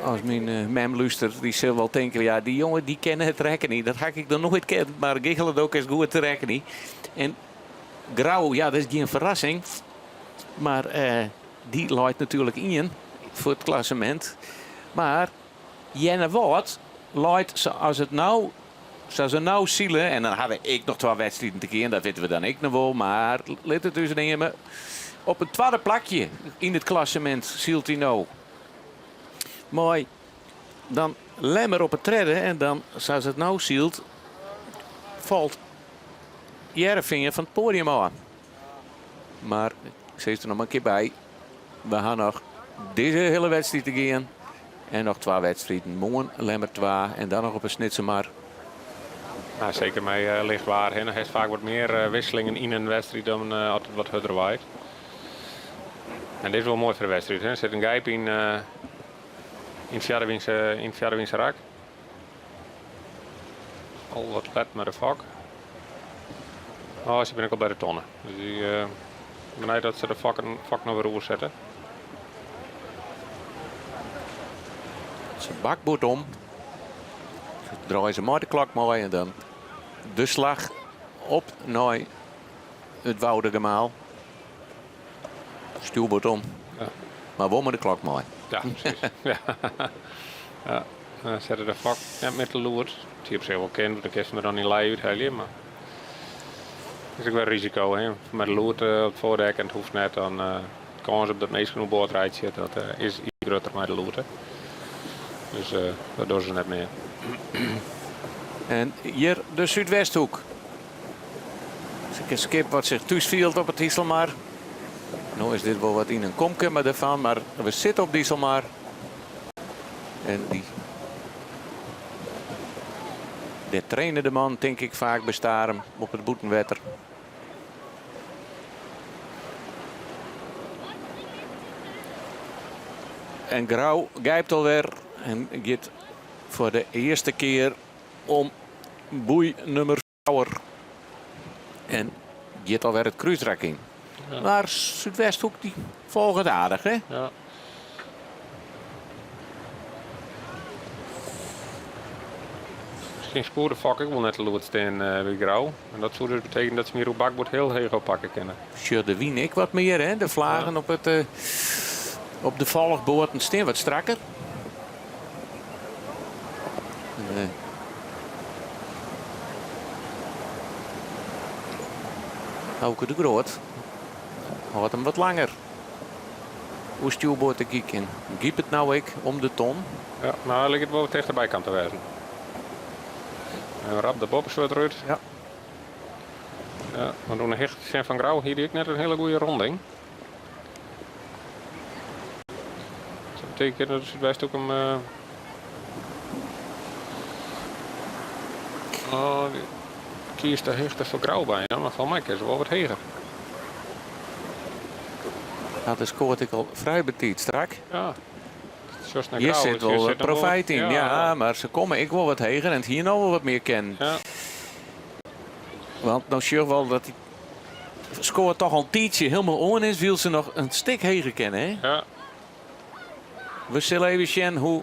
as myn eh, mem lústeret, dy sil wol tinke, ja, dy jonge dy kin it rekkenje. Dat ha ik noch noait kend, mar gichele it ek is goed te rekkenjen. En Grou, ja, dat is gjin ferrassing. Mar eh, dy leit natuerlik ien foar it klassemint. Mar Earnewâld leit sa as it no, sa se no sile, en dan ha we ek noch twa wedstriden te gean, dat witte we dan ek noch wol, mar lit it ús neame. Op it twadde plakje yn it klassemint sylt hy no. Mei dan Lemmer op it tredde en dan, sa as it no sylt, falt Hearrenfean fan it poadium ôf. Mar ik sis der noch mar in kear by, we ha noch dizze hiele wedstriid te gean en noch twa wedstriden. Moarn Lemmer 2 en dan noch op 'e Snitsermar. Nou, seker mei eh, licht waar hinne hast faak wat mear eh, wisselingen yn in wedstriid dan eh, as it wat hurder waait. En dit is wol moai foar de wedstriid. Hè? Der sit in gijp yn, yn it fjardewynse rak. Al wat let mei de fok. Oh, se binne ek al by de tonne. Dus dy, uh, benijd dat se de fokken, fok noch wer oersette. Se bakboard om. Se draaie se mei de klok mei en dan de slach op nei it Woudagemaal. Stjoerboard om. Ja. Mar wol mei de klok mei. Ja, presys. ja. ja. Dan sette de fok net mear te lûd. It hie op sich wol kind, want dan kinst him der dan yn lei úthelje. Mar is ek wer risiko, hè. Mei de lûd eh, op it foardek en it hoecht net, dan uh, de kâns op dat minsken oer board reitsje, dat uh, is iets grutter mei de lûd. Dus uh, dat dogge se net mear. En hjir de Súdwesthoek. In skip wat sich thús fielt op it Iselmar. No is dit wol wat yn in komke mar derfan, mar we sitte op de Iselmar. En dy dêr traine de man tink ik faak by Starum op it bûtenwetter. En Grou gijpt alwer en giet foar de earste kear om boei nûmer fjouwer. En giet alwer it krúsrak yn. Ja. Mar Súdwesthoek dy folget aardich, hè? Ja. Miskien spoelde fok ek wol net te lûd stean eh, by Grou. En dat soe dus betekenje dat se mear oer bakboard hiel heech oppakke kinne. Sjoch de wyn ek wat mear, hè? De flagen Ja. op, it, eh, op de folchboaten stean wat strakker. Eh, Auke de Groot hâldt him wat langer oer stjoerboard te kieken. Gyp it no ek om de ton? Ja, no liket it wol wat tichterby kaam te wêzen. En rap de boppeswurd derút. Ja. Ja, want oan de hichte fan Grou hie dy ek net in hiele goede ronding. Dat betekent dat de Súdwesthoek him. Uh... Oh, dy kiest de hichte foar Grou by, mar foar my kin se wol wat heger. Dat is skoart ek al frij betiid strak. Ja. Sjochst nei Hjir Grou, sit hier wol sit nog wol- profijt yn, ja, mar se komme ek wol wat heger en it hie no wol wat mear kinnen. Ja. Want no sjoch wol dat dy skoar toch al in tiidsje hielendal oan is, wylst se noch in stik heger kinne. Hè? Ja. We sille even sjen hoe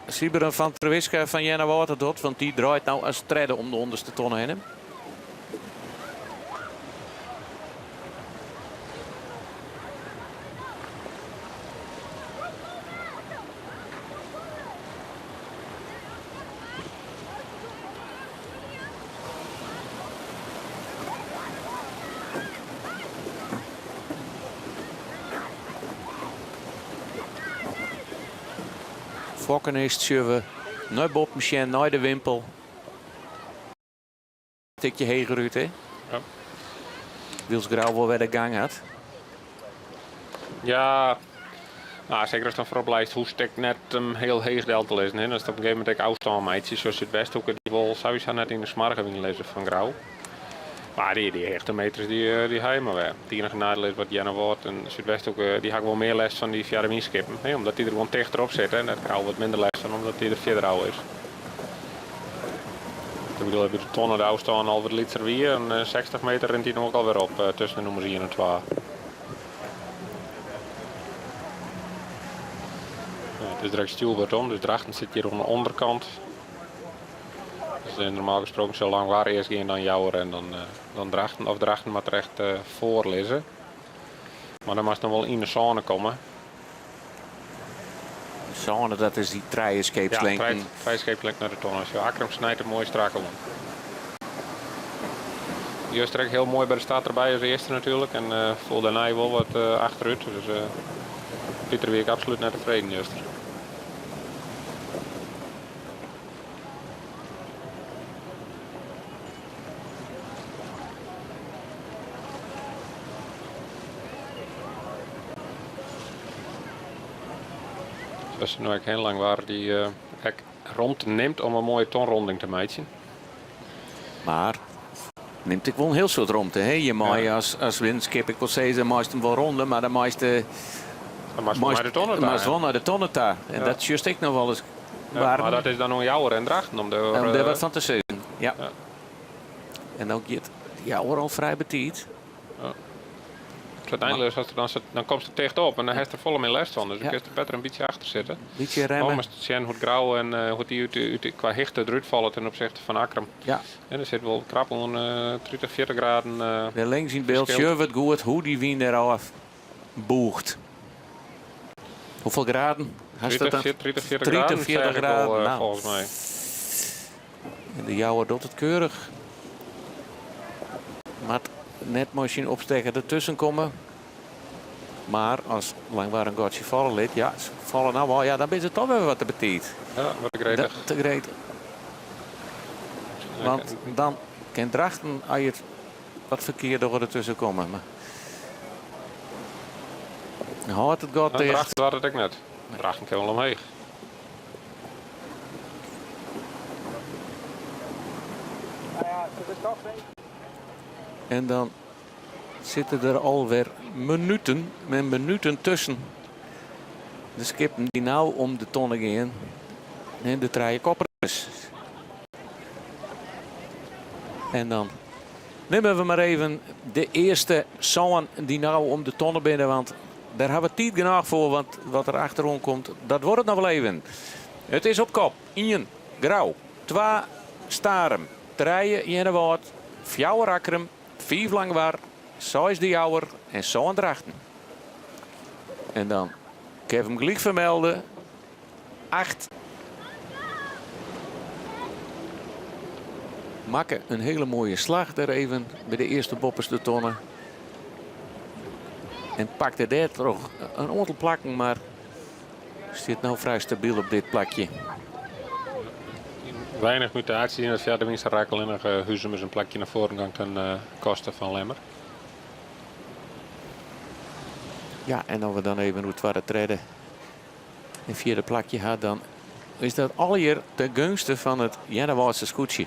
Sybren van Terwiska fan Earnewâld it docht, want dy draait no as tredde om de ûnderste tonne hinne. Fokken is sjogge we nei boppen sjen, nei de wimpel. Tikje heger út, hè? Ja. Wylst Grou wol wer de gang hat. Ja, nou, seker ast dan foarop leist, hoechst ek net him hiel heech del te lizzen. Hè. Ast op in gegeven momint ek ôfstân meitsje, sa Súdwesthoeke, dy wol sawiesa net yn de smoarge wyn lizze fan Grou. Mar dy, dy hichtemeters dy, eh, dy ha je mar wer. It iennige neidiel is wat Earnewâld en Súdwesthoeke, dy ha gewoan mear lêst fan dy fjarrewynskippen. Hè, omdat dy der gewoan tichter op sitte en dêr hat Grou wat minder lêst fan, omdat dy der fierder ôf is. Ik bedoel, by de tonne de ôfstân al wat lytser wie en 60 meter rint dy no ek alwer op eh, tusken de nûmers 1 en 2. Ja, it is direkt stjoerboard om, dus Drachten sit hjir oan de ûnderkant. Dus eh, normaal gesproken sil Langwar earst gean, dan Jouwer en dan, eh, dan Drachten. Of Drachten moat der echt eh, foar lizze. Mar dan moatst noch wol yn de sône komme. Sône, dat is dy trije Ja, skeepslingten. trije skeepslingten nei de tonne. Sjoch, Akkrum snijt der moai strak oan. Juster ek hiel moai by de start derby as earste natuerlik en foel dêrnei wol wat achterút. Dus Pieter wie ek absolút net tefreden juster. Sa no ek hiel lang waar dy ek romte nimt om in moaie tonronding te meitsjen. Mar nimt ek wol in hiel soad romte. Hè? Je mei as, as windskip, ik wol sizze, meist him wol ronde, mar dan meist de Dan moatst wol nei de tonne ta. Moatst wol nei de tonne ta. En dat sjochst ek noch wol ris Ja, mar dat is dan oan Jouwer en Drachten om dêr Om dêr wat fan te sizzen, ja. En dan giet Jouwer al frij betiid. Ja. Dus uiteindelijk as er dan, dan komst der ticht op en dan hast der folle mear lêst fan. Dus dan kinst der better in bytsje achter sitte. Bytsje remme. Om ris te sjen hoe't Grou en eh, hoe't dy út, út, kwa hichte derút falle ten opzichte fan Akkrum. Ja. En der sit wol krap oan eh, 30, 40 graden eh, Dêr links yn it byld ferskil. sjogge we it goed hoe dy wyn dêrôf bûcht. Hoefolle graden? Hast dat 30, dan? 30, 40 graden, 40 seach ik wol, graden. Nou. folgens my. En de Jouwer docht it keurich. Moat net mei syn opstekker dertusken komme. Mar as Langwar in gatsje falle lit, ja, se falle no al, ja, dan binne se toch wer wat te betiid. Ja, wat te gretich. Te gretich. Want dan kin Drachten, as je it wat ferkeard dogge, dertusken komme. Mar hâldt it gat ticht. Drachten doart it ek net. Drachten kin wol omheech. En dan sitte der alwer minuten en minuten tusken de skippen dy't no om de tonne gean en de trije koppers. En dan nimme we mar even de earste sân dy't no om de tonne binne, want dêr ha we tiid genôch foar, want wat der achteroan komt, dat duorret noch wol even. It is op kop. Ien, Grou. Twa, Starum. Trije, Earnewâld. Fjouwer, Akkrum. Fiif, Langwar. Seis, De Jouwer. En sân, Drachten. En dan kin we him gelyk fermelde. Acht. Makke in hiele moaie slach dêr even by de earste boppeste tonne. En pakte dêrtroch in oantal plakken, mar stiet no frij stabyl op dit plakje. Weinig mutaasjes yn it fjirde wynserak, allinnich Huzum is in plakje nei foaren gong ten koste fan Lemmer. Ja, en as we dan even oer twadde, tredde en fjirde plakje ha, dan is dat allegear ten gunste fan it Earnewâldse skûtsje.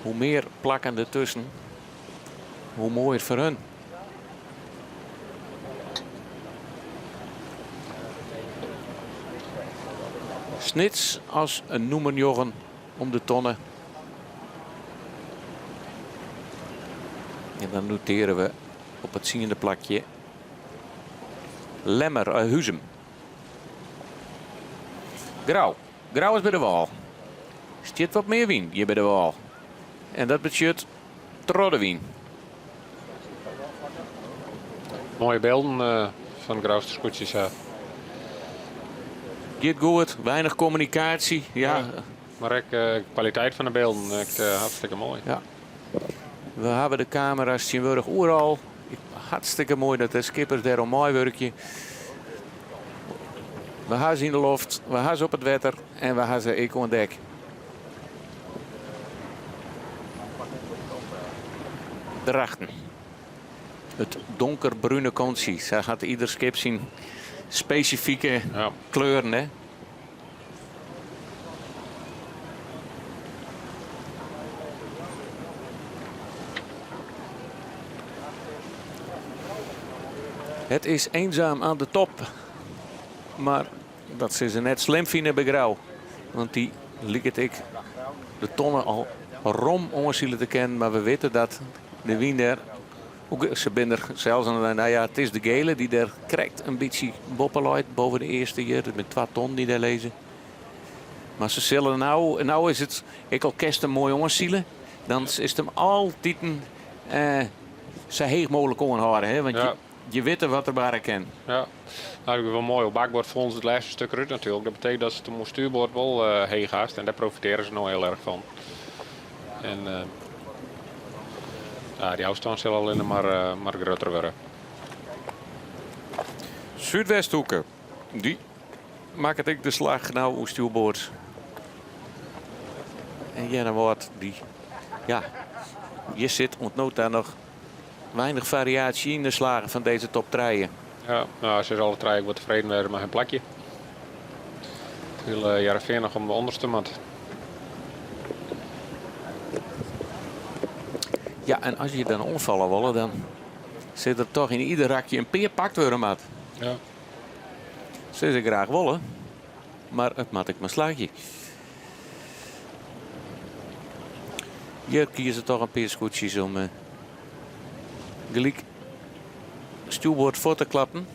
Hoe mear plakken dertusken, hoe moaier foar hun. Snits as in nûmer njoggen om de tonne. En dan notearje we op it tsiende plakje Lemmer, eh, Huzum. Grou. Grou is by de wâl. Stiet wat mear wyn hjir by de wâl. En dat betsjut troch de wyn. Moaie bylden eh, fan Grouster skûtsjes. Ja. Giet goed, weinich kommunikaasje. Ja. Ja, mar ek eh, kwaliteit fan de bylden, ek eh, hartstikke moai. Ja. We hawwe de kamera's tsjintwurdich oeral. Hartstikke moai dat de skippers dêroan meiwurkje. We ha se yn de loft, we ha se op it wetter en we ha se ek oan dek. Drachten. It donkerbrune kontsje. Sa hat ieder skip syn spesifike kleuren. Hè? Het is eenzaam aan de top. Mar dat sille se net slim fine by Grou. Want dy liket ek de tonne al rom oansile te kinnen. Mar we witte dat de wyn dêr... Se binne der sels oan. Nou ja, it is de gele dy't dêr krekt in bytsje boppe leit. Boppe de earste hjir. Der binne twa tonnen dy't dêr lizze. Mar se sille no, no is it, ek al kinst him moai oansile, dan is it him altiten eh, sa heech mooglik oanhâlde. Hè? Want Ja. je, je witte wat der barre kin. Ja, nou, dat is wol moai. Op bakboard foelen se it lêste stik derút natuerlik. Dat betekent dat se it oan stuurboard wol eh, heech hast en dêr profitearje se no hiel erch fan. En, eh, Ja, dy ôfstân sil allinne mar, mar grutter wurde. Súdwesthoeke, dy makket ek de slach no oer stjoerboard. En Earnewâld, dy, ja, hjir sit oant no ta noch weinich fariaasje yn de slagen fan dizze top trije. Ja, no, se is alle trije ek wol tefreden wêze mei har plakje. Hiel Hearrenfean noch om de ûnderste moat. Ja, en as je dan oanfalle wolle, dan sit der toch yn ieder rakje in pear pakt wurde moat. Ja. Sis ik graach wolle, mar it moat ek mar slagje. Hjir kieze toch in pear skûtsjes om eh, gelyk stjoerboard fuort te klappen.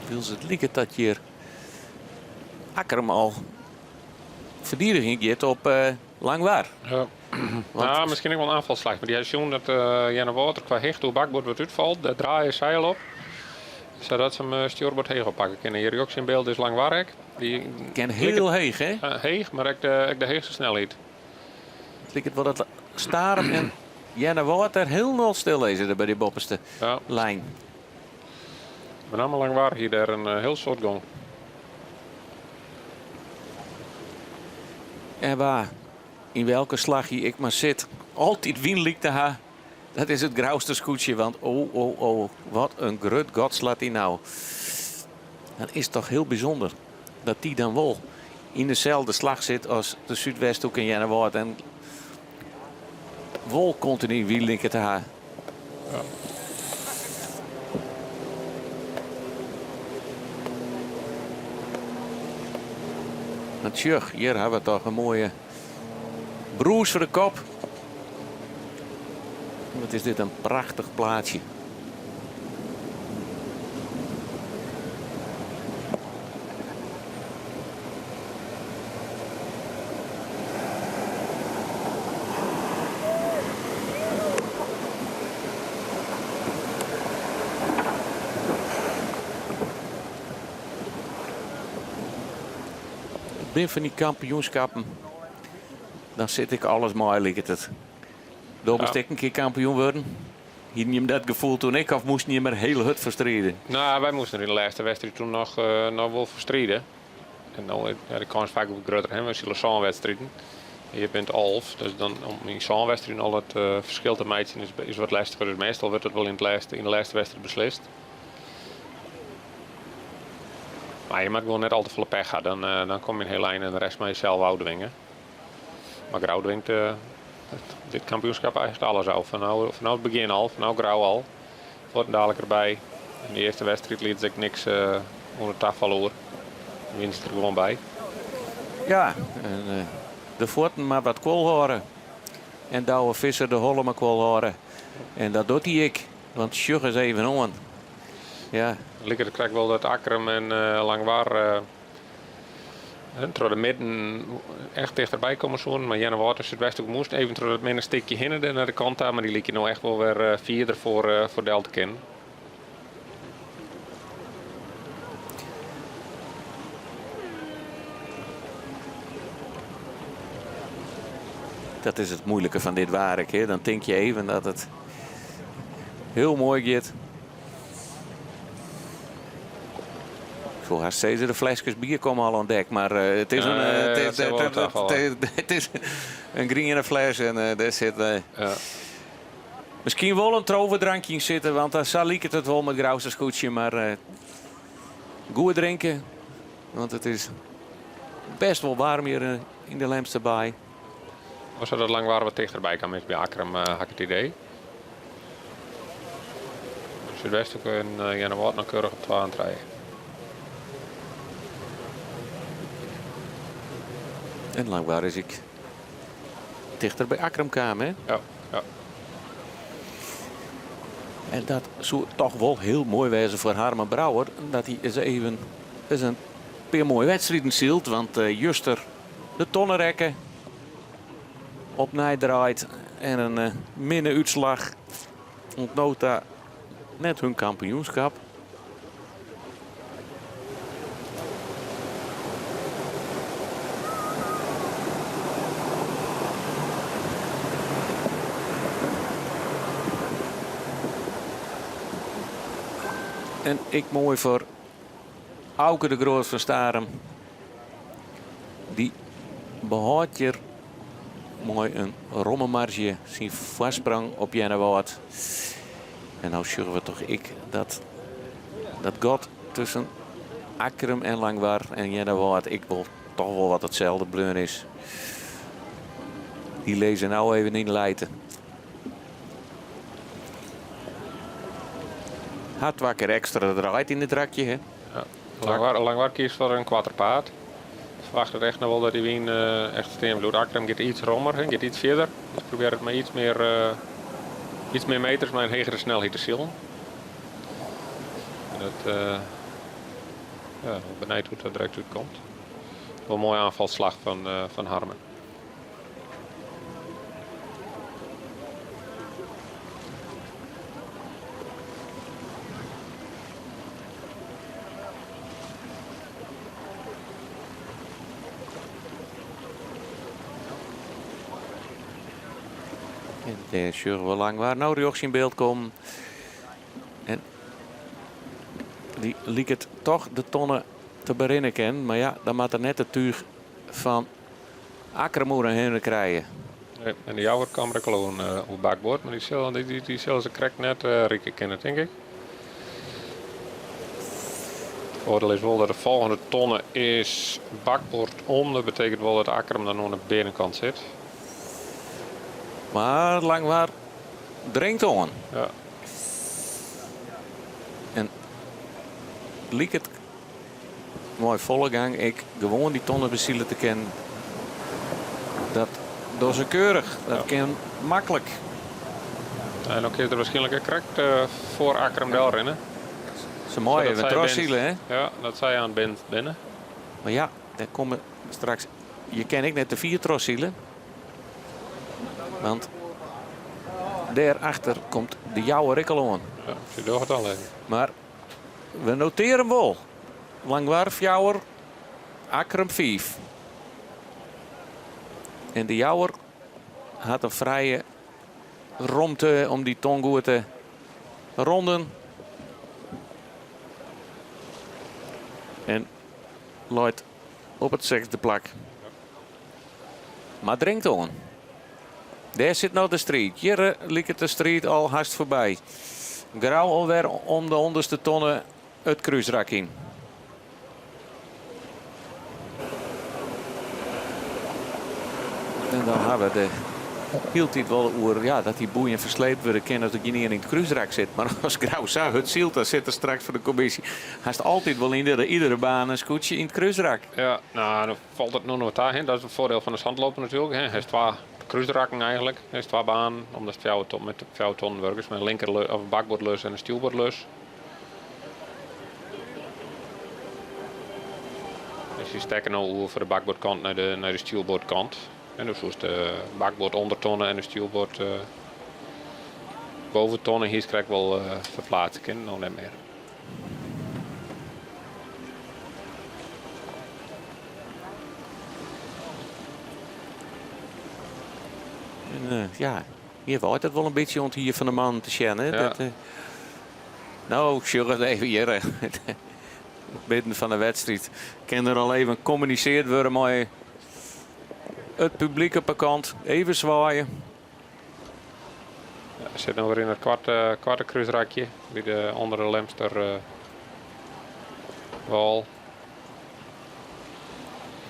Wylst it liket dat hjir Akkrum al ferdigening giet op eh, Langwar. Ja. Nou, miskien ek wol in oanfalsslach. Mar dy ha sjoen dat uh, Earnewâld kwa hichte oer bakboard wat útfalt. Dêr draaie seil op. Sadat se him eh, stjoerboard heech oppakke kinne. Hjir ook syn byld is Langwar ek. Dy kin hiel heech, hè? Uh, heech, mar ek de, ek de heechste snelheid. It liket wol dat Starum en Earnewâld dêr hielendal stil lizze by dy boppeste ja. lijn. Benammen Langwar hie dêr in hiel soad gong. En wa yn welke slachje ik mar sit, altyd wyn lyk te ha. Dat is it Grouster skûtsje, want oh, oh, oh, wat in grut gat slacht dy no. Dat is toch hiel bysûnder dat dy dan wol yn deselde slach sit as de Súdwesthoek en Earnewâld en wol kontinu wyn liket te ha. Ja. Want sjoch, hjir ha we toch in moaie brûs foar de kop. Wat is dit in prachtich plaatsje. It bin fan dy kampioenskappen, dan sit ik alles mei, liket it. Do bist ek in kear kampioen wurden. Hienen jim dat gefoel toen ek of moasten jim der hiel hurd foar stride? No, wy moasten der yn de lêste wedstriid toen noch, noch wol foar stride. En no is de kâns faak wat grutter. Hè? We sile sân wedstriden. Hjir binne it 11. Dus dan om yn sân wedstriden al it ferskil te meitsjen is, is wat lestiger. Dus meastal wurdt it wol yn, it lêste, yn de lêste wedstriid beslist. Mar je moatte gewoan net al te folle pech ha. Dan, dan komme je in hiel ein en de rest moatte je sels ôftwinge. Mar Grou dwingt dit kampioenskip eigentlik alles ôf. Fanôf, fanôf it begjin al, fanôf Grou al. Fuortendalik derby. Yn de earste wedstriid liet se ek niks oan it tafal oer. Wiene se der gewoan by. Ja, en de fuotten mar wat koel hâlde. En Douwe Visser de holle mar koel hâlde. En dat docht hy ek, want sjoch ris even oan. Ja. Liket it krekt wol dat Akkrum en Langwar troch de midden echt tichterby komme soenen. Mar Earnewâld en Súdwesthoek moasten even troch dat minne stikje hinne dêr nei de kant ta. Mar dy lykje no echt wol wer fierder foar, foar del te kinnen. Dat is it muoilike fan dit waar ek. Dan tink je even dat it hiel moai giet. Ik wol hast sizze, de fleskes bier komme al oan dek, mar eh, it is in, eh, it is, it is in griene fles en eh, dêr sit ja. miskien wol in toverdrankje yn sitte, want sa liket it wol mei it Grouster skûtsje, mar goed drinke, want it is best wol waarm hjir yn de Lemster Baai. Of sadat Langwar wat tichterby kaam is by Akkrum, ha ik it idee. Súdwesthoek en Earnewâld noch keurich op 2 en 3. En Langwar is ek tichter by Akkrum kaam, hè? Ja, ja. En dat soe toch wol hiel moai wêze foar Harmen Brouwer, dat hy ris even ris in pear moaie wedstriden sylt, want juster de tonne rekke. Opnij draait en in eh, minne útslach. Oant no ta net hun kampioenskip. En ek moai foar Auke de Groot fan Starum. Dy behâldt hjir mei in romme marzje syn foarsprong op Earnewâld. En no sjogge we toch ek dat dat gat tusken Akkrum en Langwar en Earnewâld ek wol toch wol wat itselde bleaun is. Dy lizze no even yn lijte. Hat twa kear ekstra draaid yn it rakje. Hè? Ja. Langwar kiest foar in koarter paad. Ferwachtet echt noch wol dat dy wyn echt stean bliuwt. Akkrum giet iets rommer, giet iets fierder. Dus probearret mei iets mear meters mei in hegere snelheid te silen. En dat, ja, benijd hoe't dat direkt útkomt. Wol in moaie oanfalsslach fan Harmen. En dêr sjogge we Langwar no rjochts yn byld kommen. En dy liket toch de tonne te berinnen kinnen. Mar ja, dan moat er net it túch fan Akkrum oer him hinne krije. Nee, en de Jouwer kaam der ek al oer bakboard, mar dy sille se krekt net rike kinne, tink ik. It foardiel is wol dat de folgjende tonne is bakboard om. Dat betekent wol dat Akkrum dan oan de binnenkant sit. Mar Langwar dringt oan. Ja. En liket mei folle gang ek gewoan dy tonne besile te kinnen. Dat dogge se keurich. Dat kin maklik. En dan kin er waarskynlik ek krekt foar Akkrum del rinne. Se meie even trochsile, hè? Ja, dat sy oan it binnenst binne. Mar ja, dêr komme straks. Je kin ek net te fier trochsile. Want dêrachter komt de Jouwer ek al oan. Ja, se dogge it al even. Mar we notearje wol. Langwar fjouwer, Akkrum fiif. En de Jouwer hat in frije romte om dy ton goed te ronden. En leit op it sechsde plak. Mar dringt oan. Dêr sit no de striid. Hjir liket de striid al hast foarby. Grou alwer om de ûnderste tonne it krúsrak yn. En dan ha we de hieltyd wol oer ja, dat dy boeien fersleept wurde kinne as der gjin ien yn it krúsrak sit. Mar as Grou sa hurd sylt, dan sit der straks foar de kommisje hast altyd wol yn iedere baan in skûtsje yn it krúsrak. Ja, no, dan falt it no noch ta. Hè. Dat is it foardiel fan de zandloper natuerlik. Hè. Hast twa krúsrakken eigentlik. Hast twa banen, omdat it fjouwer ton, met fjouwer tonnen wurkest, mei in linker of bakboardlus en in stjoerboardlus. Dus je stekke no oer foar de bakboardkant nei de stjoerboardkant. En dan soest de bakboard ûndertonne en de stjoerboard boventonne hiest krekt wol ferplaatse kinnen, no net mear. En ja, hjir waait it wol in bytsje oan it hier fan de mannen te sjen. Hè? Ja. Dat, no, sjoch it even hjir. Midden fan de wedstriid kin der al even kommuniseard wurde mei it publyk op 'e kant. Even swaaie. Ja, sit no wer yn it koarte krúsrakje by de ûnder de Lemster wâl.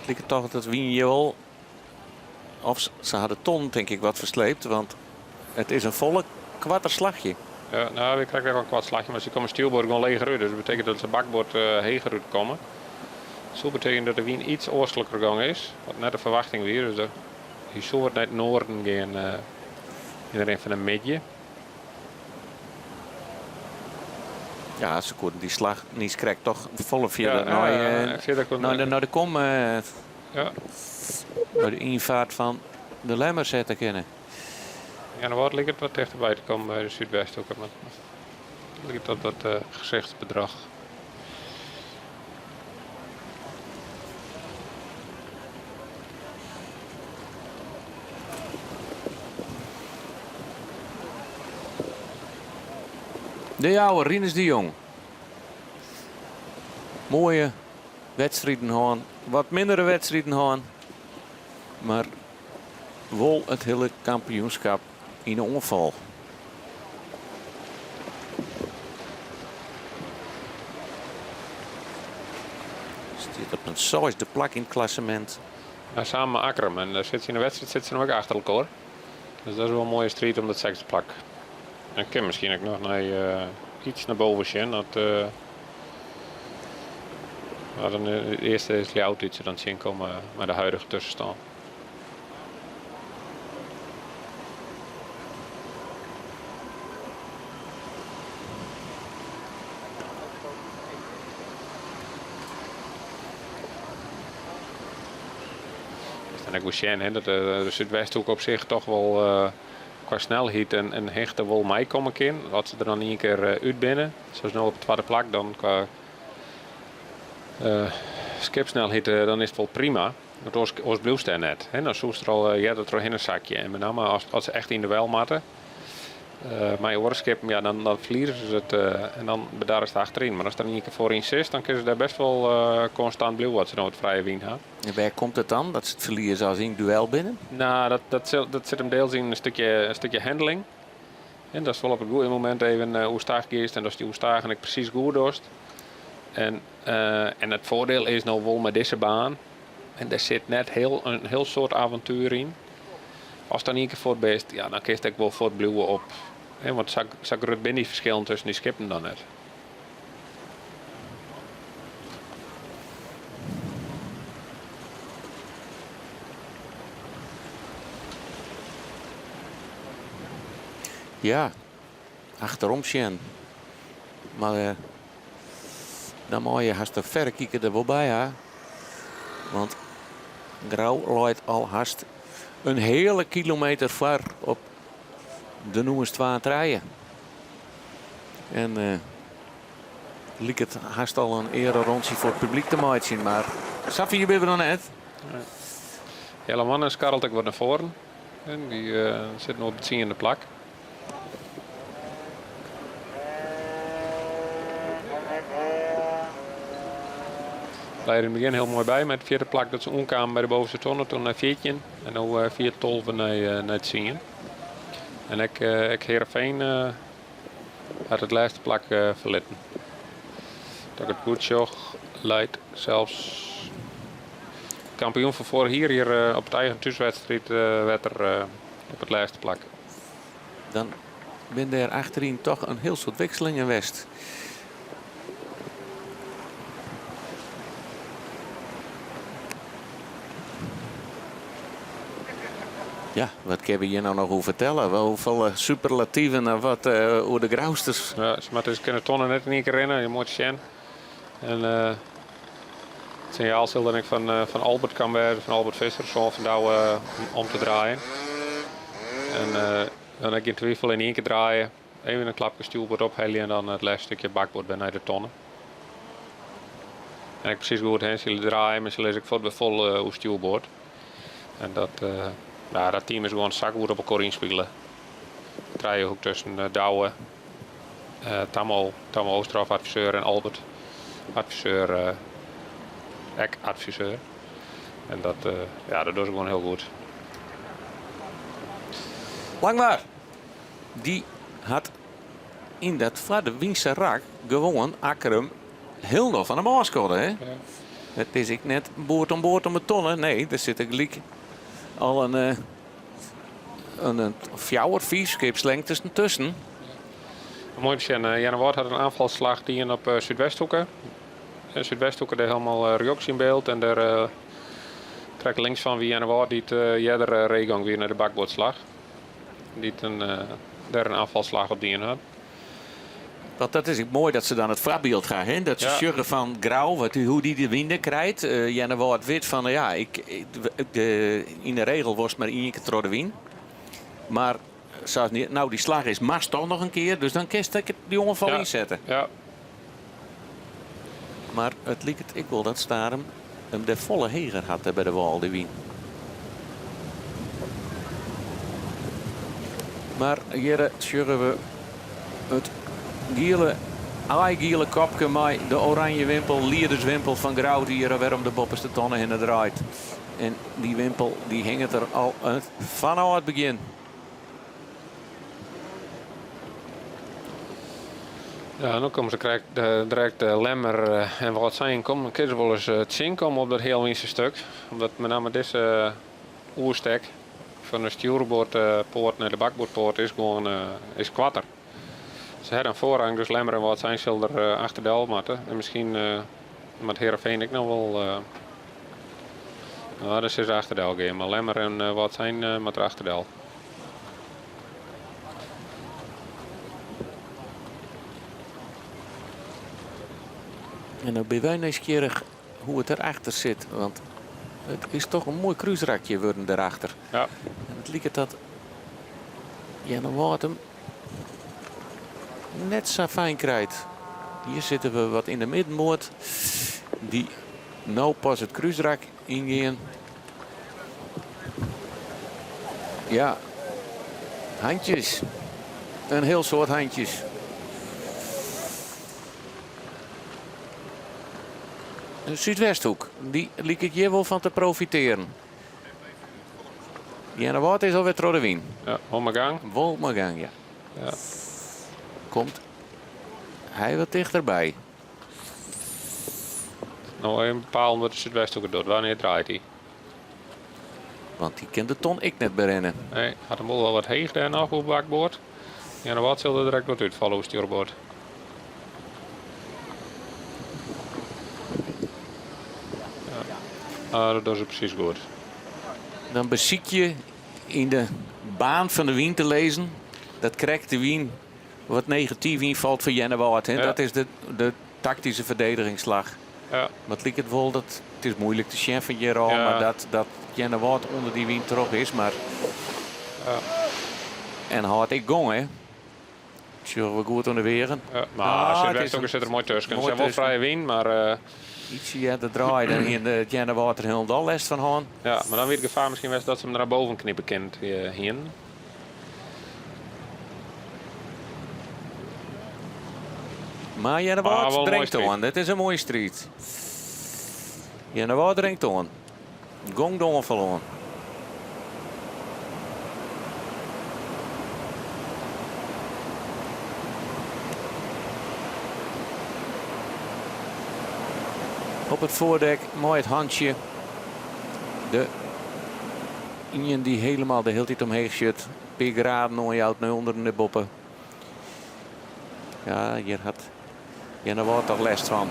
It liket toch dat wyn hjir wol, of se ha de ton tink ik wat fersleept, want it is in folle koarter slachje. Ja, no, wy krije wol in koart slachje, mar se komme stjoerboard gewoan leger út. Dus dat betekent dat se bakboard heger útkomme. Dat soe betekenen dat de wyn iets oastliker gong is, wat net de ferwachting wie. Dus de, hy soe wat nei it noarden gean yn de rin fan de middei. Ja, se koenen dy slach niis krekt toch folle fierder Ja, ja, fierder koenen nei de kom, Ja. nei de ynfeart fan de Lemmer sette kinne. Ja, dan wordt liket wat tichterby te kommen by de Súdwesthoeke, mar liket dat dat gezichtsbedrag. De Jouwer, Rinus de Jong. Moaie wedstriden hân, wat mindere wedstriden hân. Mar wol it hiele kampioenskip yn de oanfal. Stiet op in seisde plak yn it klassemint. Ja, samen mei Akkrum. En dêr sit se yn de wedstriid sit se noch ek achter elkoar. Dus dat is wol in moaie striid om dat sechsde plak. En kin miskien ek noch nei iets nei boven sjen. Dat, mar dan de earste is Ljouwert dy't se dan tsjinkomme mei de huidige tuskenstân. En ek wol sjen hè, dat de Súdwesthoek op sich toch wol kwa snelheid en hichte wol meikomme kin. As se der dan ien kear út binne, sa as no op it twadde plak, dan kwa skipsnelheid dan is it wol prima. Want oars, oars bliuwst dêr net. Hè. Dan soest der al earder trochhinne sakje. En benammen as, as se echt yn duel moatte mei oare skippen, ja, dan, dan ferlieze se it en dan bedarrest achteryn. Mar ast der ien kear foaryn sitst, dan kinne se dêr best wol konstant bliuwe as se no it frije wyn ha. En wêr komt it dan dat se it ferlieze as yn duel binne? Nou, dat sit him deels yn in stikje handling. En datst wol op it goede momint even oerstaach giest en datst dy oerstagen ek presys goed dochst. En it foardiel is no wol mei dizze baan, en dêr sit net hiel, in hiel soad avontuer yn. Ast dan ien kear fuort bist, ja, dan kinst ek wol fuort bliuwe op. Hè, want sa grut binne dy ferskillen tusken dy skippen dan net. Ja, achterom sjen. Mar eh, dan mei je hast de ferrekiker der wol by ha. Want Grou leit al hast in heale kilometer foar op de nûmers 2 en 3. En uh, liket hast al in earerûntsje foar it publyk te meitsjen, mar safier binne we noch net. Jelle Mannes skarrelt ek wat nei foaren. En dy uh, sit no op it tsiende plak. Lei er yn it begjin hiel moai by mei it fjirde plak dat se oankamen by de bovenste tonne, toen nei 14 en no fia 12 nei 10. En ek, ek Heerenveen hat it lêste plak ferlitten. As ik it goed sjoch, leit sels kampioen fan foarich jier hjir op it eigen thúswedstriid wetter op it lêste plak. Dan binne dêr achteryn toch in hiel soad wikselingen west. Ja, wat kinne we hjir no noch oer fertelle? Hoefolle superlativen en wat oer de Grousters? Ja, se moatte dus kinne tonne net yn ien kear rinne, je moatte sjen. En it sinjaal sil dan ek fan Albert kaam wêze, fan Albert Visser, soan fan Douwe, om te draaien. En dan ek gjin twifel yn ien kear draaie. Even in klapke stjoerboard ophelje en dan it lêste stikje bakboard wer nei de tonne. En ek presys goed hè, se draaie, mar se lizze ek fuort wer fol oer stjoerboard. En dat, ja, dat team is gewoan sa goed op elkoar ynspile. Trijehoek tusken Douwe, Tammo, Tammo Oosterhof adviseur en Albert adviseur, ek adviseur. En dat, ja, dat dogge se gewoan hiel goed. Langwar, dy hat yn dat foar de wynse rak gewoan Akkrum hielendal fan him ôfskodde. Hè? Ja. It is ek net board om board om 'e tonne. Nee, der sitte gelyk al in fjouwer, fiif skipslengtes tusken. Moai te sjen. Earnewâld hat in aanvalsslag dien op Súdwesthoeke. Súdwesthoeke dêr hielendal rjochts yn byld en dêr krekt links fan wie Earnewâld dy't earder reegong wie nei de bakboardslach. Dy't in, dêr in aanvalsslag op dien hat. Want dat is ek moai dat se dan it foarbyld ha. Hè? Dat se Ja. sjogge fan Grou, wat, hoe dy de wyn krijt. Earnewâld wit fan, ja, ik, de, yn de regel wolst mar ien kear troch de wyn. Mar sa as no dy slach is, moatst toch noch in kear. Dus dan kinst ek dy oanfal ynsette. Ja. Mar it liket ek wol dat Starum him dêr folle heger hat by de wâl, dy wyn. Mar hjir sjogge we it giele aaigiele kopke mei de oranje wimpel, liederswimpel fan Grou dy't hjir alwer om de boppeste tonne hinne draait. En dy wimpel dy hinget der al fanôf it begjin. Ja, no komme se krekt direkt Lemmer en Wâldsein komme. Dan kinne se wolris tsjinkomme op dat healwynse stuk. Omdat met name dizze oerstek fan de stjoerboardpoart nei de bakboardpoart is gewoan is koarter. Se ha dan foarrang, dus Lemmer en Wâldsein sil der achterdel moatte. En miskien moat Heerenveen ek noch wol. No, dan sille se achterdel gean, mar Lemmer en Wâldsein moat der achterdel. En no binne wy nijsgjirrich hoe it derachter sit, want it is toch in moai krúsrakje wurden derachter. Ja. En it liket dat Earnewâld him net sa fijn krijt. Hjir sitte we wat yn de middenmoat, dy't no pas it krúsrak yngean. Ja, handjes. In hiel soad handjes. De Súdwesthoek, dy liket hjir wol fan te profitearen. Earnewâld is alwer troch de wyn. Ja, wol mei gang. Wol mei gang, ja. Ja. Komt hy wat tichterby. No even bepalen wat de Súdwesthoek it docht. Wannear draait hy? Want dy kin de ton ek net berinnen. Nee, hat him wol wat heech dêr noch oer bakboard. Earnewâld sil der direkt wat útfalle oer stjoerboard. Ja. Ah, dat dogge se presys goed. Dan besykje yn de baan fan de wyn te lizzen. Dat krekt de wyn wat negatyf ynfalt foar Earnewâld. Ja. Dat is de taktyske ferdedigingsslach. Ja. Mar it liket wol dat it is muoilik te sjen fan hjir ôf, Ja. mar dat Earnewâld ûnder dy wyn troch is. Mar Ja. en hâldt ek gong, hè? Sjogge we goed oan de weagen. Ja, mar Ah, het is Súdwesthoeke sit der moai tusken. moai Se ha wol tusken. frije wyn, mar Ietsje earder draaie, dan hie de Earnewâld der hielendal lêst fan hân. Ja, mar dan wie it gefaar miskien west dat se him der nei boven knipe kind hienen. Mar Ah, Earnewâld wel een mooie dringt striid. oan. Dit is in moaie striid. Earnewâld dringt oan. Gong de oanfal oan. Op it foardek mei it hantsje. De ien dy't hielendal de hiele tiid omheech sjocht. Pear graden oanjout nei ûnderen nei boppe. Ja, hjir hat Earnewâld toch lêst fan.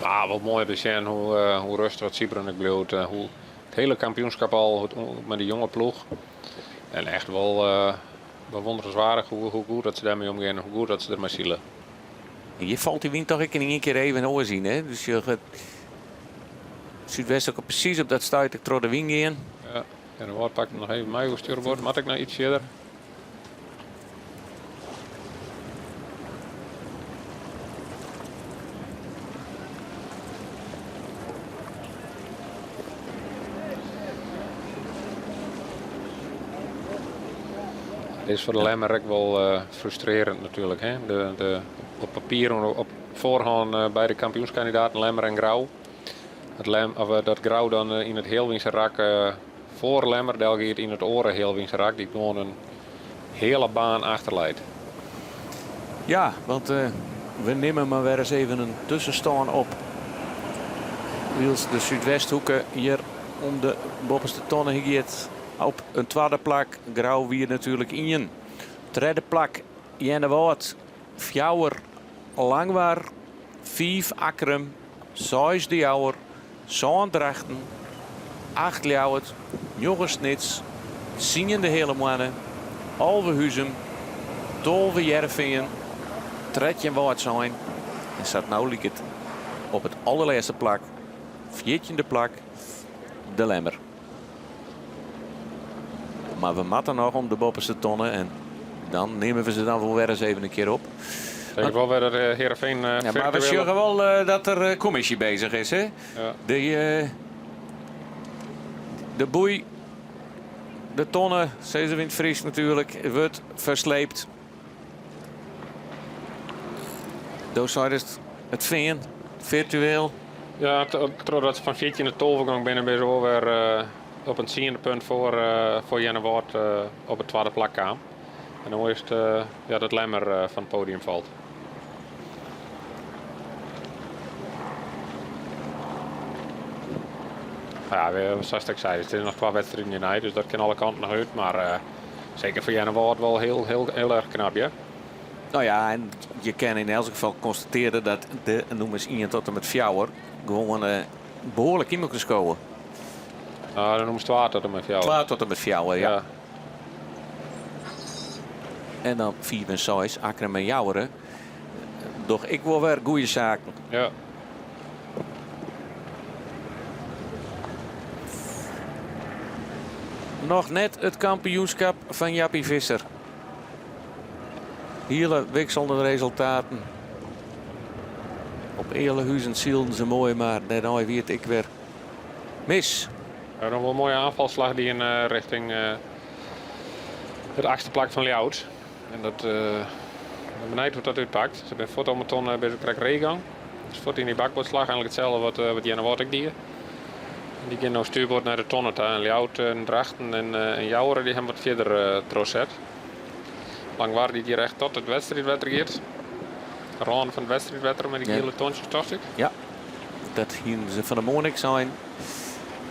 Ah, wat moai om te sjen hoe, eh, hoe rêstich it Sybren ek bliuwt. Eh, hoe it hiele kampioenskip al mei de jonge ploech. En echt wol uh, bewonderenswaardich hoe, hoe goed dat se dêrmei omgean en hoe goed dat se dermei sile. Hjir falt dy wyn toch ek yn ien kear even oars yn, hè? Dus je it Súdwesthoeke presys op dat stuit ek troch de wyn gean. Ja, Earnewâld pakt him noch even mei oer stjoerboard. Moat ik noch iets fierder? It is foar de Lemmer ek wol eh, frustrearjend natuerlik. Hè? De, de, op papier, op foarhân eh, beide kampioenskandidaten Lemmer en Grou. Dat, Lem, of, eh, dat Grou dan yn it healwynse rak foar Lemmer del giet yn it oare healwynse rak, dy't gewoan in hiele baan achterleit. Ja, want we nimme mar wer ris even in tuskenstân op. Wylst de Súdwesthoeke hjir om de boppeste tonne giet op in twadde plak. Grou wie natuerlik ien. Tredde plak Earnewâld, fjouwer Langwar, fiif Akkrum, seis De Jouwer, sân Drachten, acht Ljouwert, njoggen Snits, tsien De Heale Moanne, 11 Huzum, 12 Hearrenfean, 13 Wâldsein en sa't no liket op it allerlêste plak, fjirtjinde plak, De Lemmer. Mar we moatte noch om de boppeste tonne en dan nimme we se dan wol wer ris even in kear op. Ik wol wer dat Heerenveen Ja, mar we sjogge wol dat der kommisje beuzich is. Hè? Ja. De, de boei. De tonne, sizze we yn it Frysk natuerlik, wurdt fersleept. Do seidest it fean, firtueel. Ja, trochdat se fan 14 nei 12 gong binne, binne se wol wer op in tsiende punt foar foar Earnewâld op it twadde plak kaam. En no is it ja, dat Lemmer fan it podium falt. Ja, sa't ik sei, it is noch twa wedstriden hjirnei, dus dat kin alle kanten noch út. Mar seker foar Earnewâld wol hiel, hiel, hiel erch knap, ja. No ja, en je kinne yn elts gefal konstatearje dat de nûmers 1 tot en met 4 gewoan behoarlik yn elkoar skowe. No, de nûmers 2 tot en met 4. 2 tot en met 4, ja. En dan 5 en 6, Akkrum en Joure. Doch ek wol wer goede saken. Ja. Noch net it kampioenskip fan Jappie Visser. Hiele wikseljende resultaten. Op Ealahuzen sylden se moai, mar dêrnei wie it ek wer mis. Ja, noch wol in moaie oanfalsslach dien rjochting it achtste plak fan Ljouwert. En dat, ik bin benijd hoe't dat útpakt. Se binne fuort om 'e tonne by se krekt reegang. Dus fuort yn dy bakboardslach, eigentlik itselde wat, wat Earnewâld ek die. En dy gean no stuurboard nei de tonne ta. En Ljouwert en Drachten en, en Joure dy hawwe wat fierder trochset. Langwar dy't hjir echt tot it wedstriidwetter giet. Râne fan it wedstriidwetter mei dy giele tontsjes, tocht ik. Ja, dat hiene se fan 'e moarn ek sein.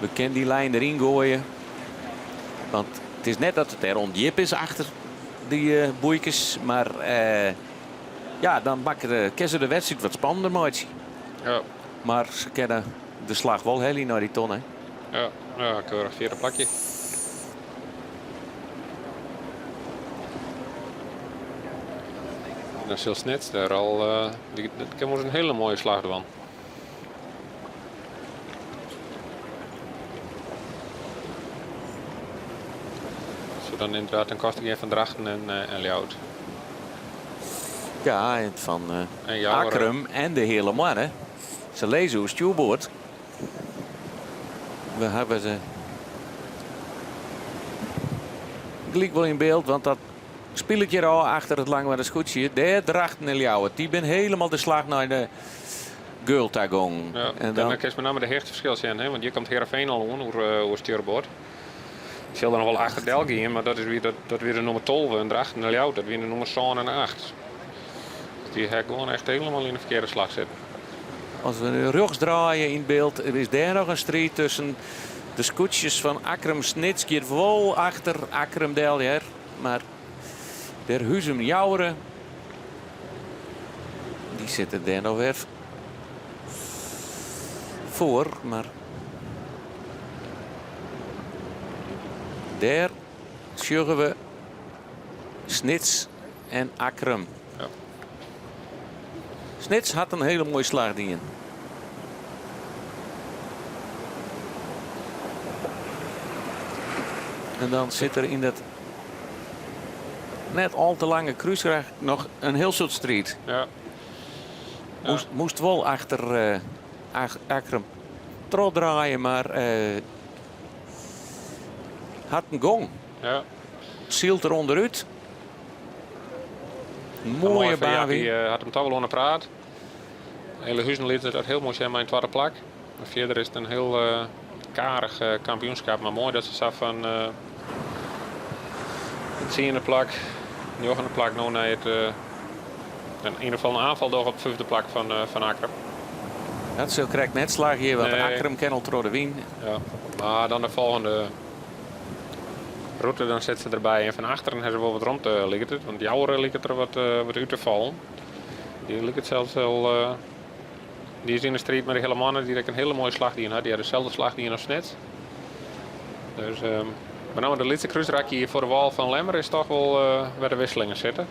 We kinne dy lijn deryn goaie. Want it is net dat it dêr ûndjip is achter dy boeikes, mar ja, dan kinne se de wedstriid wat spannender meitsje. Ja. Mar se kinne de slach wol helje nei dy tonne. Ja, ja, keurich fjirde plakje. En dan sil Snits dêr al, dy kin wolris in hiele moaie slach dwaan. Soe dan ynderdaad ten koste gean fan Drachten en, en Ljouwert. Ja, en fan Akkrum en de Heale Moanne. Se lizze oer stjoerboard. We hawwe se gelyk wol yn byld, want dat spilet hjir ôf achter it Langwarder skûtsje. Dêr Drachten en Ljouwert. Dy binne hielendal de slach nei de geul ta gongen. Ja, en dan, dan kinst mei namme de hichteferskil sjen, hè? Want hjir komt Heerenveen al oan oer stjoerboard. Sil der noch wol achter del gean, mar dat is wie dat, dat wie de nûmer 12 en Drachten en Ljouwert, dat wiene de nûmers 7 en 8. Dus dy ha gewoan echt hielendal yn de ferkearde slach sitten. As we nu rjochts draaie yn byld, is dêr noch in striid tusken de skûtsjes fan Akkrum. Snits giet wol achter Akkrum del, hear. Mar der Huzum Joure, dy sitte dêr noch wer foar. Mar dêr sjogge we Snits en Akkrum. Ja. Snits hat in hiele moaie slach dien. En dan sit der yn dat net al te lange krúsrak noch in hiel soad striid. Ja. Moast, moast wol achter Akkrum trochdraaie, mar hat in gong. Ja. Sylt der ûnderút. Moaie baan. Dy hat him toch wol oan de praat. Ealahuzen liet dat hiel moai sjen mei in twadde plak. Mar fierder is it in hiel karich kampioenskip. Mar moai dat se sa fan it tsiende plak, njoggende plak no nei it yn ieder gefal in oanfal dogge op it fyfde plak fan Akkrum. Dat sil krekt net slagje, want Nee. Akkrum kin al troch de wyn. Ja, mar dan de folgjende rûte, dan sit se derby. En fan achteren ha se wol wat romte, liket it. Want Joure liket der wat út te fallen. Dy liket sels al. Dy is yn de striid mei de Heale Moanne, dy't ek in hiele moaie slach dien hat. Dy hat deselde slach dien as Snits. Dus mei namme de lytse krúsrakje hjir foar de wâl fan Lemmer is toch wol wêr de wisselingen sitte.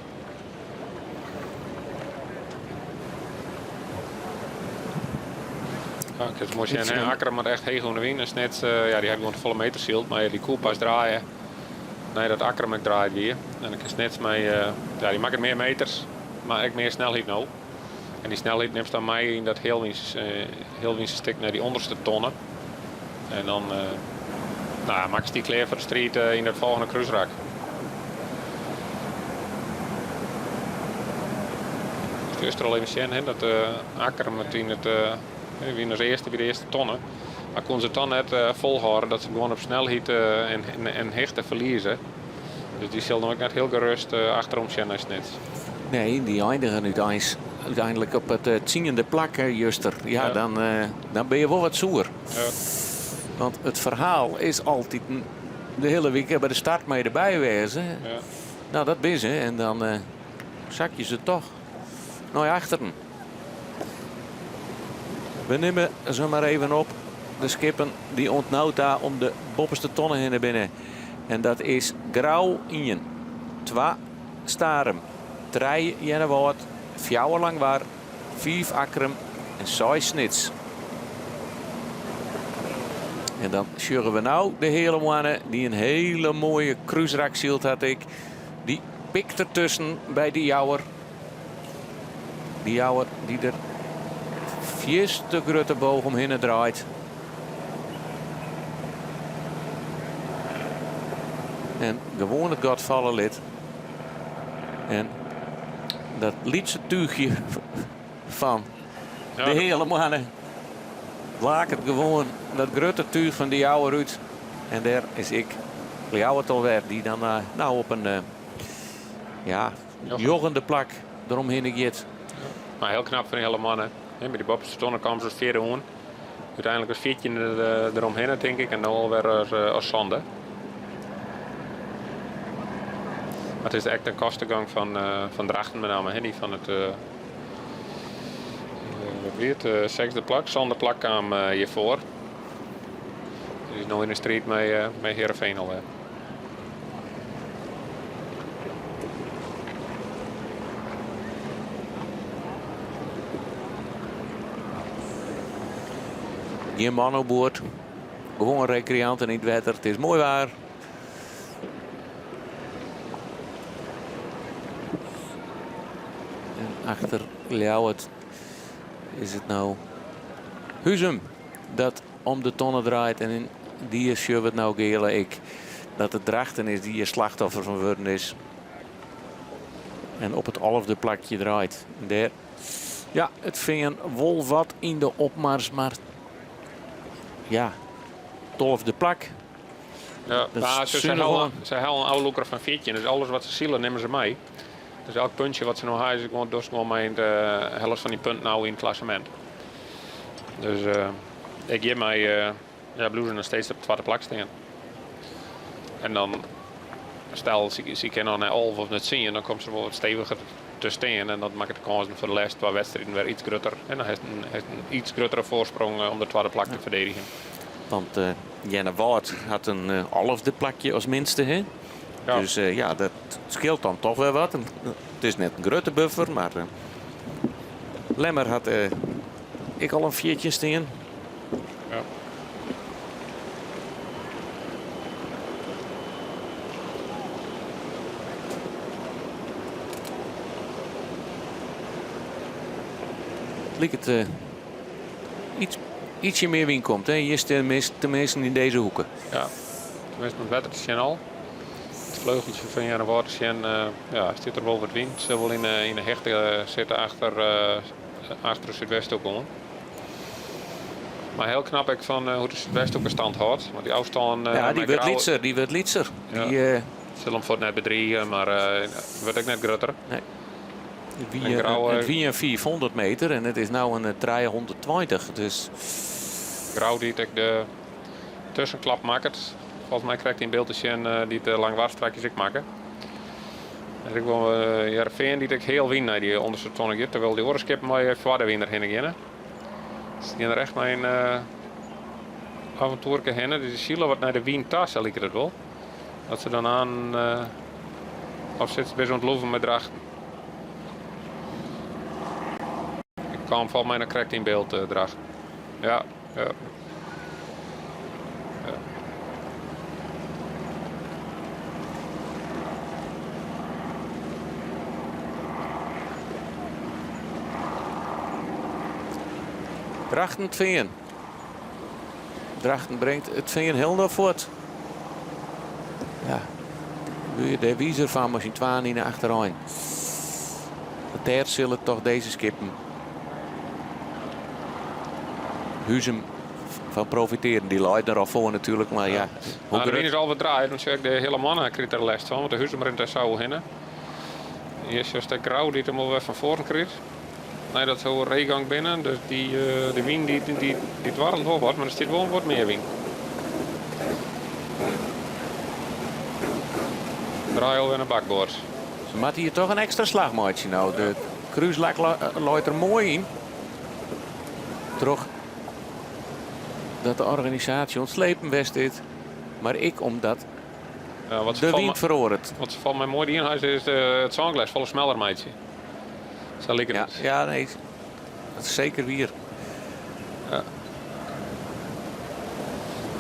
Ja, ik moai sjen, hè. Akkrum moat echt heech oan de wyn en Snits, ja, dy hat gewoan te folle meters syld, mar dy koe pas draaie neidat Akkrum ek draaid wie. En dan kin Snits mei, ja, dy makket mear meters, mar ek mear snelheid no. En dy snelheid nimst dan mei yn dat healwynse stik nei dy ûnderste tonne. En dan. Nou, Max die klear foar de striid yn it folgjende krúsrak. Juster al even sjen hè, dat Akkrum it yn it wie as earste by de earste tonne. Mar koene se it dan net folhâlde dat se gewoan op snelheid en hichte ferlieze. Dus dy sil no ek net hiel gerêst achterom sjen nei Snits. Nee, dy eindigen úteinlik op it tsiende plak juster. Ja, dan, dan binne je wol wat soer. Ja. Want it ferhaal is altyd de hiele wike by de start mei derby wêze. Ja. Nou, dat binne se. En dan sakje se toch nei achteren. We nimme se mar even op. De skippen dy't oant no ta om de boppeste tonne hinne binne. En dat is Grou ien, twa Starum, trije Earnewâld, fjouwer Langwar, fiif Akkrum en seis Snits. En dan sjogge we no de Heale Moanne, dy't in hiele moaie krúsrak syld hat ek. Dy pikt der tusken by de Jouwer. De Jouwer dy't der fierste grutte boog omhinne draait. En gewoan it gat falle lit. En dat lytse túchje fan de Heale Moanne laket gewoan dat grutte túch fan de Jouwer út. En dêr is ek Ljouwert alwer, dy't dan no op in ja, njoggende plak deromhinne giet. Mar hiel knap fan de Heale Moanne. By de boppeste tonne kaam se as fjirde oan. Uteinlik as fjirtjinde deromhinne, tink ik. En no alwer as sânde. Mar it is ek de kostegang fan Drachten mei namme, dy't fan it wat wie it, sechsde plak, sânde plak kaam hjirfoar. Dy is no yn de striid mei Heerenveen alwer. Gjin man oan board. Gewoan rekreanten yn it wetter. It is moai waar. En achter Ljouwert is it no Huzum dat om de tonne draait. En yn dy sjogge we it no Geale ek dat it Drachten is dy't hjir slachtoffer fan wurden is. En op it alfde plakje draait. En dêr, ja, it Fean wol wat yn de opmars, mar ja, tolfde plak. Ja, mar se helle in ôflûker fan 14, dus alles wat se sile nimme se mei. Dus elk puntsje wat se no ha is gewoan dochst gewoan mei de helft fan dy punten ôf yn it klassemint. Dus ek hjirmei ja, bliuwe se noch steeds op it twadde plak stean. En dan stel sy kinne noch nei 11 of nei 10, dan komt se wol wat steviger te stean en dat makket de kânsen foar de lêste twa wedstriden wer iets grutter. En dan hast in iets gruttere foarsprong om de twadde plak te ferdedigjen. Want Earnewâld hat in alfde plakje as minste, hè? Ja. Dus ja, dat skeelt dan toch wer wat. It is net in grutte buffer, mar Lemmer hat ek al in 14 stean. Ja. It liket iets, ietsje mear wyn komt. Hè? Hjir teminsten yn dizze hoeke. Ja, teminsten it wetter te sjen al. It fleugeltsje fan Earnewâld te sjen, ja, stiet der wol wat wyn. It sil wol yn de hichte sitte achter, achter de Súdwesthoeke oan. Mar hiel knap ek fan hoe't de Súdwesthoeke stand hâldt. Want dy ôfstân. Ja, dy wurdt lytser, dy wurdt lytser. Ja. Dy, Sil him fuort net bedrige, mar wurdt ek net grutter. Nee. It wie, it wie in 500 meter en it is no in 320. Dus. Grou dy't ek de tuskenklap makket. Folgens my krekt yn byld te sjen dy't de Langwar strakjes ek makke. En ek wol Hearrenfean dy't ek heal wyn nei dy ûnderste tonne giet, terwyl dy oare skippen mei foar de wyn der hinne geane. Se gean der echt mei in avontoerke hinne. Dus dy sile wat nei de wyn ta, sa liket it wol. Dat se dan aan of sit se bist oan it loeven mei Drachten. Ik kaam folgens my noch krekt yn byld, Drachten. Ja, ja. Ja. Drachten it Fean. Drachten bringt it Fean hielendal fuort. Ja, wurde je dêr wizer fan mei syn twaen yn de achterein. Want dêr sille toch dizze skippen Huzum fan profitearjen. Dy leit der al foar natuerlik, mar ja. Hoe de wyn is al wat draaid, dan sjoch ik de hiele manne krijt der lêst fan, want de Huzum rint dêr sa oer hinne. Hjir sjochst de Grou dy't him alwer fan foaren krijt. Nei dat se oer reegang binne, dus dy, de wyn dy, dy, dy dwarrelt wol wat, mar der stiet wol wat mear wyn. Draai alwer nei bakboard. Se moatte hjir toch in ekstra slach meitsje no. De krúslak leit der moai yn. Troch dat de organisaasje oan it slepen west is, mar ek omdat de wyn feroaret. Wat se folgens my moai dien ha is it sânglês folle smeller meitsje. Sa liket it. Ja, nee, dat is seker wier. Ja.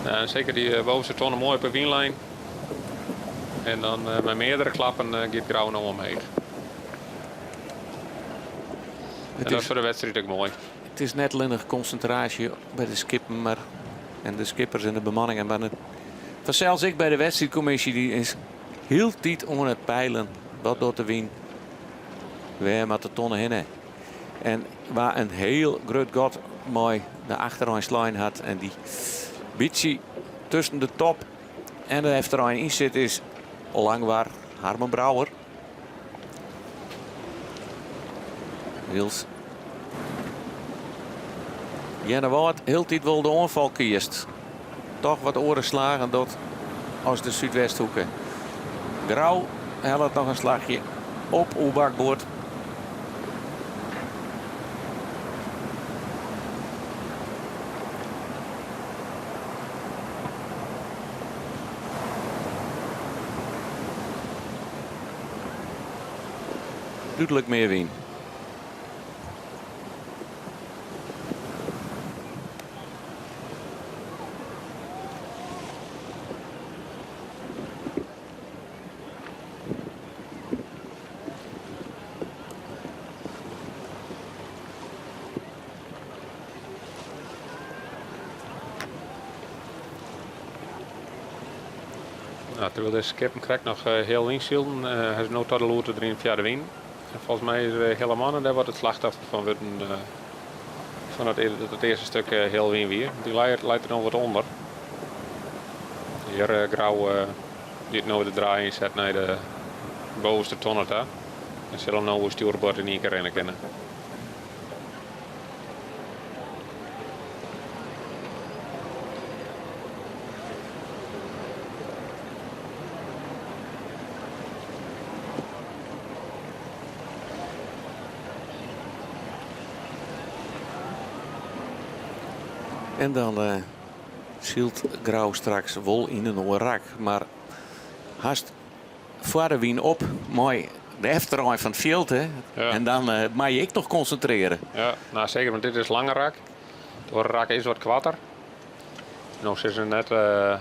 Ja, en seker dy bovenste tonne moai op de wynlijn. En dan mei meardere klappen giet Grou no omheech. En dat is foar de wedstriid ek moai. It is net allinnich konsintraasje by de skippen mar, en de skippers en de bemanningen, mar fansels ek by de wedstriidkommisje. Dy is hieltyd oan it peilen. Wat docht de wyn? Wêr moat de tonne hinne? En wa in hiel grut gat mei de achterein slein hat en dy bytsje tusken de top en de efterein yn sit is Langwar Harmen Brouwer. Wylst Earnewâld hieltyd wol de oanfal kiest. Toch wat oare slagen docht as de Súdwesthoeke. Grou hellet noch in slachje op oer bakboard. Dúdlik mear wyn. Nou, terwyl dizze skippen krekt noch heal ynsylden, ha se no ta de lûd deryn fia de wyn. En folgens my is Hille Manne dêr wat it slachtoffer fan wurden fan dat it earste stik heal wyn wie. Dy leit der no wat ûnder. Hjir Grou dy't no de draai ynset nei de bovenste tonne ta. En sil him no oer stjoerboard yn ien kear rinne kinne. En dan uh, sylt Grou straks wol yn in oar rak. Mar hast foar de wyn op mei de efterein fan it fjild. Hè? Ja. En dan uh, mei je ek noch konsintrearje. Ja, nou seker, want dit is lange rak. It oare rak is wat koarter. No sille se net uh,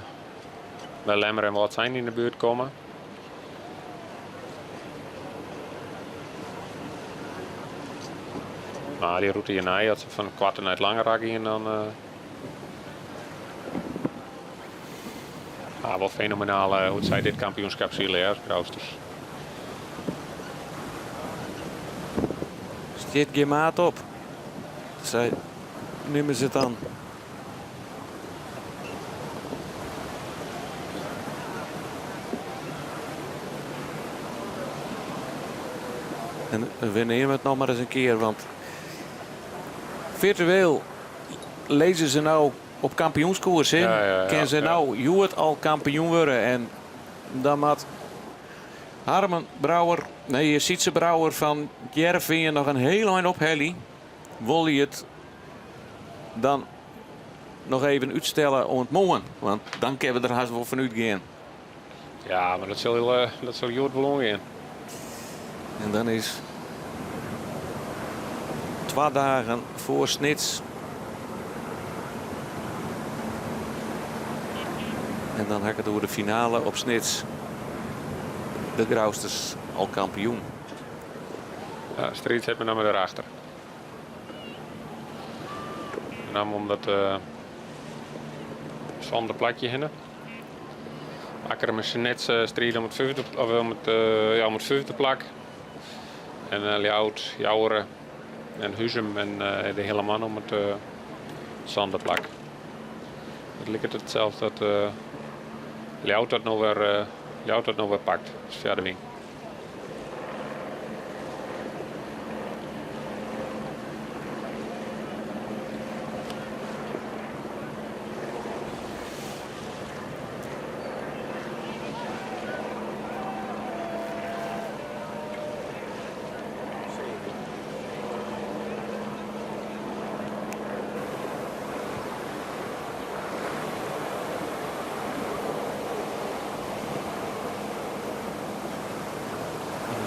by Lemmer en Wâldsein yn de buert komme. Mar dy rûte hjirnei, as se fan it koarte nei it lange rak gean, dan. Uh, ah, wol fenomenaal uh, hoe't sy dit kampioenskip sile, hè, as Grousters. Stiet gjin maat op. Sy nimme se it dan. En we neame it noch mar ris in kear, want firtueel lizze se no op kampioenskoers. Hè? Ja, ja, ja, Kin se ja. no hjoed al kampioen wurde en dan moat Harmen Brouwer, nee, Sytze Brouwer fan Hearrenfean noch in hiel ein ophelje. Wol hy it dan noch even útstelle oant moarn? Want dan kinne we der hast wol fan útgean. Ja, mar dat sil, dat sil hjoed wol oangean. En dan is twa dagen foar Snits. En dan ha ik it oer de finale op Snits. De Grousters al kampioen. Ja, striid sit met name derachter. Met name om dat uh, sânde plakje hinne. Akkrum en Snits stride om it fyfde, of om it, ja, om it fyfde plak. En Ljouwert, Joure en Huzum en de Heale om it sânde plak. It liket itselde dat Ljouwert dat no wer, Ljouwert dat no wer pakt, fia de wyn.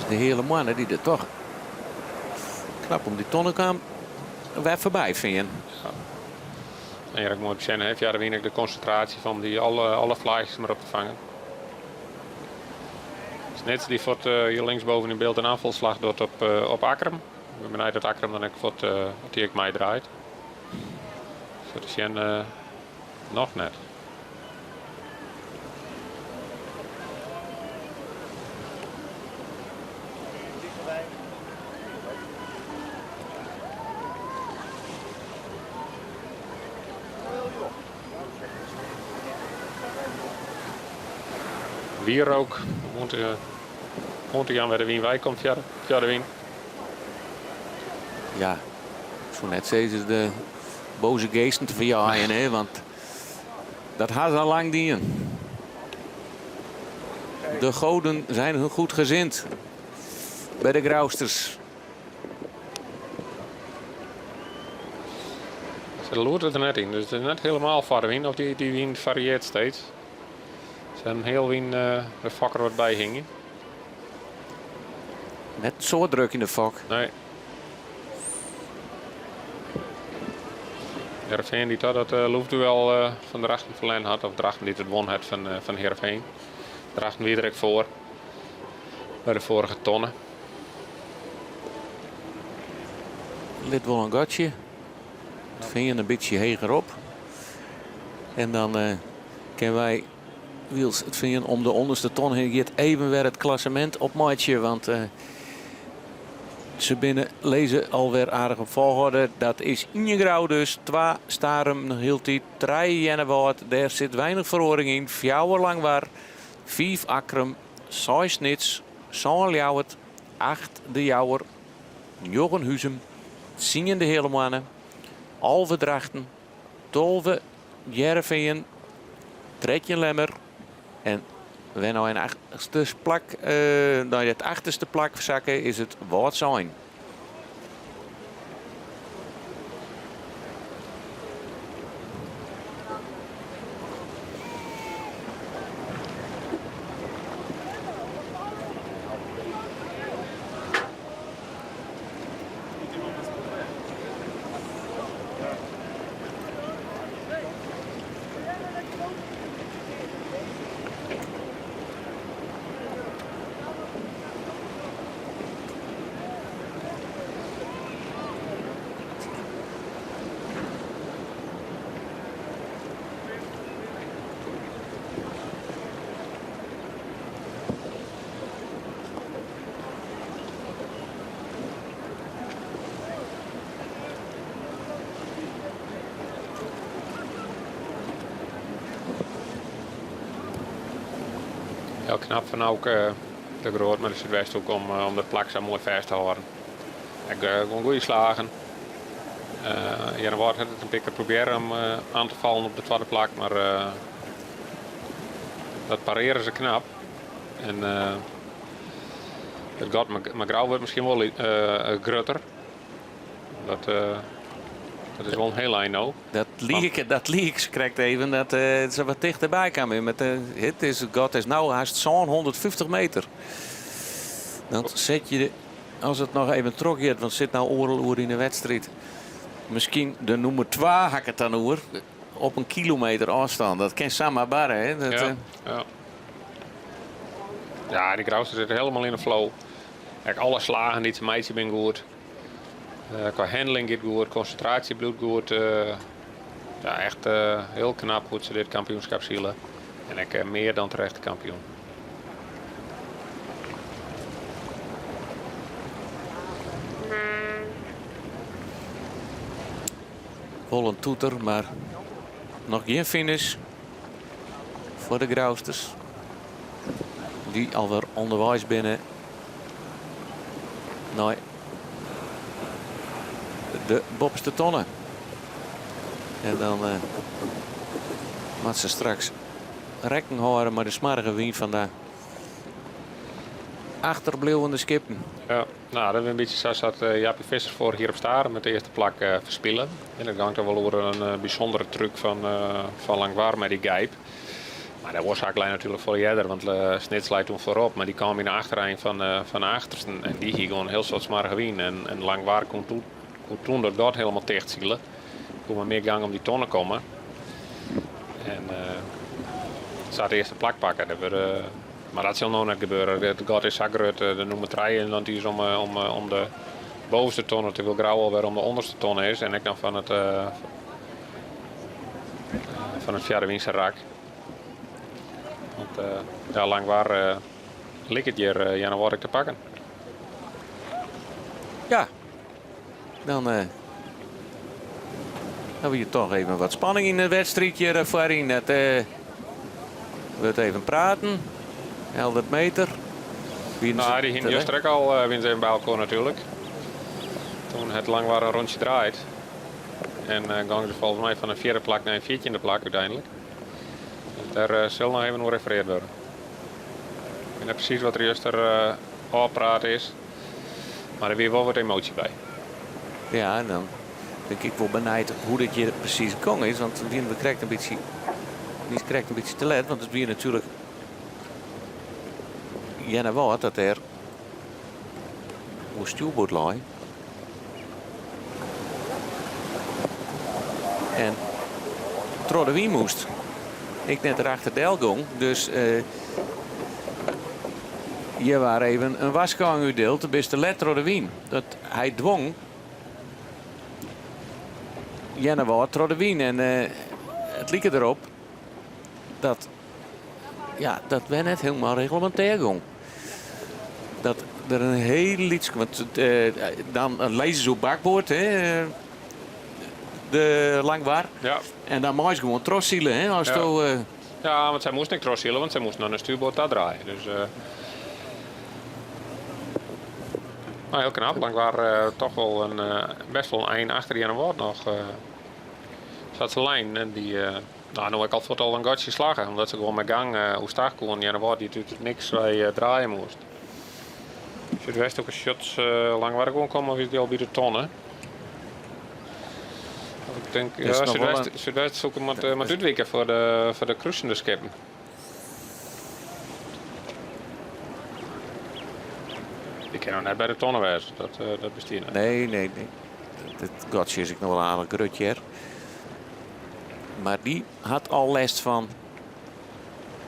De Heale Moanne dy't der toch knap om dy tonne kaam, wer foarby fearn. En ja, ik moat sjen, hè, fia de wyn ek de konsintraasje fan dy alle, alle flaachjes mar op te fangen. Snits dy fuort hjir linksboven yn byld in aanvalslag docht op, op Akkrum. Ik bin benijd dat Akkrum dan ek fuort, dat dy ek meidraait. Sa te sjen noch net. Wierook oan te jaan wêr de wyn wei komt fia de wyn. Ja, ik soe net sizze de boze geesten te ferjeien, hè, want dat ha se al lang dien. De goden zijn hun goed gezind by de Grousters. Se loert it der net yn, dus it is net hielendal foar de wyn, of dy, dy wyn fariearret steeds. Se in hiel wyn de fokker wat by hingjen. Net soad druk yn de fok. Nee. Hearrenfean dy't dat uh, loefduel uh, fan Drachten ferlern hat, of Drachten dy't it won hat fan, uh, fan Hearrenfean. Drachten wie der ek foar by de foarige tonne. Lit wol in gatsje. It fean in bytsje heger op. En dan uh, kinne wy wylst it fean om de ûnderste ton hinne giet even wer it klassemint opmeitsje. Want uh, se binne lizze alwer aardich op folchoarder. Dat is ien Grou dus, twa Starum noch hieltyd, trije Earnewâld, dêr sit weinich feroaring yn, fjouwer Langwar, fiif Akkrum, seis Snits, sân Ljouwert, acht De Jouwer, njoggen Huzum, tsien De Heale Moanne, 11 Drachten, 12 Hearrenfean, 13 Lemmer en wer nei in achtste plak, uh, nei it achterste plak sakke is it Wâldsein. Hiel knap fan Auke de Groot mei de Súdwesthoek om, om dat plak sa moai fêst te hâlden. Ek gewoan goede slagen. Uh, Earnewâld hat it in pear kear probearre om oan te fallen op de twadde plak, mar dat parearre se knap. En it gat mei Grou wurdt miskien wol grutter. Dat, dat is wol in hiel ein no. Dat like, dat like krekt even dat se wat tichterby kaam. Met, it is, it gat is no hast 750 meter. Dan set je, as it noch even trochgiet, want sit no oardel oere yn de wedstriid. Miskien de nûmer 2 ha ik it dan oer. Op in kilometer ôfstân. Dat kin samar barre. Hè? Dat, ja, ja. Ja, dy Grouster sit hielendal yn de flow. Ek alle slagen dy't se meitsje binne goed. Uh, kwa handling giet goed, konsintraasje bliuwt goed. Uh, ja, echt uh, hiel knap hoe't se dit kampioenskip sile. En ek mear dan terechte kampioen. Wol in toeter, mar noch gjin finish foar de Grousters. Dy't alwer ûnderweis binne nei de boppeste tonne. En dan uh, moat se straks rekken hâlde mei de smoarge wyn fan de achterbliuwende skippen. Ja, nou, dat is in bytsje sa sa't eh, Jaapie Visser foarich jier op Starum it earste plak uh, ferspile. En dat gie dan wol oer in uh, bysûndere trúk fan, uh, fan Langwar mei dy gijp. Mar de oarsaak lei natuerlik folle earder, want Snits lei toen foarop, mar dy kaam yn de achterein fan, fan de achtersten en dy hie gewoan in hiel soad smoarge wyn. En, en Langwar koe toen, koe toen dat gat hielendal tichtsile. Koe mei mear gang om dy tonne komme. En uh, sa it earste plak pakke. Dat wurde, mar dat sil no net gebeure. It gat is sa grut, de nûmer trije en dan is om, om, om de bovenste tonne, terwyl Grou alwer om de ûnderste tonne is. En ek dan fan it, uh, fan it fjirde rak. Want uh, ja, Langwar uh, liket hjir uh, Earnewâld te pakken. Ja, dan uh, hawwe we toch even wat spanning yn de wedstriid hjir foaryn. It uh, wurdt even praten. Eldert Meter. Nou, dy hiene juster ek al uh, wiene even by elkoar natuerlik. Toen hat Langwar in rûntsje draaid. En uh, gongen se folgens my fan in fjirde plak nei in fjirtjinde plak úteinlik. Dus dêr uh, sil noch even oer referearre wurde. Ik wit net presys wat der juster uh, ôfpraat is. Mar der wie wol wat emoasje by. Ja, en dan bin ik wol benijd hoe't dit hjir presys gong is. Want wiene we krekt in bytsje, wie krekt in bytsje te let. Want it wie natuerlik Earnewâld dat dêr oer stjoerboard lei. En troch de wyn moast. Ik net derachter del gong. Dus uh, hjir waard even in warskôging útdield. Bist te let troch de wyn. Dat hy dwong Earnewâld troch de wyn. En uh, it like derop dat ja, dat wer net hielendal reglemintêr gong. Dat der in hiel lyts... Want uh, dan lizze se op bakboard, hè, de Langwar. Ja. En dan meist gewoan trochsile, hè, as ja. do... Uh... Ja, want sy moasten ek trochsile, want sy moasten nei stuurboard ta draaie. Dus, uh, nou, hiel knap. Langwar uh, toch wol in, uh, bêst wol in ein achter Earnewâld noch. Uh, sa't se leine en dy, uh, Nou, no ek al fuort al in gatsje slagge, omdat se gewoan mei gang uh, oerstach koene. Earnewâld dy't út it niks wei uh, draaie moast. Súdwesthoeke sjocht uh, Langwar gewoan komme of is dy al by de tonne? Ik tink, ja, Súdwest, Súdwesthoeke moat, uh, moat útwike foar de, foar de krusende skippen. Dy kin noch net by de tonne wêze, dat, uh, dat bestiet net. Nee, nee, nee. Dat gatsje is ek noch wol aardich grut hjir. Mar dy hat al lêst fan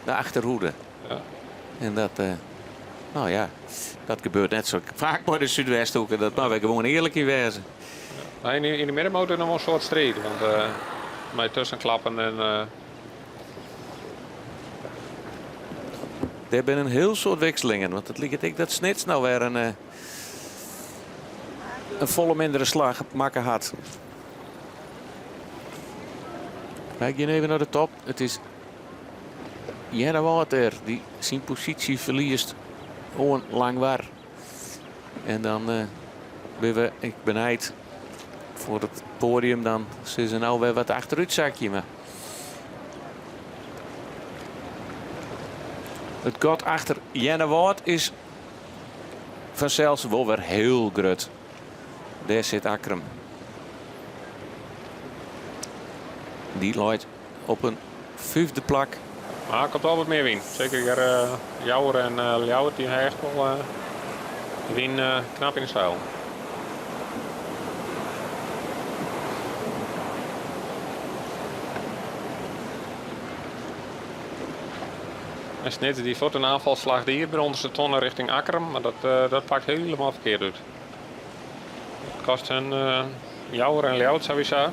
de achterhoede. Ja. En dat, uh, nou ja, dat gebeurt net sa faak by de Súdwesthoeke. Dat moatte we gewoan earlik yn wêze. Ja. Yn, yn de middenmotor noch wol in soad striid. Want uh, mei tuskenklappen en... Uh... Der binne in hiel soad wikselingen. Want it liket ek dat Snits no wer in, in folle mindere slach makke hat. Wy gean even nei de top. It is Earnewâld dêr dy't syn posysje ferliest oan Langwar. En dan uh, binne we ek benijd foar it poadium. Dan sille se no wer wat achterút sakje. Mar it gat achter Earnewâld is fansels wol wer hiel grut. Dêr sit Akkrum. Dy leit op in fyfde plak. Mar der komt al wat mear wyn. Seker hjir uh, Jouwer en uh, Ljouwert, dy ha echt wol uh, de wyn uh, knap yn de seil. En Snits dy fuort in oanfalsslach die by de ûnderste tonne rjochting Akkrum, mar dat, uh, dat pakt hielendal ferkeard út. It kostet hun uh, Jouwer en Ljouwert sawiesa.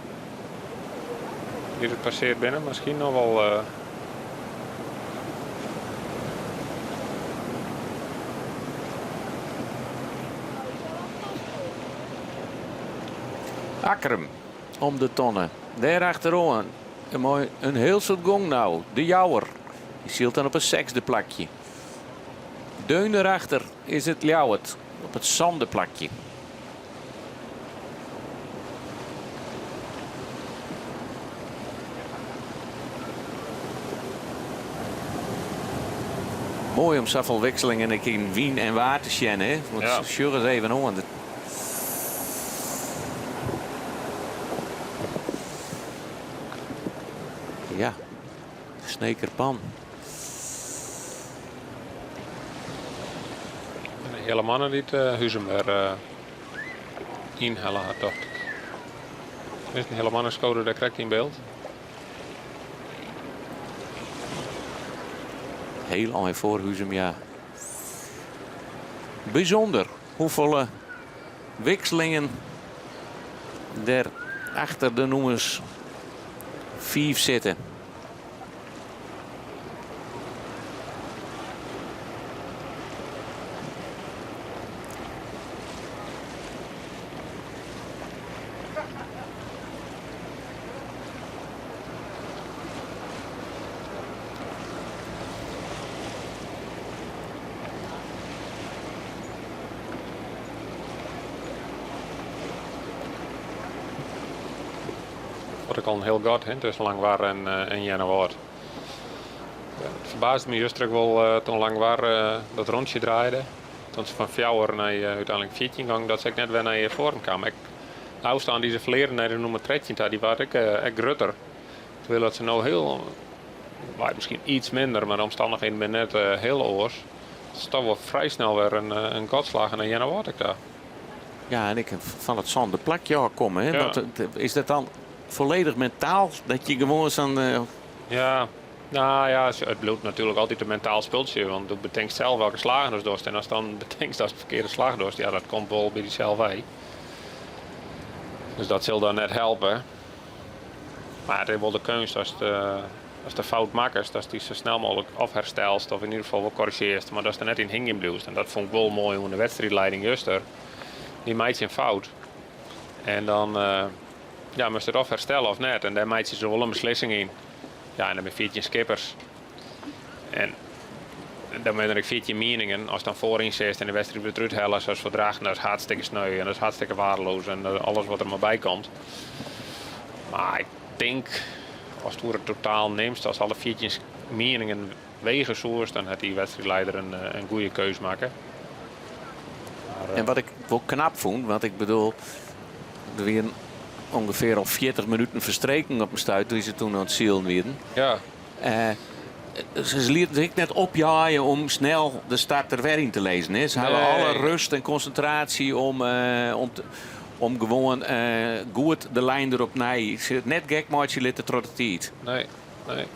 Dy't it passearre binne, miskien noch wol uh, Akkrum om de tonne. Dêr achteroan in moai in hiel soad gong no. De Jouwer. Dy sylt dan op it sechsde plakje. Deun derachter is it Ljouwert op it sânde plakje. Moai om safolle wikselingen ek yn wyn en waar te sjen, hè? Want ja. sjoch ris even oan. Ja, Snekerpan. En de hiele mannen dy't uh, Huzum wer uh, ynhelle hat, tocht ik. Is in hiele mannen skode dêr krekt yn byld. Heel ein foar Huzum, ja. Bysûnder hoefolle wikselingen der achter de nûmers 5 sitte. Wat ek al in hiel gat hè, tusken Langwar en, eh, en Earnewâld. It ferbaasde my juster ek wol eh, toen Langwar eh, dat rûntsje draaide. Toen se fan fjouwer nei úteinlik 14 gong, dat se ek net wer nei foaren kaam. Ek de ôfstân dy't se ferlearen nei de nûmer 13 ta, dy waard ek, ek grutter. Terwyl dat se no hiel, waard miskien iets minder, mar de omstannichheden binne net hiel oars. It is toch wol frij snel wer in, in gat slagge nei Earnewâld ek ta. Ja, en ek fan it sânde plakje ôfkomme. Hè? Ja. Want, is dat dan folledich mentaal? Dat je gewoan sa'n... Uh... Ja, nou ja, it bliuwt natuerlik altyd in mentaal spultsje. Want do betinkst sels welke slagen do dochst. En ast dan betinkst datst de ferkearde slach dochst, ja, dat komt wol by dysels wei. Dus dat sil dan net helpe. Mar it is wol de keunst ast, uh, ast de fout makkest, datst dy sa snel mooglik of herstelst of yn ieder gefal wol korrizjearrest, mar datst der net yn hingjen bliuwst. En dat fûn ik wol moai oan de wedstriidlieding juster. Dy meitsje in fout en dan uh, ja, moatst it of herstelle of net. En dêr meitsje se wol in beslissing yn. Ja, en dan binne 14 skippers. En dan binne der ek 14 mieningen. Ast dan foaryn sitst en de wedstriid wurdt derút helle, sa as foar Drachten, dat is hartstikke sneu en dat is hartstikke waardeloos en alles wat der mar by komt. Mar ik tink, ast oer it totaal nimst, ast alle 14 mieningen wege soest, dan hat dy wedstriidleider in, eh, in goede keus makke. Maar, eh, En wat ik wol knap fûn, want ik bedoel, der wienen ûngefear al 40 minuten ferstreken op in stuit doe't se toen oan it silen wienen. Ja. Uh, se lieten sich net opjeie om snel de start der wer yn te lizzen. Hè. Se hawwe alle rêst en konsintraasje om, uh, om, te, om gewoan uh, goed de lijn der opnij. Se net gek meitsje litte troch de tiid. Nee, nee.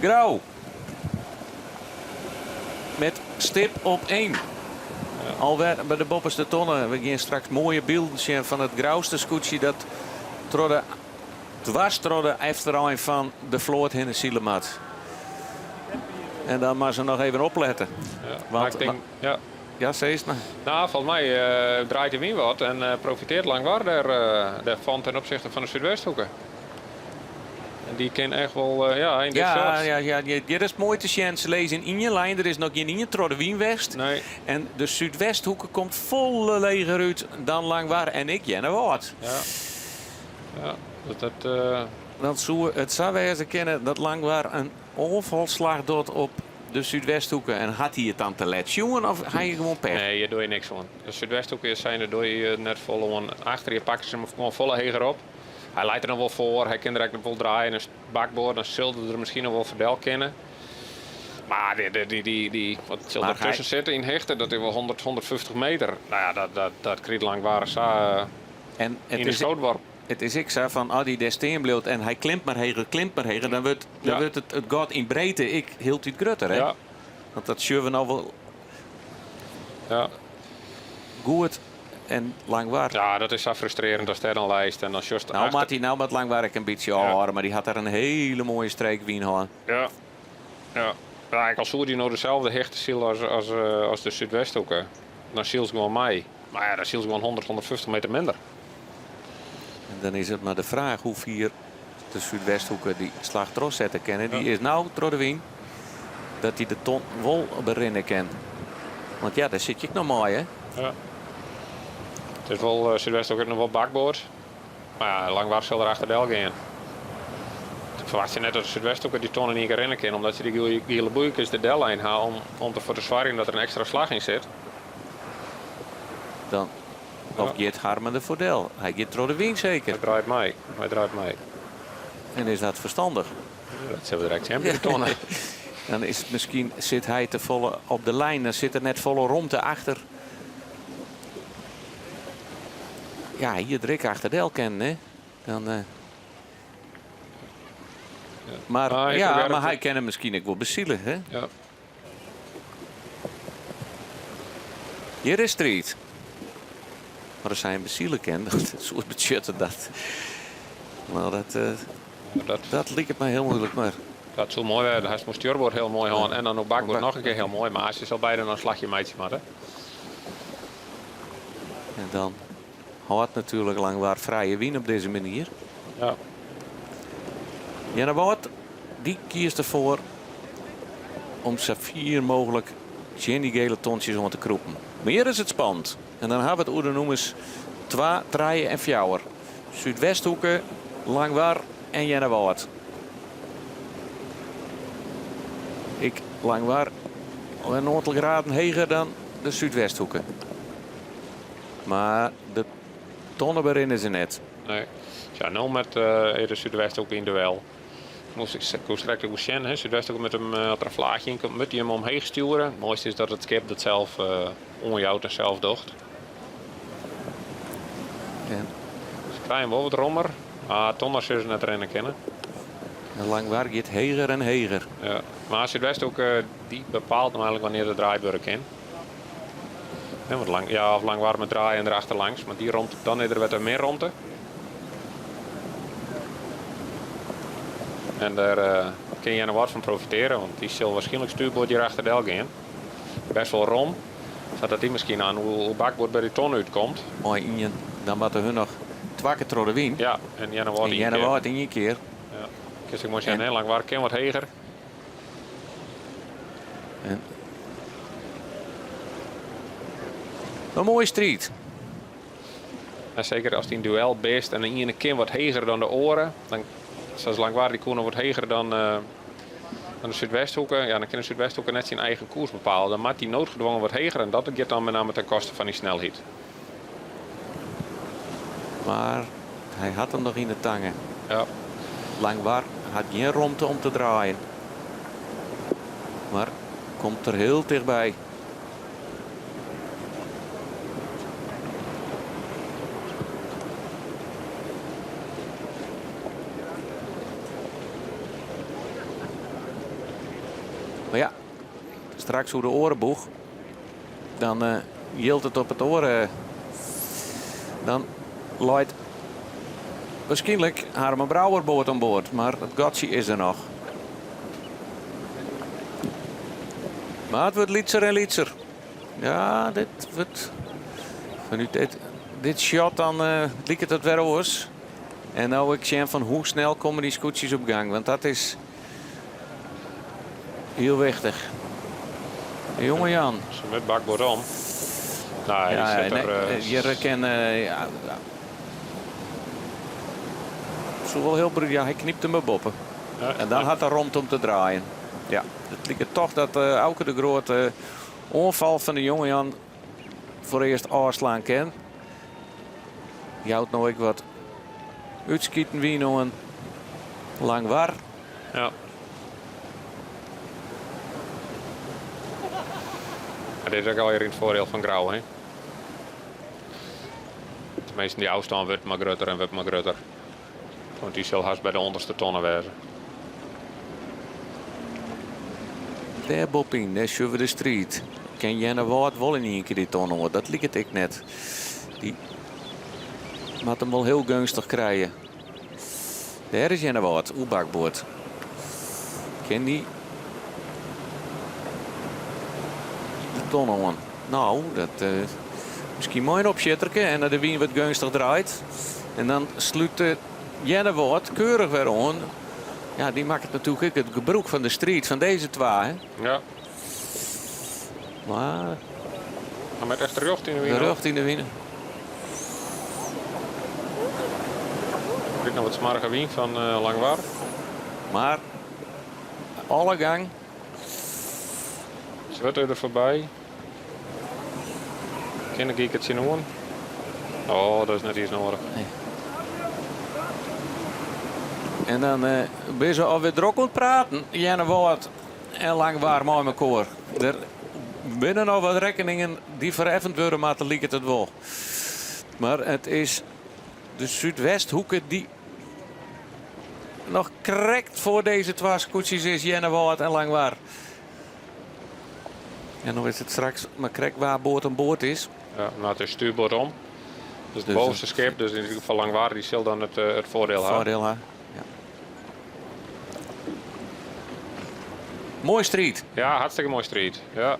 Grou. Met stip op 1. Ja. Alwer by de boppeste tonne. We gean straks moaie bylden sjen fan it Grouster skûtsje dat troch de dwars troch de efterein fan de float hinne sile moat. En dan moatte se noch even oplette. Ja, Want, ik tink, ja. Ja, sis mar. Nou, folgens my uh, draait de wyn wat en uh, profitearret Langwar dêr, uh, dêrfan ten opsichte fan de Súdwesthoeke. En dy kin echt wol, uh, ja, yn dit ja, ja, ja, dit is moai te sjen. Se lizze yn ien lijn. Der is noch gjin ien troch de wyn west. Nee. En de Súdwesthoeke komt folle leger út dan Langwar en ek Earnewâld. Ja. Ja, dat, dat, uh... Dan soe it sa wêze kinne dat Langwar in oanfalslach docht op de Súdwesthoeke. En hat hy it dan te let sjoen of ha je gewoan pech? Nee, hjir doch je niks oan. De Súdwesthoeke is zijnde doch je net folle oan. Achter je pakke se him gewoan folle heger op. Hy leit der noch wol foar, hy kin der ek noch wol draaie. En bakboard, dan sil er der miskien noch wol foar del kinne. Mar dy, dy, dy, dy, wat sil der tusken sitte yn hichte? Dat is wol 100, 150 meter. Nou ja, dat, dat, dat kriget Langwar sa en it yn de skootworp. It is ek sa fan as hy dêr stean bliuwt en hy klimt mar heger, klimt mar heger, dan wurdt, dan wurdt it, it gat yn breedte ek hieltyd grutter. Hè? Ja. Want dat sjogge we no wol ja. goed en Langwar. Ja, dat is sa frustrearjend ast dêr dan leist en dan sjochst No moat hy no moat Langwar ek in bytsje ôfhâlde, mar dy hat der in hiele moaie streek wyn hân. Ja. Ja. Ja, ek al soe dy no deselde hichte sile as, as, eh, as de Súdwesthoeke, dan sylst gewoan mei. Mar ja, dan sylst gewoan 100, 150 meter minder. Dan is it mar de fraach hoe fier de Súdwesthoeke dy slach trochsette kin. Dy is no troch de wyn dat hy de ton wol berinne kin. Want ja, dêr sit je ek noch mei, hè? Ja. It is wol, eh, Súdwesthoeke noch wol bakboard. Mar ja, Langwar sil der achter del gean. Ik ferwachtsje net dat de Súdwesthoeke dy ton yn ien kear rinne kin, omdat se dy giele boeikes der dellein ha om, om derfoar te soargjen dat der in ekstra slach yn sit. Dan of giet Harmen der foar del? Hy giet troch de wyn seker. Hy draait mei. Hy draait mei. En is dat ferstannich? Dat sille we direkt sjen by de tonne. Dan is it miskien sit hy te folle op de lijn, dan sit der net folle romte achter. Ja, hier drik achter del kennen, hè? Dan, uh... Maar, ah, ja, mar hy kin him miskien ek wol besile, hè? Ja. Hjir is striid. Mar as hy him besile kin, dat soe betsjutte dat. No, dat, uh, dat, dat liket my hiel muoilik, mar. Dat soe moai wêze. Hast mei stjoerboard hiel moai hân en dan op bakboard noch in kear hiel moai. Mar se sil beide noch in slachje meitsje moatte. En dan hâldt natuerlik Langwar frije wyn op dizze manier. Ja. Earnewâld, dy kiest derfoar om sa fier mooglik tsjin dy gele tontsjes oan te krûpen. Mear is it spannend. En dan ha we it oer de nûmers 2, 3 en 4. Súdwesthoeke, Langwar en Earnewâld. Ek Langwar al in oantal graden heger dan de Súdwesthoeke. Mar de tonne berinne se net. Nee. Ja, no met uh, de Súdwesthoeke yn duel. Moast ik koe straks even sjen, hè. Súdwesthoeke met him, as der in flaachje yn komt, moat hy him omheech stjoere. It moaiste is dat it skip dat sels uh, oanjout en sels docht. Ja. Se krije wol wat rommer. Ah, tonne sille se net rinne kinne. En Langwar giet heger en heger. Ja. Mar Súdwesthoeke dy bepaalt no eigenlik wannear't it draaid wurde kin. Ja, want lang, ja, of Langwar mei draaie en erachter langs, mar dy romte, dan is der wer mear romte. En dêr uh, kin Earnewâld fan profitearje, want dy sil wierskynlik stuurboard hjir achter del gean. Best wol rom, sadat dy miskien oan oer bakboard by dy ton útkomt. Mei ien, dan moatte hun noch twa kear troch de wyn. Ja, en Earnewâld ien kear. Earnewâld ien kear. Ja. Kinst ek moai sjen, hè? Langwar kin wat heger. En in moaie striid. En seker ast yn duel bist en de iene kin wat heger dan de oare, dan sa as Langwar dy koe noch wat heger dan, uh, dan de Súdwesthoeke, ja, dan kin de Súdwesthoeke net syn eigen koers bepale. Dan moat dy noodgedwongen wat heger en dat giet dan mei namme ten koste fan dy snelheid. Mar hy hat him noch yn de tange. Ja. Langwar hat gjin romte om te draaien. Mar komt der hiel tichtby. Mar ja, straks oer de oare boech, dan uh, jildt it op it oare. Dan leit wierskynlik Harmen Brouwer board oan board, mar it gatsje is der noch. Mar it wurdt lytser en lytser. Ja, dit wurdt. Fanút dit, dit shot dan uh, liket it wer oars. En no ek sjen fan hoe snel komme dy skûtsjes op gang. Want dat is hiel wichtich. Jonge Jan. Se moat bakboard om. Nee, ja, sit der, nee, hjir kin. Uh, ja, ja. Soe wol hiel ja, hy knypt him boppe. Ja, en dan hat er romte om te draaien. Ja, it liket toch dat uh, Auke de Groot uh, oanfal fan de jonge Jan foarearst ôfslaan kin. Jout no ek wat útskiten wyn oan Langwar. Ja. Maar dit is ek alwear yn it foardiel fan Grou, hè? Teminsten, dy ôfstân wurdt mar grutter en wurdt mar grutter. Want dy sil hast by de ûnderste tonne wêze. Dêr boppyn, dêr sjogge we de striid. Kin Earnewâld wol yn ien kear dy tonne oer? Dat liket ek net. Dy moat him wol hiel geunstich krije. Dêr is Earnewâld, oer bakboard. Kin dy de tonne oan? No, dat uh, miskien mei in opsjitterke en de wyn wurdt geunstich draait. En dan slút de Earnewâld keurich wer oan. Ja, dy makket natuerlik ek it gebrûk fan de striid fan dizze twa. Hè? Ja. Mar. Maar met echt rjocht yn de wyn. Rjocht yn de wyn. Ek noch wat smoarge wyn fan Langwar. Mar alle gang. Swart der foarby. Kin ik it tsjinoan? Oh, dat is net iens nedich. Nee. En dan uh, binne se alwer drok oan it praten, Earnewâld en Langwar mei mekoar. Der binne noch wat rekkeningen dy't fereffend wurde moatte, liket it wol. Mar it is de Súdwesthoeke dy't noch krekt foar dizze twa skûtsjes is, Earnewâld en Langwar. En dan is it straks mar krekt wa board oan board is. Ja, no, it is stuurboard om. Dus it bovenste skip, dus yn ieder gefal Langwar, dy sil dan it, it foardiel ha. Foardiel ha. Ja. Moai striid. Ja, hartstikke moai striid. Ja.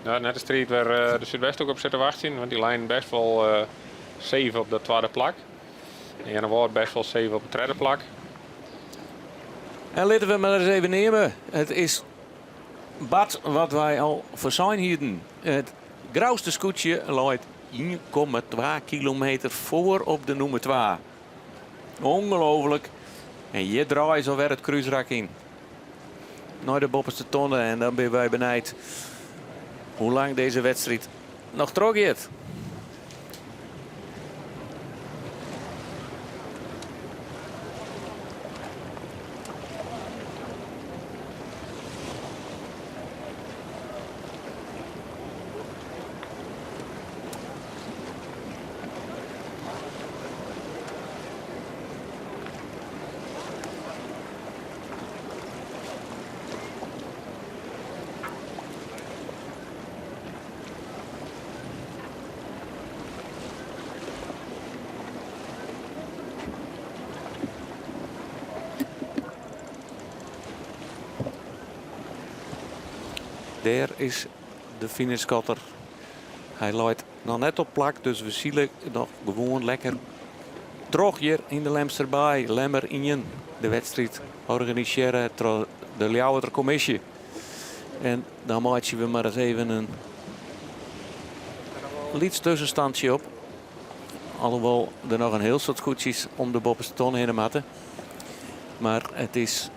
Ja, net de striid wêr eh, de Súdwesthoek op sit te wachtsjen, want dy leinen bêst wol uh, safe op dat twadde plak. En Earnewâld bêst wol safe op it tredde plak. En litte we mar ris even neame. It is bard wat wy al foarsein hienen. It Grouster skûtsje leit 1,2 kilometer foar op de nûmer 2. Ongelooflik. En hjir draaie se alwer it krúsrak yn. Nei de boppeste tonne en dan binne wy benijd hoe lang dizze wedstriid noch trochgiet. Dêr is de finishskotter. Hy leit noch net op plak, dus we sile noch gewoan lekker troch hjir yn de Lemster Baai. Lemmer 1, de wedstriid organisearre troch de Ljouwerter kommisje. En dan meitsje we mar ris even in lyts tuskenstantsje op. Alhoewol der noch in hiel soad skûtsjes om de boppeste ton hinne moatte. Mar it is,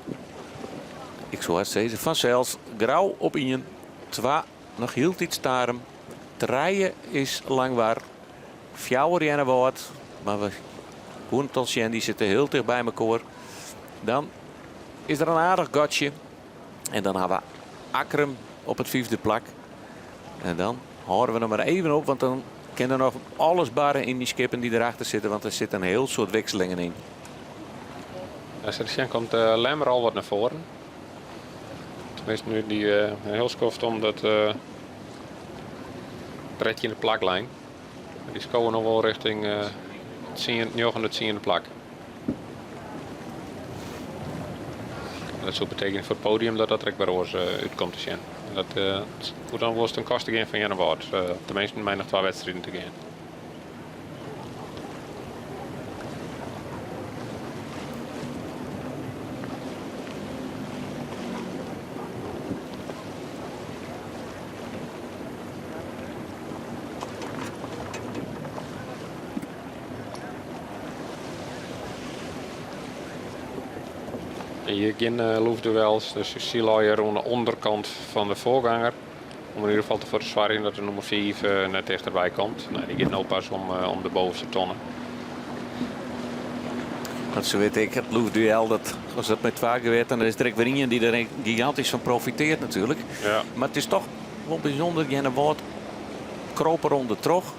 ik soe hast sizze, fansels Grou op 1, 2 noch hieltyd Starum, 3 is Langwar, 4 Earnewâld. Mar we koene it al sjen, dy sitte hiel ticht by mekoar. Dan is der in aardich gatsje. En dan ha we Akkrum op it fyfde plak. En dan hâlde we noch mar even op, want dan kin der noch alles barre yn dy skippen dy't derachter sitte, want der sitte in hiel soad wikselingen yn. As der sjen komt uh, Lemmer al wat nei foaren. Tenminste nu dy uh, in hiel skoft om dat uh, trettjinde plak lein. Dy skowe noch wol rjochting uh, tsien, njoggende, tsiende plak. Dat soe betekenje foar it podium dat dat der ek wer oars út komt te sjen. En dat woe dan wolris te'n koste gean fan Earnewâld. Teminsten mei noch twa wedstriden te gean. En hjir gjin loefduels, dus sy lei hjir oan de ûnderkant fan de foarganger. Om yn ieder gefal derfoar te soargjen dat de nûmer 5 net tichterby komt. Nee, dy giet no pas om, om de bovenste tonne. Want sa wit ik, it loefduel, dat, as dat mei twa gebeurt, dan is der ek wer ien dy't der gigantysk fan profitearret natuerlik. Ja. Mar it is toch wol bysûnder, Earnewâld kroop der ûndertroch.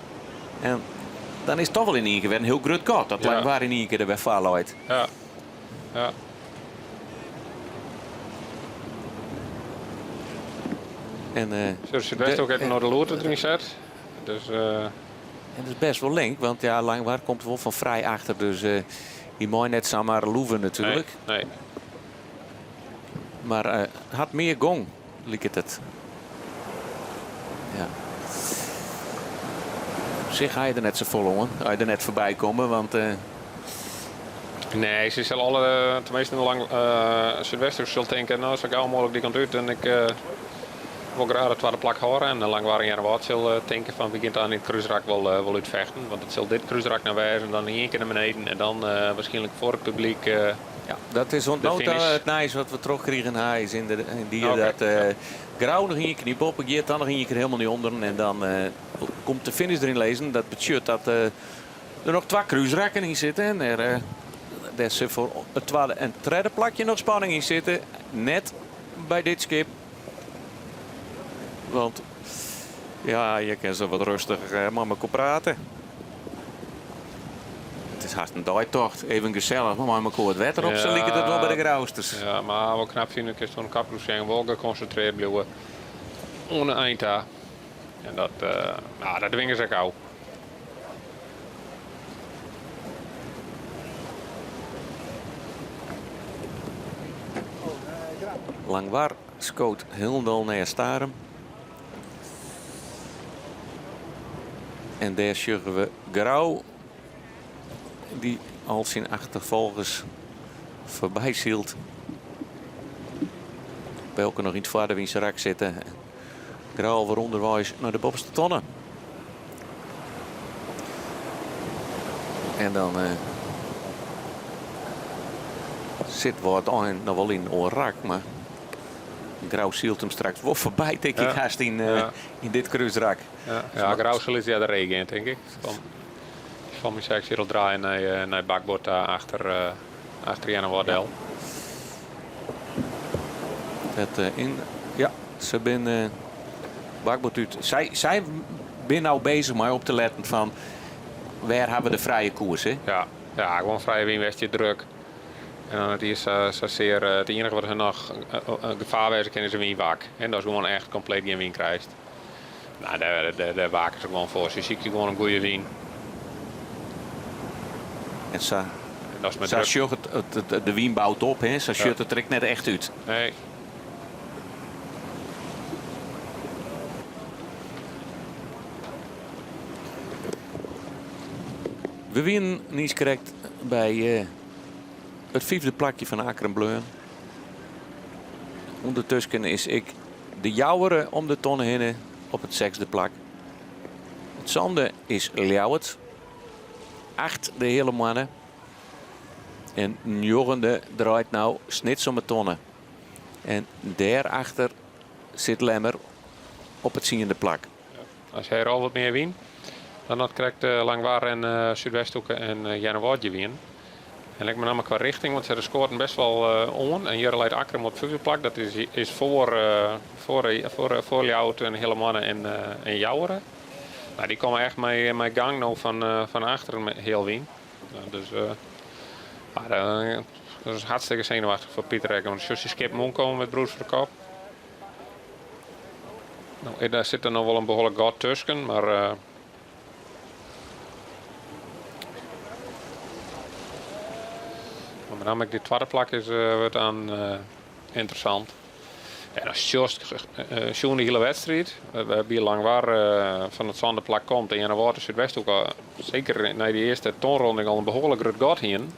En dan is it toch wol yn ien kear wer in hiel grut gat. Dat Ja. Langwar yn ien kear der wer foar leit. Ja. Ja. En, uh, Zo, Súdwest ook even nei de loert deryn set. Dus, uh... En dat is bêst wol link, want ja, Langwar komt wol fan frij achter. Dus uh, dy mei net samar loeve natuerlik. Nee, nee. Mar uh, hat mear gong, liket it. Ja. Op sich ha je der net safolle oan, as je der net foarby komme, want. Nee, se sille alle, teminsten lang Súdwesthoek sil tinke, no sa gau mooglik dy kant út en ik wol graach it twadde plak hâlde. En Langwar en Earnewâld sil tinke fan wy gean dan yn it krúsrak wol, wol útfechten. Want it sil dit krúsrak no wêze en dan ien kear nei beneden en dan waarskynlik foar it publyk. Ja, dat is oant de no ta finish. it nijs wat we trochkrigen ha is yn die Oké, dat ja. Grou noch ien kear nei boppe giet, dan noch ien kear helemaal nei ûnderen en dan komt de finish deryn lizzen. Dat betsjut dat der noch twa krúsrakken yn sitte en dêr dêr sil foar it twadde en tredde plakje noch spanning yn sitte. Net by dit skip. Want ja, je kinne se wat rêstich mei mekoar prate. It is hast in deitocht. Even gesellich mei mekoar it wetter op, sa liket it wol by de Grousters. Ja, mar wat knap fyn ik is oan de kaproe sjen wol gekonsintrearre bliuwe oan de ein ta. En dat, nou, dat dwinge se ek ôf. Langwar skoot hielendal nei Starum. En dêr sjogge we Grou, dy't al syn achterfolgers foarby sylt. Welke noch yn it foarderwynse rak sitte. Grou wer ûnderweis nei de boppeste tonne. En dan eh, sit Wâldsein noch wol yn in oar rak, mar Grou sylt him straks wol foarby, tink ik, hast yn, eh, yn dit krúsrak. Ja, ja Grou sil iets earder reagearje, tink ik. Fan, fan myn seksje al draaien nei, eh, nei bakboard ta achter, uh, achter Earnewâld del. Dat, uh, yn, ja, se binne bakboard út. Sy, sy binne no beuzich mei op te letten fan wêr hawwe we de frije koers, hè? Ja, ja gewoan frije wyn west druk. En dan it is sa, sa sear, it iennige wat der noch gefaar wêze kin is in wynwak. En dat is gewoan echt kompleet gjin wyn krijst. Nou, dêr, dêr, dêr wake se gewoan foar. Se sykje gewoan in goede wyn. En sa, En dat is met sa druk. sjocht it, it, it, de wyn bout op, hè? Sa sjocht it der ek net echt út. Nee. We wienen niiskrekt by eh, it fyfde plakje fan Akkrum bleaun. Ûndertusken is ek de Jouwer om de tonne hinne op it sechsde plak. It sânde is Ljouwert. Acht de Heale Moanne. En njoggende draait no Snits om 'e tonne. En dêrachter sit Lemmer op it tsiende plak. As hy al wat mear wyn, dan hat krekt Langwar en Súdwesthoeke en Earnewâld hjir wienen. En ek mei namme kwa richting, want se de skoarden best wol oan. En hjir leit Akkrum op it fyfde plak. Dat is, is foar, foar, foar, foar Ljouwert en Heale Moanne en, en Jouwer. Nou, dy komme echt mei, mei gang no fan, fan achteren mei heal wyn. Nou, dus maar, dat is hartstikke senuwachtich foar Pieter ek. Want as dy skippen oankomme met Broers foar de Kop. No, dêr sit der noch wol in behoarlik gat tusken, mar uh, maar met name dit twadde plak is, uh, wurdt dan uh, ynteressant. En as sjochst uh, sjoen de hiele wedstriid, wêrby Langwar uh, fan it sânde plak komt en Earnewâld en Súdwesthoek seker nei de earste tonronding al in behoarlik grut gat hienen,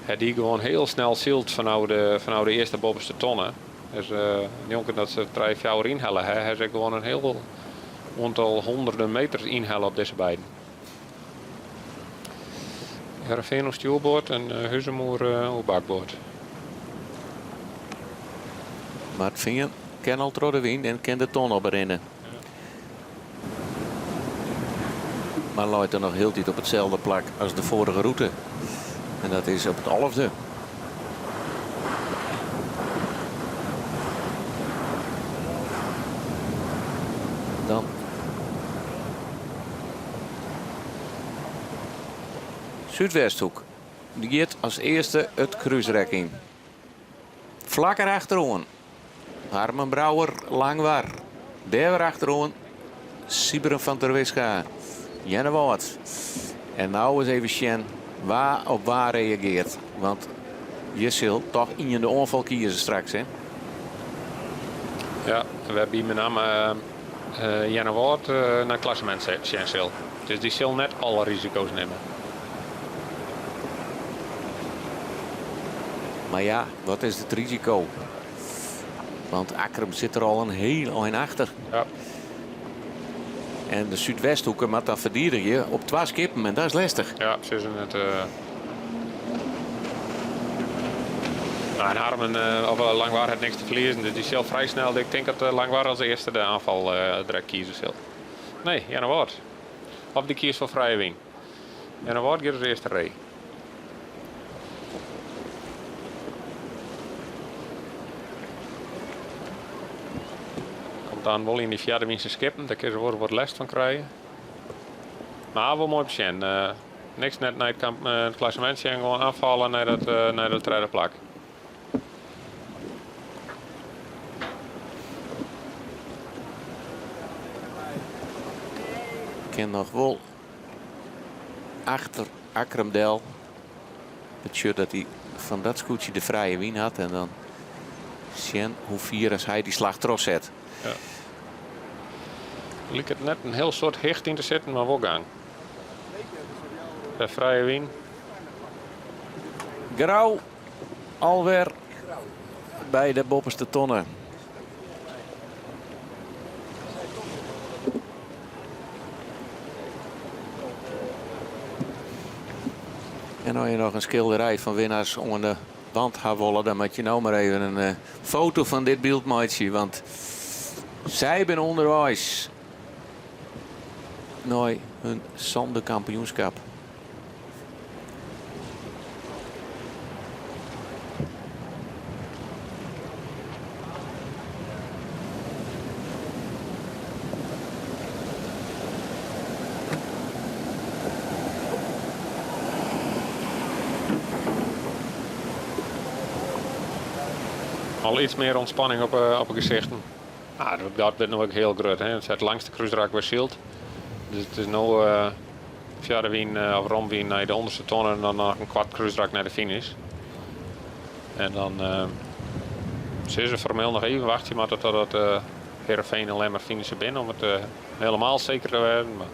ha dy gewoan hiel snel syld fanôf de, fanôf de earste boppeste tonne. Dus uh, njonken dat se trije, fjouwer ynhelle ha, ha se gewoan in hiel oantal hûnderten meters ynhelle op dizze beiden. Hearrenfean oer stjoerboard en uh, Huzum oer, uh, oer bakboard. Mar it Fean kin al troch de wyn en kin de ton oprinne. Mar leit er noch hieltyd op itselde plak as de foarige rûte. En dat is op it alfde. Dan Súdwesthoek. Dy giet as earste it krúsrek yn. Flak derachteroan Harmen Brouwer, Langwar. Dêr wer achteroan Sybren van Terwisga, Earnewâld. En no ris even sjen wa op wa reagearret. Want je sil toch ien de oanfal kieze straks, hè? Ja, wêrby mei namme. Earnewâld nei it klassemint sjen sil. Dus dy sil net alle risiko's nimme. Mar ja, wat is it risiko? Want Akkrum sit der al in hiel ein achter. Ja. En de Súdwesthoeke moat dan ferdigenje op twa skippen en dat is lestich. Ja, se is net. Nou, en Harmen of Langwar hat niks te ferliezen, dus dy sil frij snel. Ik tink dat Langwar as earste de oanfal direkt kieze sil. Nee, Earnewâld. Of dy kiest foar frije wyn. Earnewâld giet as earste ree. Komt dan wol yn dy fjerde wynse skippen, dêr kinne se wol wat lêst fan krije. Mar wol moai besjen. Niks net nei it klassemint sjen, gewoan oanfalle nei dat, nei dat tredde plak. Kin noch wol achter Akkrum del. Betsjut dat hy fan dat skûtsje de frije wyn hat en dan sjen hoe fier as hy dy slach trochset. Ja. Liket net in hiel soad hicht yn te sitten, mar wol gang. De frije wyn. Grou alwer by de boppeste tonne. En as je noch in skilderij fan winnaars oan de wand ha wolle, dan moat je no mar even in eh, foto fan dit byld meitsje, want sy binne ûnderweis nei hun sânde kampioenskip. Al iets mear ûntspanning op 'e gesichten. Ah, dat wurdt no ek hiel grut. Hè. It langste krúsrak wer syld. Dus it is no fjerde wyn of romwyn nei de ûnderste tonne en dan noch in kwart krúsrak nei de finish. En dan sille se formeel noch even wachtsje moatte totdat Heerenveen en Lemmer finishe binne om it helemaal seker te wêzen. Mar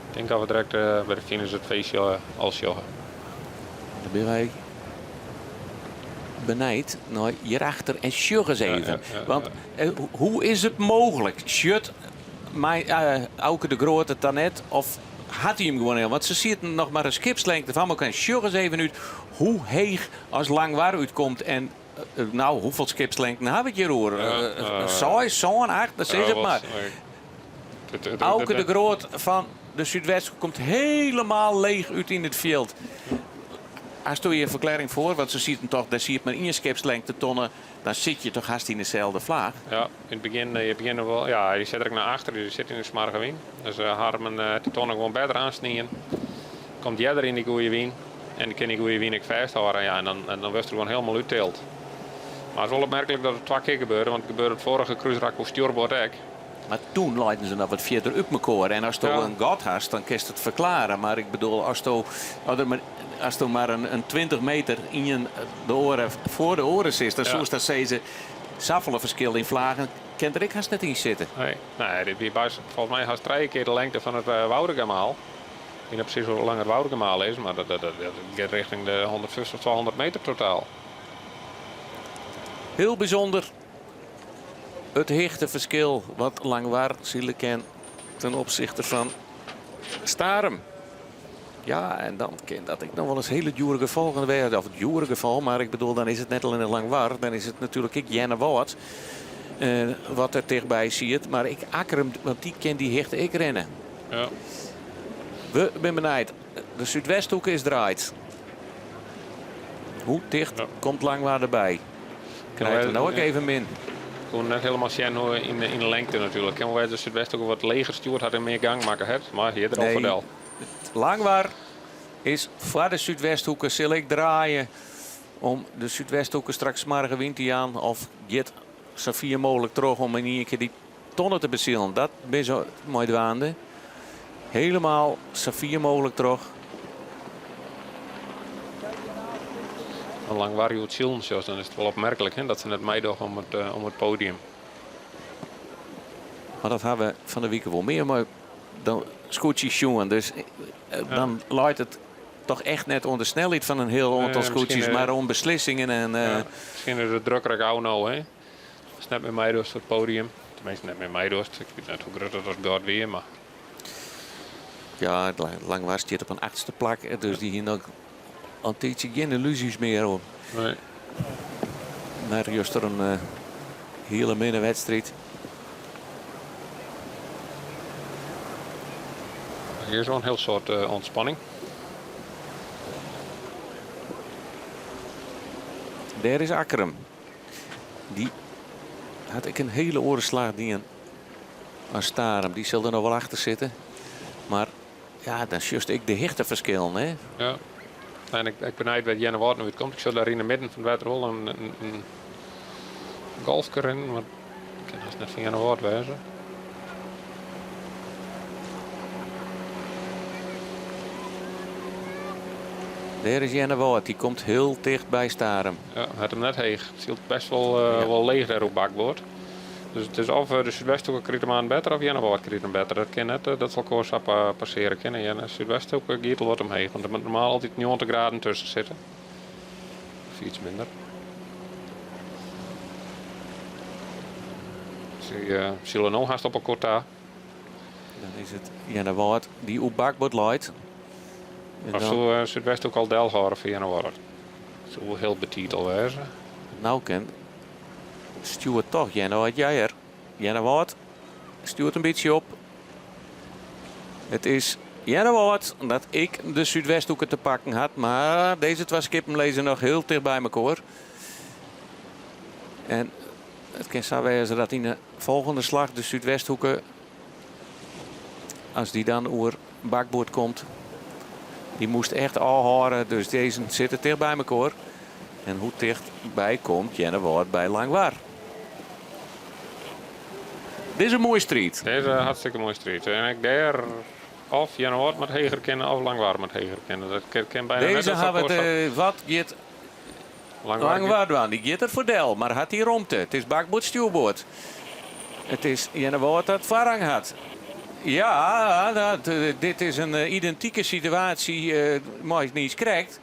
ik tink dat we direkt by de finish it feestje al sjogge. Dan binne wy benijd nei hjirachter en sjoch ris even. Want hoe is it mooglik? Sjocht mei Auke de Groot it dan net of hat hy him gewoan hiel? Want se sieten noch mar in skipslengte fan elkoar. En sjoch ris even út hoe heech as Langwar útkomt en no, hoefolle skipslengten ha we it hjir oer? Seis, sân, acht, dan sis it mar. Auke de Groot fan de Súdwesthoeke komt helemaal leech út yn it fjild. Hasto hjir in ferklearring foar? Want se sieten toch, dêr siet mar ien skipslengte tonne, dan sit je toch hast yn deselde flaach? Ja, yn it begjin, je begjinne wol, ja, dy sit der ek nei achter, dus dy sit yn de smoarge wyn. Dus Harmen hat dy tonne gewoan better aansnien. Komt earder yn dy goede wyn en dy kin dy goede wyn ek fêsthâlde. Ja, en dan, en dan wurdst der gewoan helemaal úttild. Mar it is wol opmerklik dat it twa kear gebeurde, want it gebeurde it foarige krúsrak oer stjoerboard ek. Mar toen leinen se noch wat fierder út mekoar. En asto in gat hast, dan kinst it ferklare. Mar ik bedoel, asto, as der mar, asto mar in 20 meter ien de oare foar de oare sitst, dan soest dat sizze, safolle ferskil yn flagen kin der ek hast net yn sitte. Nee, nee, dit wie folgens my hast trije kear de lengte fan it Woudagemaal. Ik wit net presys hoe lang it Woudagemaal is, mar dat, dat, dat giet richting de 150, 200 meter totaal. Hiel bysûnder it hichteferskil wat Langwar sile kin ten opsichte fan Starum. Ja, en dan kin dat ek noch wolris hiele djoere gefolgen wêze. Of djoere gefolgen, mar ik bedoel, dan is it net allinnich Langwar, dan is it natuerlik ek Earnewâld wat der tichtby siet. Mar ek Akkrum, want dy kin dy hichte ek rinne. Ja. We binne benijd. De Súdwesthoeke is draaid. Hoe ticht komt Langwar derby? Krijt er no ek even min. Koe net helemaal sjen hoe yn de, yn de lengte natuerlik. Kin wol wêze de Súdwesthoeke wat leger stjoerd hat en mear gang makke hat. Mar hjir der al Nee. foar del. Langwar is foar de Súdwesthoeke. Sil ek draaie om de Súdwesthoeke straks smoarge wyn te jaan. Of giet sa fier mooglik troch om yn ien kear dy tonne te besilen. Dat binne se mei dwaande. Helemaal sa fier mooglik troch. As Langwar hjoed silen sjochst, dan is it wol opmerklik hè, dat se net meidogge om it, om it podium. Mar dat ha we fan de wike wol mear mei dan skûtsjes sjoen. Dus dan leit it toch echt net oan de snelheid fan in hiel oantal skûtsjes, mar oan beslissingen. En, ja, miskien is it drukker ek ôf no, hè? Ast net mear meidochst foar it podium. Tenminste, net mear meidochst. Ik wit net hoe grut dat as gat wie, mar. Ja, Langwar stiet op in achtste plak, dus dy hiene noch al in tiidsje gjin yllúzjes mear om. Nee. Mar juster in uh, hiele minne wedstriid. Hier is wel een heel soort uh, ontspanning. Dêr is Akkrum. Dy hat ek in hiele oare slach dien as Starum. Dy sil der noch wol achter sitte. Mar ja, dan sjochst ek de hichteferskillen, hè? Ja. En ik, ik benijd wêr't Earnewâld no útkomt. Ik sjoch dêr yn de midden fan it wetter wol in, in, in golfke rinnen, mar it kin hast net fan Earnewâld wêze. Dêr is Earnewâld, dy komt hiel ticht by Starum. Ja, hat him net heech. It sylt bêst wol, uh, wol leech dêr op bakboard. Dus it is of de Súdwesthoeke krijt him aan better of Earnewâld krijt him better. Dat kin net dat se elkoar sa passearje kinne. De Súdwesthoeke giet al wat omheech, want der moat normaal altyd 90 graden tusken sitte. Of iets minder. Sy uh, sile no hast op elkoar ta. Dan is it Earnewâld dy't oer bakboard leit. Of soe uh, Súdwesthoeke al delhâlde foar Earnewâld? Soe wol hiel betiid al wêze. No kin stjoert toch Earnewâld Jeyer. Earnewâld stjoert in bytsje op. It is Earnewâld dat ek de Súdwesthoeke te pakken hat, mar dizze twa skippen lizze noch hiel ticht by mekoar. En it kin sa wêze dat yn de folgjende slach de Súdwesthoeke, as dy dan oer bakboard komt, dy moast echt ôfhâlde, dus dizze sitte ticht by mekoar. En hoe tichtby komt Earnewâld by Langwar? Dit is in moaie striid. Dit is in hartstikke moaie striid. En ek dêr of Earnewâld moat heger kinne of Langwar moat heger kinne. Dat kin byna net. Dizze hawwe it wat giet Langwar dwaan. Dy giet der foar del, mar hat dy romte. It is bakboard stjoerboard. It is Earnewâld dat foarrang hat. Ja, dat, dit is in identike situaasje mei niiskrekt.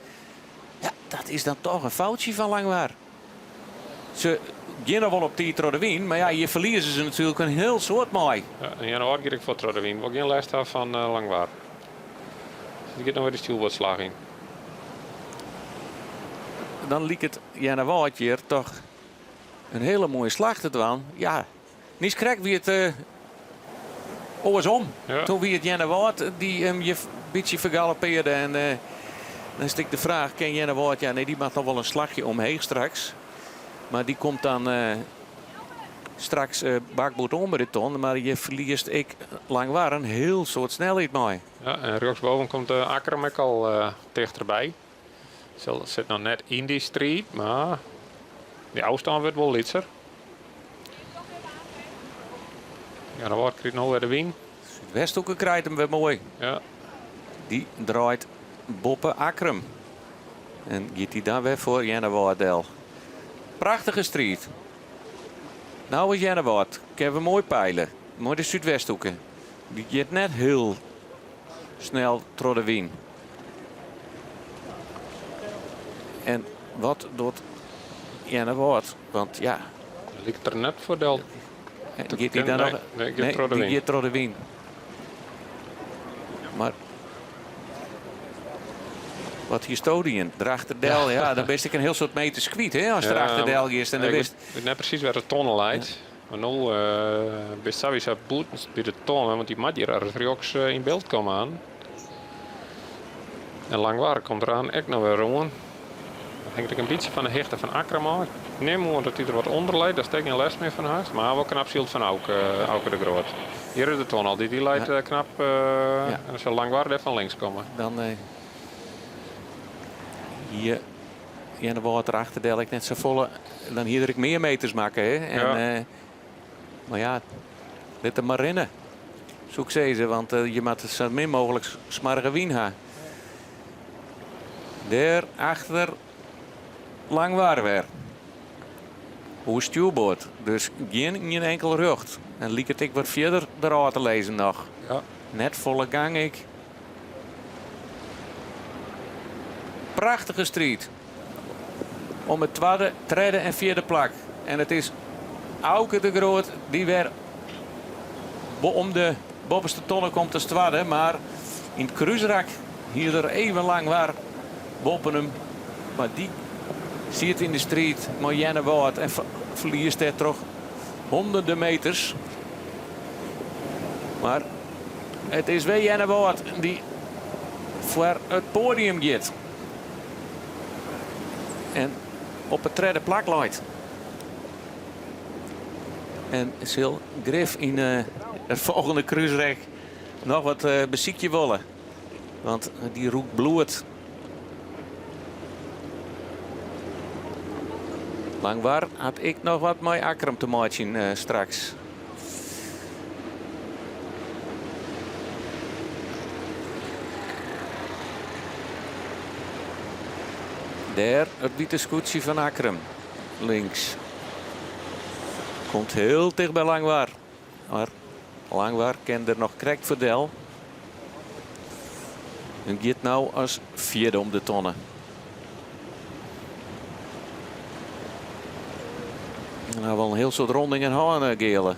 Ja, dat is dan toch in foutsje fan Langwar. Se gean noch wol op tiid troch de wyn, mar ja, hjir ferlieze se natuerlik in hiel soad mei. Ja, en Earnewâld giet ek fuort troch de wyn. Wol gjin lêst ha fan Langwar. Dus dy giet noch wer de stjoerboardslach yn. Dan liket Earnewâld hjir toch in hiele moaie slach te dwaan. Ja, niiskrekt wie it oarsom. Toen wie it Earnewâld dy't him hjir bytsje fergalopearde. En dan is it ek de fraach, kin Earnewâld... Ja, nee, dy moat noch wol in slachje omheech straks. Mar dy komt dan straks bakboard oan by de ton. Mar hjir ferliest ek Langwar in hiel soad snelheid mei. Ja, en rjochtsboven komt Akkrum ek al tichterby. Sil sit noch net yn dy striid, mar dy ôfstân wurdt wol lytser. Earnewâld krijt no wer de wyn. Súdwesthoeke krijt him wer moai. Ja. Dy draait boppe Akkrum. En giet dy dan wer foar Earnewâld del. Prachtige striid. No is Earnewâld. Kinne we moai peile. Moai de Súdwesthoeke. Dy giet net hiel snel troch de wyn. En wat docht Earnewâld? Want ja. Liket der net foar del. Giet dy dan noch? Nee, giet troch de wyn. Dy giet troch de wyn. Mar wat hiesto dien? Derachter del, ja, dan bist ek in hiel soad meters kwyt, hè, ast derachter del giest en dan wist. Ik wit net presys wêr't de tonne leit. Mar no bist sawiesa bûten by de tonne, want dy moat hjir ergens rjochts yn byld komme aan. En Langwar komt deroan ek noch wer oan. Dat hinget ek in bytsje fan de hichte fan Akkrum ôf. Ik nim oan dat dy der wat ûnder leit, datst ek gjin lêst mear fan hast. Mar wol knap syld fan Auke, Auke de Groot. Hjir is de tonne al, dy leit knap en dan sil Langwar dêr fan links komme. Dan hie Earnewâld derachter del ek net safolle. Dan hie er ek mear meters makke. Hè? En, ja. Mar ja, lit him mar rinne. Soe ik sizze, want je moatte sa min mooglik smoarge wyn ha. Dêr achter Langwar wer. Oer stjoerboard, dus gjin ien inkel rjocht. En liket ek wat fierder derôf te lizzen noch. Net folle gang ek. Prachtige striid om it twadde, tredde en fjirde plak. En it is Auke de Groot dy't wer om de boppeste tonne komt as twadde. Mar yn it krúsrak hie er even Langwar boppe him. Mar dy siet yn de striid mei Earnewâld en ferliest dêrtroch hûnderten meters. Mar it is wer Earnewâld dy't foar it poadium giet. En op it tredde plak leit. En sil grif yn it folgjende krúsrek noch wat besykje wolle. Want dy rûkt bloed. Langwar hat ek noch wat mei Akkrum te meitsjen straks. Dêr it wite skûtsje fan Akkrum links. Komt hiel ticht by Langwar. Mar Langwar kin der noch krekt foar del. En giet no as fjirde om de tonne. Nou, wol in hiel soad rondingen hân, eh, Geale.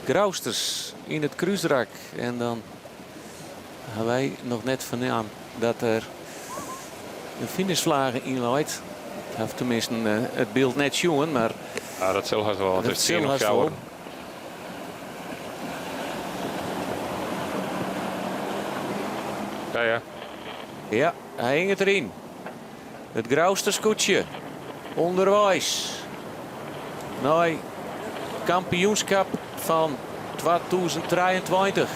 Grousters yn it krúsrak en dan ha wy noch net fernaam dat der in finishflage yn leit. Ik haw teminsten it byld net sjoen, mar Ja, dat sil hast wol. Dat sil hast wol. Ja, ja. Ja, hy hinget deryn. It Grouster skûtsje ûnderweis nei kampioenskip fan 2023.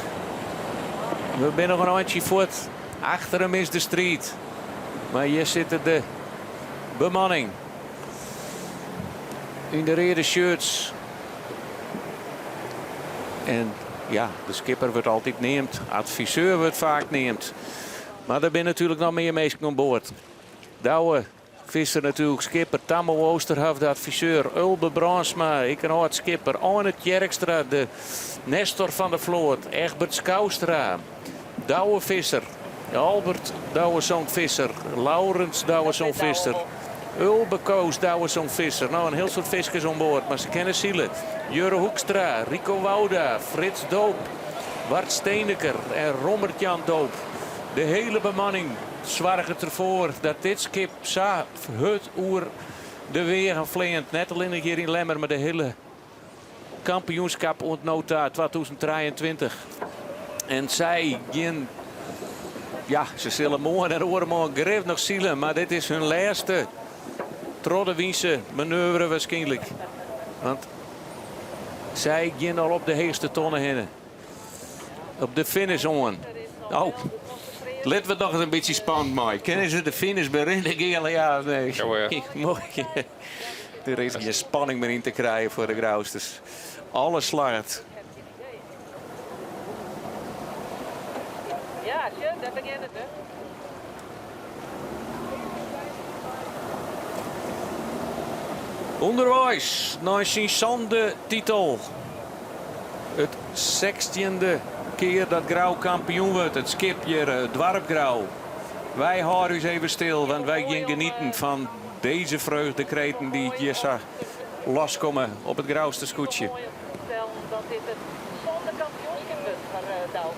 We binne noch in eintsje fuort. Achter him is de striid. Mar hjir sitte de bemanning yn de reade shirts. En ja, de skipper wurdt altyd neamd, adviseur wurdt faak neamd. Mar der binne natuerlik noch mear minsken oan board. Douwe Visser natuerlik, skipper. Tammo Oosterhof, de adviseur. Ulbe Brandsma, ek in âld skipper. Arne Tjerkstra, de Nestor fan de float. Egbert Skoustra, Douwe Visser. Albert Douwezoon Visser, Laurens Douwezoon Visser. Ulbe Koos Douwezoon Visser. No, in hiel soad fiskers oan board, mar se kinne sile. Jurre Hoekstra, Rico Wouda, Frits Doop, Bart Steneker en Rommert Jan Doop. De hiele bemanning soarget derfoar dat dit skip sa hurd oer de weagen fleant. Net allinnich hjir yn Lemmer, mar de hiele kampioenskip oant no ta 2023. En sy gean, ja, se sille moarn en oaremoarn grif noch sile, mar dit is hun lêste troch-de-wynse manoeuvre waarskynlik. Want sy gean al op de heechste tonne hinne. Op de finish oan. Oh, litte we it noch ris in bytsje spannend meitsje. Kinne se de finish berikke, Geale? Ja of nee? Ja, Moai. Der is gjin spanning mear yn te krijen foar de Grousters. Alles slagget. Ja, sjoch, dêr begjint it. Underweis nei syn sande titel. It sechstjinde kear dat Grou kampioen wurdt. It skip hjir, it doarp Grou. Wy hâlde ús even stil, want wy gean genieten fan dizze freugdekreten dy't hjir sa loskomme op it Grouster skûtsje. Dat dit it sânde kampioenskip wurdt foar Douwe.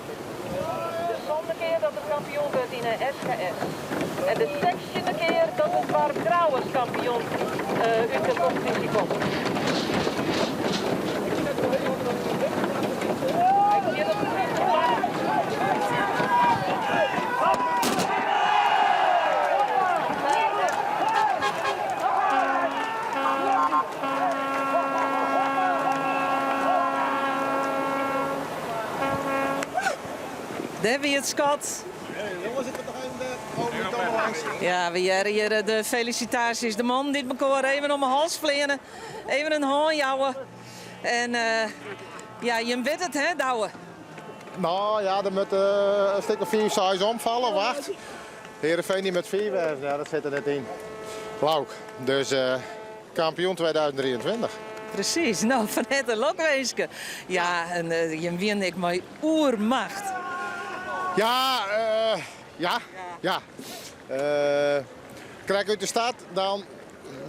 De sânde kear dat er kampioen wurdt yn de SKS. En de sechstjinde kear dat it doarp Grou as kampioen út de kompetysje komt. Hy stiet op it tredde plak. Dêr wie it skot. Ja, we hearre hjir de felisitaasjes. De mannen dy't mekoar even om 'e hals fleane, even in hân jouwe. En ja, jim witte it, hè, Douwe? No ja, der moat in stik of fiif, seis omfalle. Wacht. Heerenveen dy moat fiif wêze. Ja, dat sit der net yn. Lauk. Dus kampioen 2023. Presys. No, fan herte lokwinske. Ja, en jim wienen ek mei oermacht. Ja, ja, ja. Krekt út de start, dan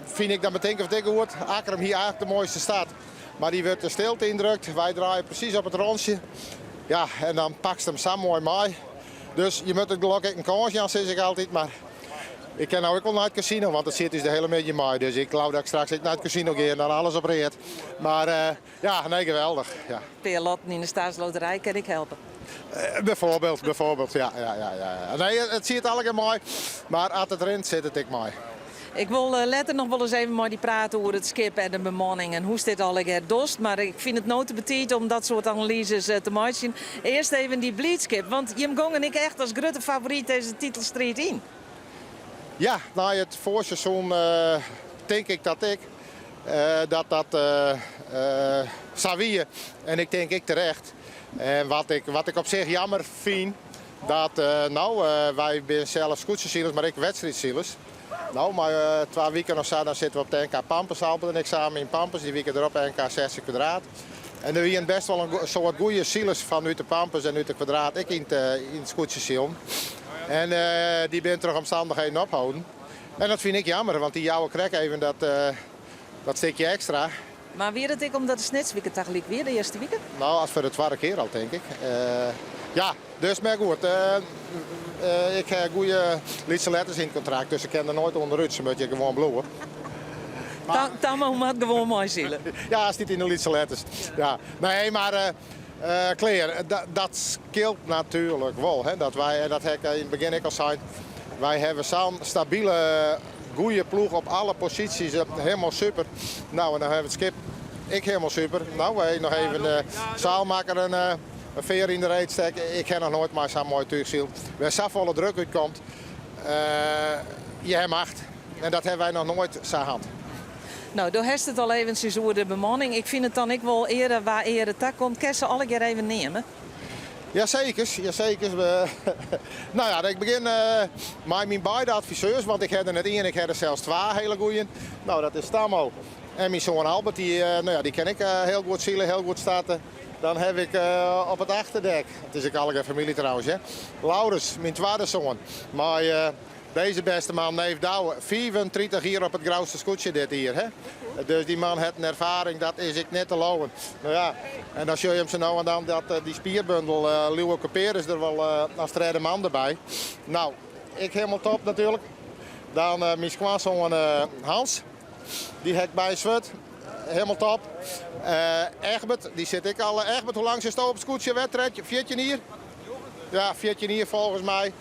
fyn ik dat betink of dik goed. Akkrum hie eigentlik de moaiste start. Mar dy wurdt de stilte yndrukt. Wy draaie presys op it rûntsje. Ja, en dan pakst him sa moai mei. Dus je moatte it gelok ek in kâns jaan, sis ik altyd. Mar ik kin no ek wol nei it kasino, want it sit ús de hiele middei mei. Dus ik leau dat ik straks ek nei it kasino gean en dan alles op read. Mar ja, nee, geweldich. Ja. Pear lotten yn de Staatsloterij kin ek helpe. Bijvoorbeeld, bijvoorbeeld, ja, ja, ja, ja. Nee, it siet allegear mei, mar as it rint sit it ek mei. Ik wol letter noch wolris even mei dy prate oer it skip en de bemanning en hoe'tst dit allegear dochst, mar ik fyn it no te betiid om dat soart analyzes te meitsjen. Earst even dy bliidskip, want jim gongen ek echt as grutte favoryt dizze titelstriid yn. Ja, nei it foarseizoen tink ik dat ik dat dat sa wie. En ik tink ek terecht. En wat ik, wat ik op sich jammer fyn, dat no, wy binne sels skûtsjesilers, mar ek wedstriidsilers. No, mei twa wiken of sa, dan sitte we op de NK Pampus, Albert en ik samen yn Pampus. Dy wike derop NK 60 kwadraat. En der wienen best wol in soad goede silers fanút de Pampus en út de kwadraat ek yn it skûtsjesilen. En dy binne troch omstannichheden opholden. En dat fyn ik jammer, want dy jouwe krekt even dat, dat stikje ekstra. Mar wie dat ek omdat de Snitswike tagelyk wie, de earste wike? No, as foar de twadde kear al, tink ik. Ja, dus mar goed. Ik ha goede lytse letters yn it kontrakt, dus ik kin der noait ûnderút. Se moatte hjir gewoan bliuwe. Tammo moat gewoan meisile. Ja, stiet yn de lytse letters. Ja. Nee, mar klear, dat skeelt natuerlik wol. Hè, dat wy, en dat ha ik yn it begjin ek al sein, wy hawwe sa'n stabile, goede ploech op alle posysjes. Helemaal super. No, en dan hawwe we it skip ek helemaal super. No, wy noch even seilmakker in fear yn de reet stekke. Ik ha noch noait mei sa'n moai túch syld. Wêr safolle druk út komt, je ha macht. En dat hawwe wy noch noait sa hân. No, do hast it al eventsjes oer de bemanning. Ik fyn it dan ek wol eare wa eare takomt. Kinst se allegear even neame? Jasekers, jasekers. No ja, ik begjin mei myn beide adviseurs, want ik ha der net ien, ik ha der sels twa hele goeien. No, dat is Tammo en myn soan Albert. Dy, no ja, dy kin ek hiel goed sile, hiel goed starte. Dan haw ik op it achterdek, it is ek allegear famylje trouwens, hè, Laurens, myn twadde soan, mei Deze bêste man, neef Douwe, 35 jier op it Grouster skûtsje dit jier. Hè? Dus dy man hat in erfaring, dat is ek net te leauwen. No ja, en dan sjoch je him sa no en dan dat dy spierbundel uh, Lieuwe Kupeer is der wol uh, as tredde man derby. No, ek hielendal top natuerlik. Dan uh, myn skoansoan Hans, dy ha ik by swurd. Hielendal top. Egbert, dy sit ek al. Egbert, hoe lang sitsto op it skûtsje? Wet, 14 jier? Ja, 14 jier folgens my.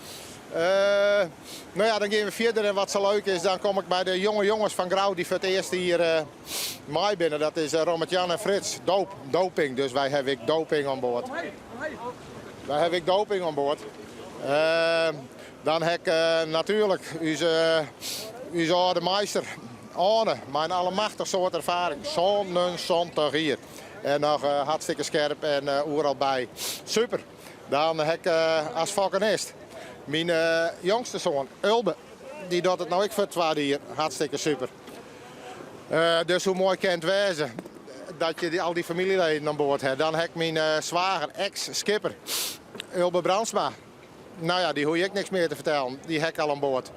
Uh, no ja, dan gean we fierder en wat sa leuk is, dan kom ik by de jonge jonges fan Grou dy't foar it earste jier uh, mei binne. Dat is uh, Robert Jan en Frits. Doop, doping, dus wy hawwe ek doping oan board. Wy hawwe ek doping oan board. Uh, dan ha ik natuerlik ús, ús âlde meister Arne, mei in allemachtich soad erfaring. 77 jier. En noch hartstikke skerp en oeral by. Super. Dan ha ik as fokkenist myn jongste soan Ulbe. Dy docht it no ek foar it twadde jier. Hartstikke super. Dus hoe moai kin it wêze dat je al dy famyljeleden oan board ha. Dan ha ik myn swager, eks-skipper Ulbe Brandsma. No ja, dy hoech je ek niks mear te fertellen. Dy ha ik al oan board.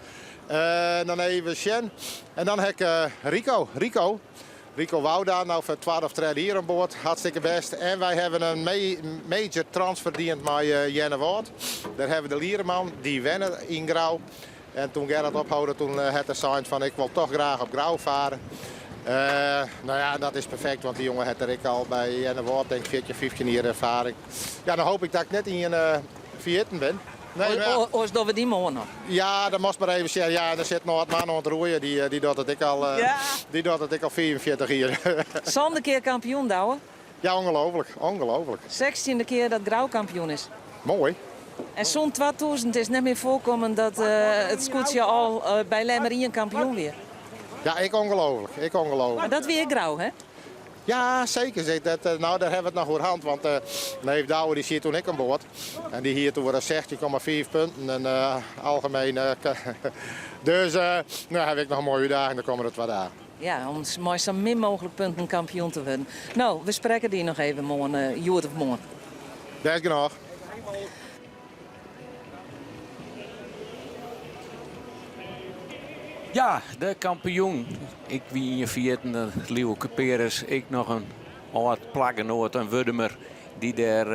Dan even sjen. En dan ha ik Rico. Rico. Rico Wouda, no foar it twadde of tredde jier oan board, hartstikke bêst. En wy hawwe in major transfer dien mei Earnewâld. Dêr hawwe we de Liereman, dy wenne yn Grou. En toen Gerrit opholde, toen hat er sein fan ik wol toch graach op Grou fare. No ja, dat is perfekt, want dy jonge hat der ek al by Earnewâld denk ik 14, 15 jier erfaring. Ja, dan hoop ik dat ik net ien ferjitten bin. Nee, maar ja. Oars dogge we dy moarn noch. Ja, dan moatst mar even sjen. Ja, der sit noch wat man oan it roeien. Dy, dy docht it ek al, dy docht it ek al 45 jier. Sânde kear kampioen, Douwe. Ja, ongelooflik. Ongelooflik. Sechstjinde kear dat Grou kampioen is. Moai. En sûnt 2000 is net mear foarkommen dat it skûtsje al by Lemmer ien kampioen wie. Ja, ek ongelooflik. Ek ongelooflik. Mar dat wie ek Grou, hè? Ja, seker. Dat, no, dêr hawwe we it noch oer hân, want neef Douwe dy siet toen ek oan board. En dy hie it oer 16,5 punten en algemeen. Dus no ha ik noch in moaie útdaging de kommende twa dagen. Ja, om mei sa min mooglik punten kampioen te wurden. No, we sprekke dy noch even moarn, hjoed of moarn. Bêst genôch. Ja, de kampioen. Ik wie ien ferjitten, Lieuwe Cuperus. Ek noch in âld plakgenoat, in Wurdumer, dy't dêr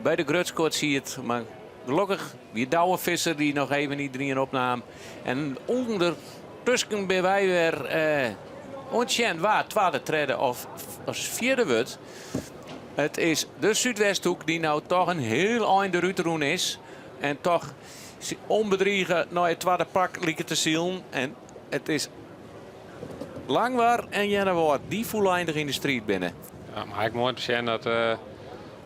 by de grutskot siet. Mar gelokkich wie Douwe Visser dy't noch even iderien opnaam. En ûndertusken binne wy wer oan it sjen wa twadde, tredde of as fjirde wurdt. It is de Súdwesthoek dy't no toch in hiel ein derút rûn is. En toch ûnbedrige nei it twadde plak liket te silen. En it is Langwar en Earnewâld dy't fûleindich yn de striid binne. Ja, mar ek moai om te sjen dat uh,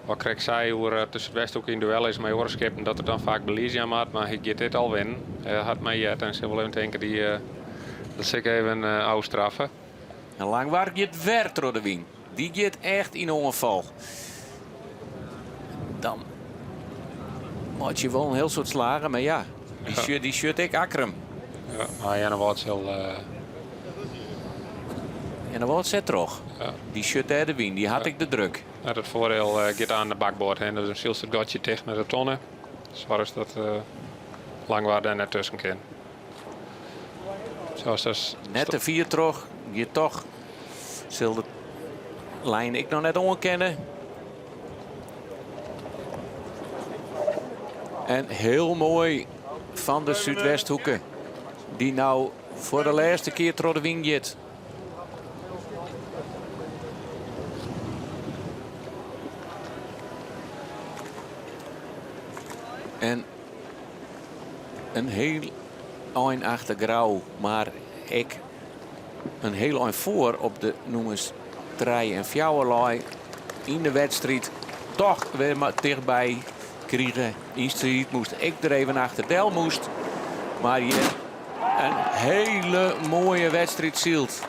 wat krekt sei oer dat de Súdwesthoek yn duel is mei oare skippen, dat er dan faak belies jaan moat, mar hy giet dit al winnen. Uh, hat my heard en sil wol even tinke, dy, uh, dat sil ik even uh, ôfstraffe. En Langwar giet wer troch de wyn. Dy giet echt yn oanfal. Dan meitsje je wol in hiel soad slagen, mar ja, dy sjocht, dy sjocht ek Akkrum. Ja, mar Earnewâld sil. Uh... Earnewâld set troch. Ja. Dy sjocht dêr de wyn, dy hat ek de druk. Ja, dat foardiel uh, giet oan de bakboard hinne, dus dan sylst it gatsje ticht mei de tonne. Soargest dat uh, Langwar dêr net tusken kin. Zoals dat... Net te fier troch, giet toch. Sil de lijn ek noch net oankinne. En hiel moai fan de Súdwesthoeke. Dy't no foar de lêste kear troch de wyn giet. En in hiel ein achter Grou, mar ek in hiel ein foar op de nûmers trije en fjouwer lei yn de wedstriid. Toch wer mar tichtby krige. Yn striid moast ek der even achter del moast. Mar hjir in hiele moaie wedstriid syld.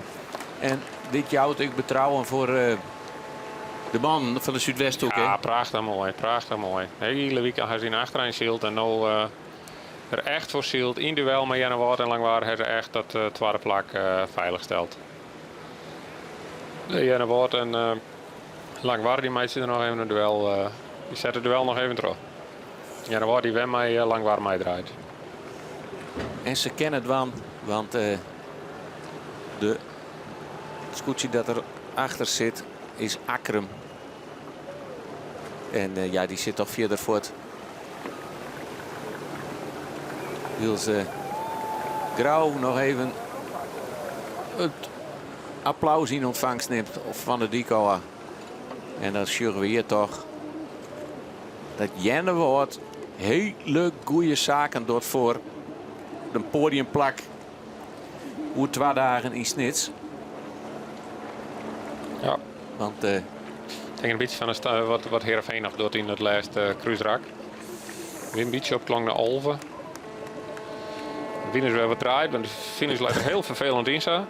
En dit jout ek betrouwen foar eh, de mannen fan de Súdwesthoek. Ja, prachtich moai, prachtich moai. De hiele wike ha se yn achterein syld en no uh, der echt foar syld. Yn duel mei Earnewâld en Langwar ha se echt dat uh, twadde plak uh, feilich steld. Earnewâld en uh, Langwar dy meitsje der noch even in duel. Uh, dy sette it duel noch even troch. Earnewâld dy wer mei Langwar meidraait. En se kinne it dwaan, want uh, de skûtsje dat der achter sit is Akkrum. En uh, ja, dy sit toch fierder fuort. Wylst uh, Grou noch even it applaus yn ûntfangst nimt fan de dyk ôf. En dan sjogge we hjir toch dat Earnewâld hiele goede saken docht foar in poadiumplak oer twa dagen yn Snits. Ja. Want uh, ik denk in bytsje fan de wat, wat Heerenveen noch docht yn it lêste krúsrak. Wie in bytsje opklong nei 11. De wyn is wer wat draaid, want de finish leit der hiel ferfelend yn sa.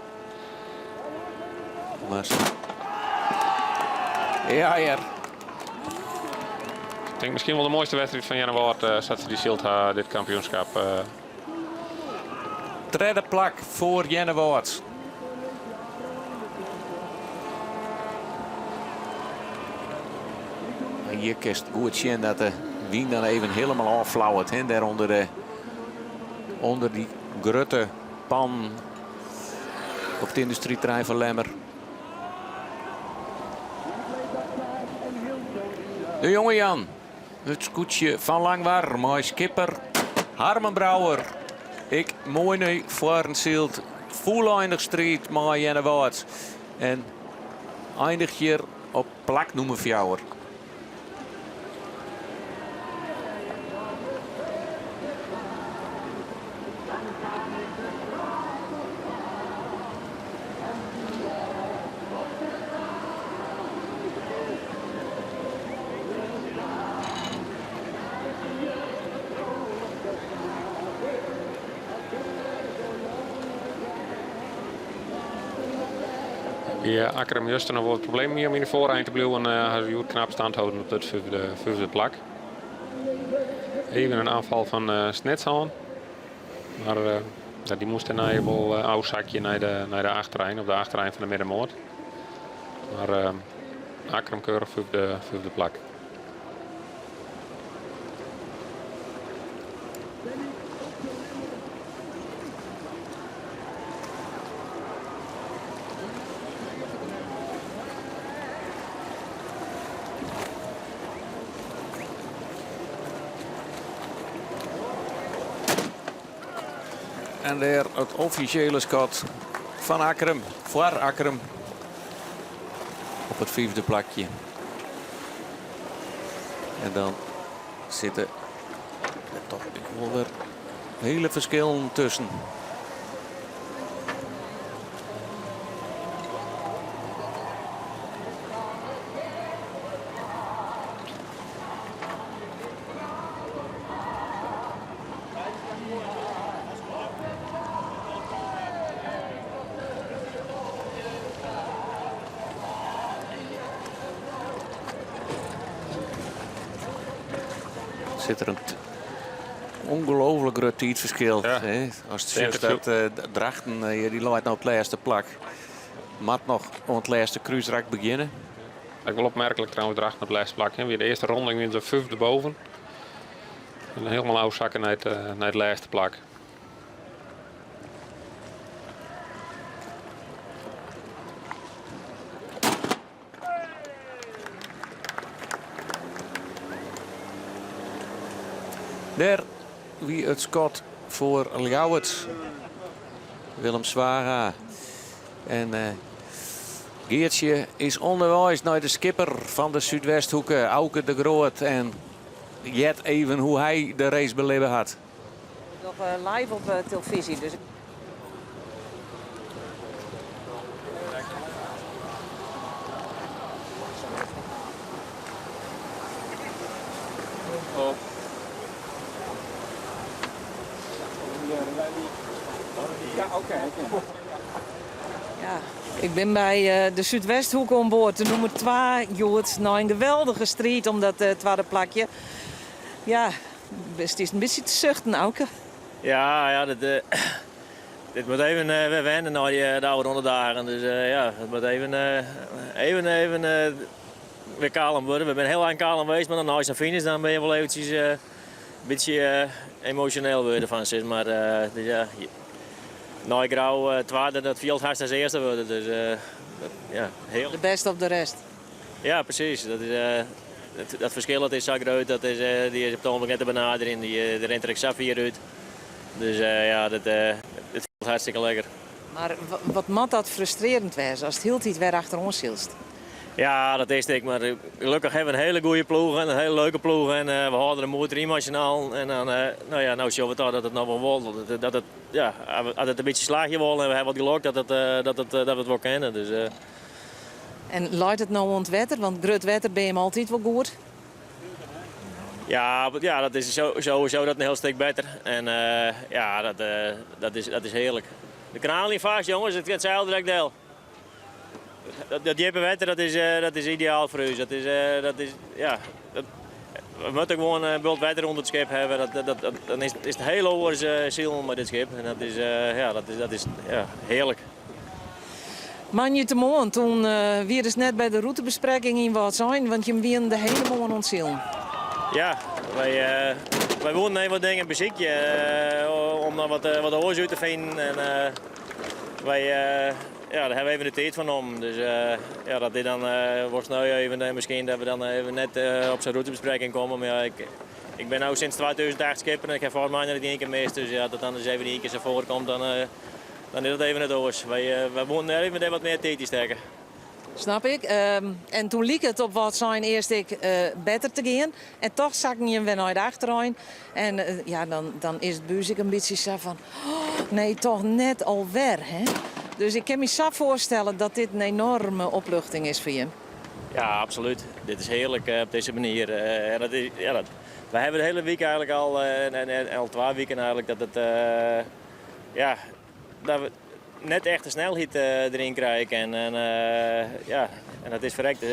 Maar ja, ja. Ik tink miskien wol de moaiste wedstriid fan Earnewâld uh, sa't se dy syld ha, dit kampioenskip. Uh. Tredde plak foar Earnewâld. Hjir kinst goed sjen dat de wyn dan even hielendal ôfflauwet. Hè? Dêr ûnder, de, ûnder dy grutte pan op it yndustryterrein fan Lemmer. De Jonge Jan, it skûtsje fan Langwar mei skipper Harmen Brouwer. Ek moai nei foaren syld, fûleindich striid mei Earnewâld en eindigt hjir op plak nûmer fjouwer. By Akkrum juster noch wol wat problemen om yn de foarein te bliuwen. Ha se hjoed knap stand holden op it fyfde plak. Even in aanval fan Snits hân. Mar dy moast dêrnei wol ôfsakje nei de achterein, op de achterein fan de middenmoat. Mar Akkrum keurich fyfde plak. En dêr it offisjele skot fan Akkrum, foar Akkrum op it fyfde plakje. En dan sitte der toch ek wol wer hele ferskillen tusken. Sit der in ongelooflik grut tiidferskil. Hè? As it sjochst dat Drachten, dy leit no op it lêste plak. Moat noch oan it lêste krúsrak begjinne. Ek wol opmerklik trouwens, Drachten op it lêste plak. Wie de earste ronde wiene se fyfde boven. En hielendal ôfsakke nei it lêste plak. Dêr wie it skot foar Ljouwert. Willem Zwaga. En Geartsje is ûnderweis nei de skipper fan de Súdwesthoeke, Auke de Groot. En heart even hoe't hy de race belibbe hat. We dogge live op telefyzje, dus. Ja, ik bin by de Súdwesthoeke oan board, de nûmer twa hjoed, nei in geweldige striid om dat twadde plakje. Ja, stiest in bytsje te suchten, Auke. Ja, ja, dit, dit moat even wer wenne nei de ôfrûne dagen. Dus ja, it moat even, even, even wer kalm wurde. We binne hiel lang kalm west, mar dan nei sa'n finish dan binne je wol eventsjes in bytsje emosjoneel wurde fan sis mar. Dus ja, nei Grou twadde, dat fielt hast as earste wurde. Dus ja, hearlik. De best of the rest. Ja, presys. Dat, is, dat ferskil dat is sa grut, dat is, dy is op it ogenblik net te benaderjen. Dy, dy rint der ek sa fier út. Dus ja, dat, it fielt hartstikke lekker. Mar wat moat dat frustrearjend wêze ast hieltyd wer achteroan sylst? Ja, dat is it ek. Mar gelokkich hawwe we in hiele goede ploech en in hiele leuke ploech. En we hâlde de moed deryn mei syn allen. En dan, no ja, no sjogge we toch dat it noch wol wol. Dat, dat it, ja, as it in bytsje slagje wol en we hawwe wat gelok dat, it, dat, it, dat we it wol kinne. Dus, En leit it no oan it wetter? Want grut wetter binne jim altyd wol goed. Ja, ja, dat is sowieso dat in hiel stik better. En ja, dat, dat, is, dat is hearlik. De kraan fêst, jonges, it giet seil direkt del. Dat, dat djippe wetter, dat is, dat is ideaal foar ús. Dat is, dat is, ja, dat, we moatte gewoan in bult wetter ûnder it skip hawwe. Dat, dat, dat, dan is, is it hiel oars silen mei dit skip. En dat is, ja, dat is, dat is ja, hearlik. Moandeitemoarn, toen wie dus net by de rûtebesprekking yn Wâldsein, want jim wienen de hiele moarn oan it silen. Ja, wy, wy woenen even wat dingen besykje om noch wat, wat oars út te finen. En, wy. Ja, daar hebben we even de tijd van om. Dus ja, dat dit dan wordt snel even, misschien dat we dan even net op zo'n routebespreking komen. Maar ja, ik ben nu sinds 2008 skipper en ik heb volgens mij nog niet één keer mist. Dus ja, dat dan dus even één keer zo voorkomt, dan is dat even het oors. Wij moeten even wat meer tijd steken. Snap ik. En toen liep het op wat zijn eerst ik beter te gaan. En toch zakte je hem weer naar de achterin. En ja, dan is het buzik een beetje zo van... Oh, nee, toch net alweer, hè? Dus ik kan me zo voorstellen dat dit een enorme opluchting is voor je. Ja, absoluut. Dit is heerlijk op deze manier. En dat is, ja, dat, wij hebben de hele week eigenlijk al, en al 2 weken eigenlijk, dat het ja, dat we net echt de snelheid erin krijgen. En dat is verrekt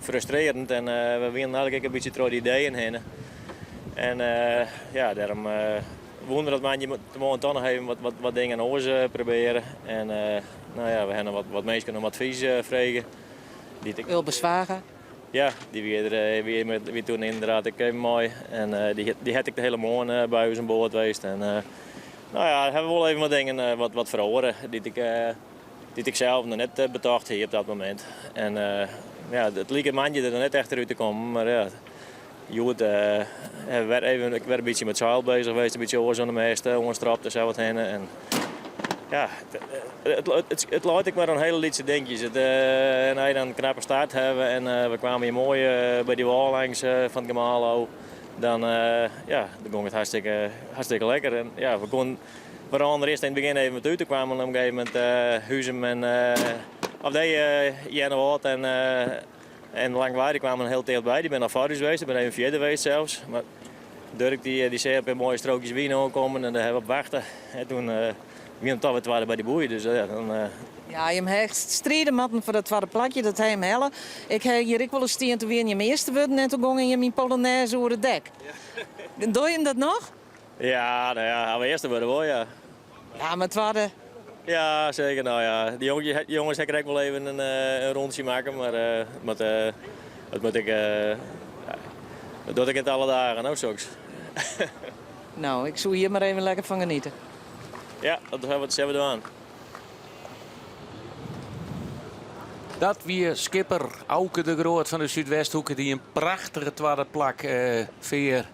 frustrerend. En we willen eigenlijk een beetje door die ideeën heen. En ja, daarom wonder dat man je moet morgen toch nog even wat dingen oors proberen. En we hebben wat mensen om advies vragen. Die ik Wil bezwagen? Ja, die weer weer met, weer toen inderdaad ik even mooi. En die had ik de hele morgen bij ons aan boord geweest. En hebben we wel even wat dingen wat verhoren die ik zelf nog net betocht hier op dat moment. En het liep het mandje er net echt uit te komen, maar ja, Joet werd even, ik werd een beetje met zeil bezig geweest, een beetje oors aan de meeste, ongestrapt en zo wat heen. En ja, het laat ik maar een hele lietse dingetjes. Het en hij dan een knappe start hebben en we kwamen hier mooi bij die wal langs van het Gemalo. Dan ging het hartstikke lekker. En ja, we konden vooral eerst in het begin even wat uit. Toen kwamen we op een gegeven moment Huzum en of nee Jenne en Langweide kwamen een heel tijd bij. Die ben al fout geweest, ik ben even vierde geweest zelfs. Maar Dirk die zei op een mooie strookjes wien aankomen en daar hebben we op wachten. En toen wie hem toch weer tweede bij die boei. Dus ja, dan Ja, je hebt strijden matten voor dat tweede plakje, dat hij hem helle. Ik heb hier ik wel eens stien toen weer in je eerste worden en toen ging je mijn Polonaise over het dek. Ja. Doe je hem dat nog? Ja, nou ja, gaan we eerste worden hoor, ja. Ja, maar tweede. Ja, zeker. Nou ja, die jongens ik wel even een rondje maken, maar dat moet ik ja, dat doe ik het alle dagen, nou zoiets. Nou, ik zou hier maar even lekker van genieten. Ja, dat hebben we het zelf gedaan. Dat wie skipper Auke de Groot van de Zuidwesthoeken die een prachtige tweede plak veer.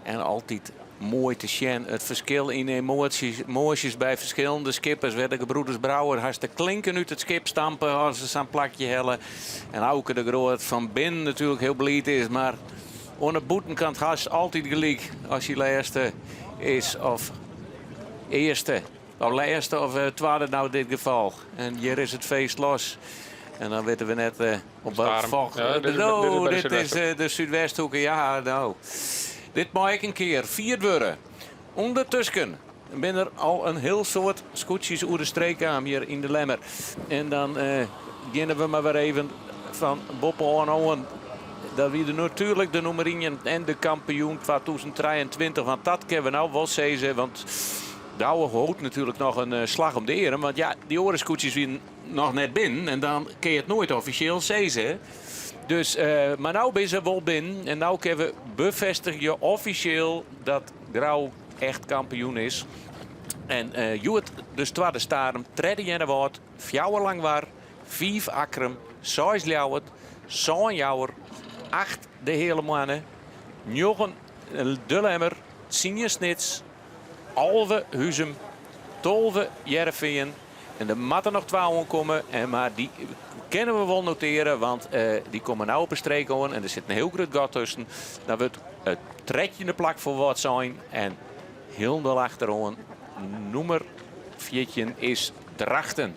En altijd mooi te zien. Het verschil in emoties bij verschillende skippers. Werden de gebroeders Brouwer haast de klinken uit het schip stampen als ze zo'n plakje hellen. En Auke de Groot van binnen natuurlijk heel blij is. Maar aan de boetenkant haast altijd gelijk als hij laatste is of eerste. Of laatste of tweede nou in dit geval. En hier is het feest los. En dan weten we net op welk Starum. volk. Ja, dit is bij de Dit is, Zuidwesthoek. de Zuidwesthoeken. Ja, nou. Dit mag ik een keer vierd worden. Ondertussen ben er al een heel soort scootjes oer de streek aan hier in de Lemmer. En dan beginnen we maar weer even van Boppe aan. Dat wie er natuurlijk de nummer 1 en de kampioen 2023. Want dat kunnen we nou wel zeggen. Want Douwe houdt natuurlijk nog een slag om de eer. Want ja, die oren-scootjes zijn nog net binnen. En dan kun je het nooit officieel zeggen. Dus, maar nou ben ze wel binnen. En nou kunnen we bevestigen officieel dat Grou echt kampioen is. En Joet, dus tweede Starum, tredde Jennewâld, fjouwer Langwar, 5 Akkrum, 6 Ljouwert, 7 Jouwer, 8 de Hele Moanne, 9 de Lemmer, 10 Snits, 11 Huzum, 12 Hearrenfean. En er moeten nog 12 komen, en maar die kunnen we wel noteren, want die komen nou op een streek aan en er zit een heel groot gat tussen. Dan wordt het tredje de plak voor wat zijn en heel de achterom, nummer 14 is Drachten.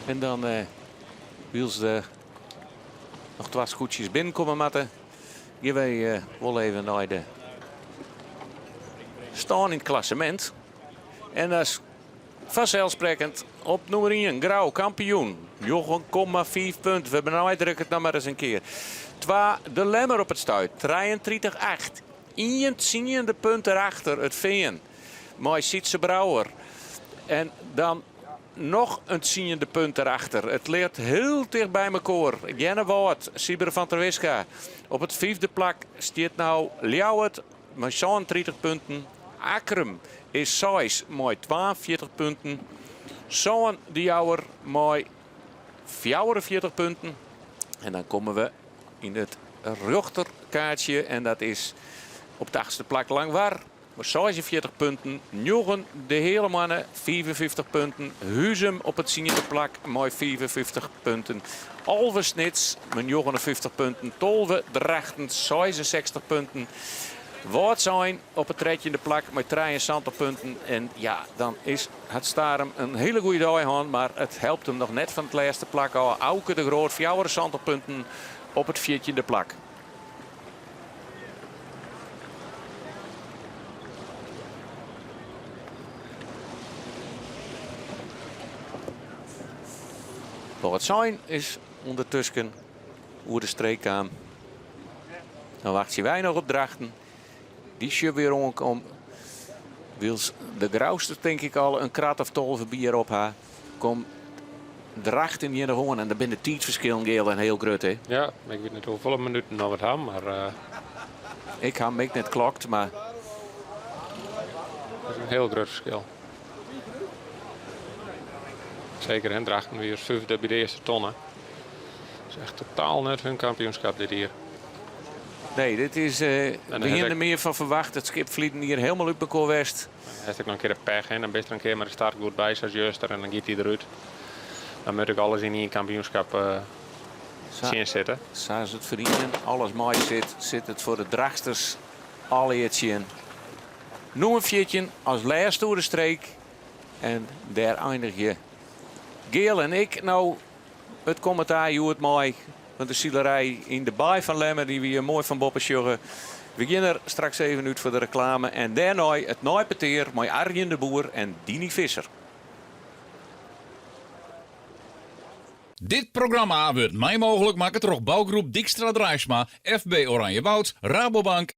En dan wiels de Noch twa skûtsjes binnenkomme moatte. Gean wy wol even nei de stân yn it klassemint. En dat is fanselssprekkend op nûmer ien Grou, kampioen. 9,5 punt. We benadrukke it noch mar ris in kear. Twa De Lemmer op it stuit, 33,8. Ien tsiende punt derachter It Fean mei Sytze Brouwer. En dan noch in tsiende punt derachter. It leit hiel ticht by mekoar. Earnewâld, Sieberen van Terwisga. Op it fyfde plak stiet no Ljouwert mei 37 punten. Akkrum is seis mei 42 punten. Sân De Jouwer mei 44 punten. En dan komme we yn it rjochterkaartsje en dat is op it achtste plak Langwar mei 46 punten. Njoggen De Heale Moanne 55 punten. Huzum op it tsiende plak mei 55 punten. 11 Snits mei 59 punten. 12 Drachten 66 punten. Wâldsein op it trettjinde plak mei 73 punten. En ja, dan is hat Starum in hiele goede dei hân, mar it helpt him noch net fan it lêste plak ôf. Auke de Groot 74 punten op it fjirtjinde plak. Wâldsein is ûndertusken oer de streek kaam. Dan wachtsje wy noch op Drachten. Dy sjoch wer oankommen. Wylst de Grousters tink ik al in krat of 12 bier op ha. Kom Drachten hjir noch oan en dan binne de tiidsferskillen geal en hiel grut hè. Ja, ik wit net hoefolle minuten noch wat ha, mar. Uh... Ik ha him ek net klokt, mar. Dat is in hiel grut ferskil. Seker en Drachten wie as fyfde by de earste tonne. Dat is echt totaal net hun kampioenskip dit jier. Nee, dit is. Uh, we hiene der mear fan ferwachte. It skip ferline jier hielendal út mekoar west. Dan hast ek noch in kear de pech en dan bist der in kear mei de start goed by, sa as juster, en dan giet hy derút. Dan moat ek alles yn ien kampioenskip uh, tsjin sitte. Sa as it ferline alles mei sit, sit it foar de Drachtsters allegear tsjin. Nûmer 14 as lêste oer de streek. En dêr einigje Geal en ik no it kommentaar hjoed mei. Want de silerij yn de baai fan Lemmer dy wie moai fan boppe sjogge. We gean der straks even út foar de reklame en dêrnei it neipetear mei Arjen de Boer en Diny Visser. Dit programma wurdt mei mooglik makke troch bougroep Dykstra Draisma, FB Oranjewoud, Rabobank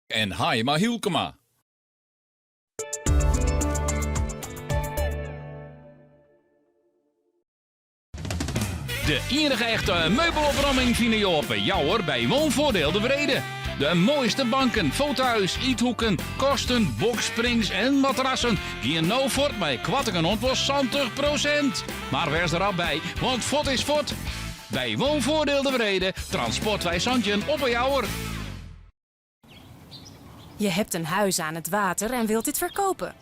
en Haijema Hylkema. De ienige echte meubelopruimming fine jo op 'e Jouwer by Woonvoordeel De Wrede. De moaiste banken, fauteuils, ythoeken, kasten, boxsprings en matrassen gean no fuort mei koartingen oant wol 70%. Mar wês der rap by, want fuort is fuort. By Woonvoordeel De Wrede, Transportwei 17 op 'e Jouwer. Je hebt een huis aan het water en wilt dit verkopen.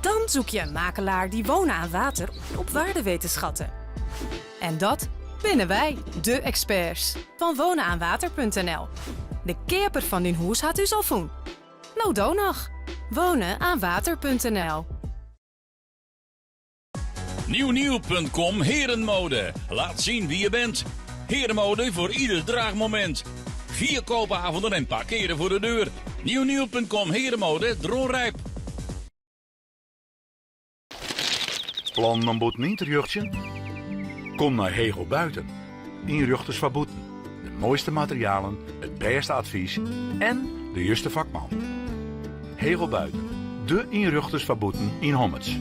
Dan zoek je een makelaar die wonen aan water op waarde weet te schatten. En dat binnen wij, de experts van wonenaanwater.nl. De keaper fan dyn hûs hat ús al fûn. No do noch. Wonenaanwater.nl. Nieuwnieuw.com Herenmode. Laat zien wie je bent. Herenmode voor ieder draagmoment. Vier koopavonden en parkeren voor de deur. Nieuwnieuw.com Herenmode Dronrijp. Plannen om bûten yn te rjochtsjen? Kom nei Hegel Buiten. Ynrjochters foar bûten. De moaiste materialen, it bêste advys en de juste fakman. Hegel Buiten, de ynrjochters foar bûten yn Hommerts.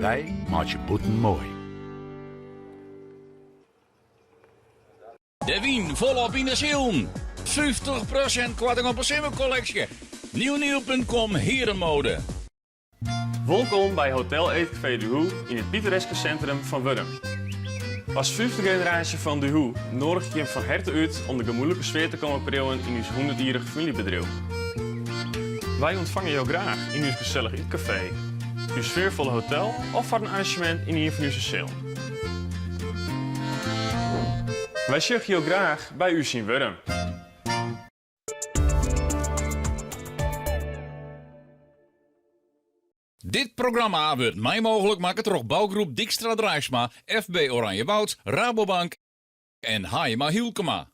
Wy meitsje bûten moai. De wyn folop yn de silen. 50% koarting op 'e simmerkolleksje. Nieuwnieuw.com Herenmode. Wolkom by Hotel Eetkafee Du Hoe yn it pittoreske sintrum fan Wurdum. As fyfde generaasje fan Du Hoe noadigje ik jim fan herte út om de gemoedlike sfear te kommen priuwen yn ús hûndertjierrich famyljebedriuw. Wy ûntfange jo graach yn ús gesellich ytkafee, ús sfearfolle hotel of foar in arranzjemint yn ien fan ús sealen. Wy sjogge jo graach by ús yn Wurdum. Dit programma wurdt mei mooglik makke troch bougroep Dykstra Draisma, FB Oranjewoud, Rabobank. En Haima Hylkema.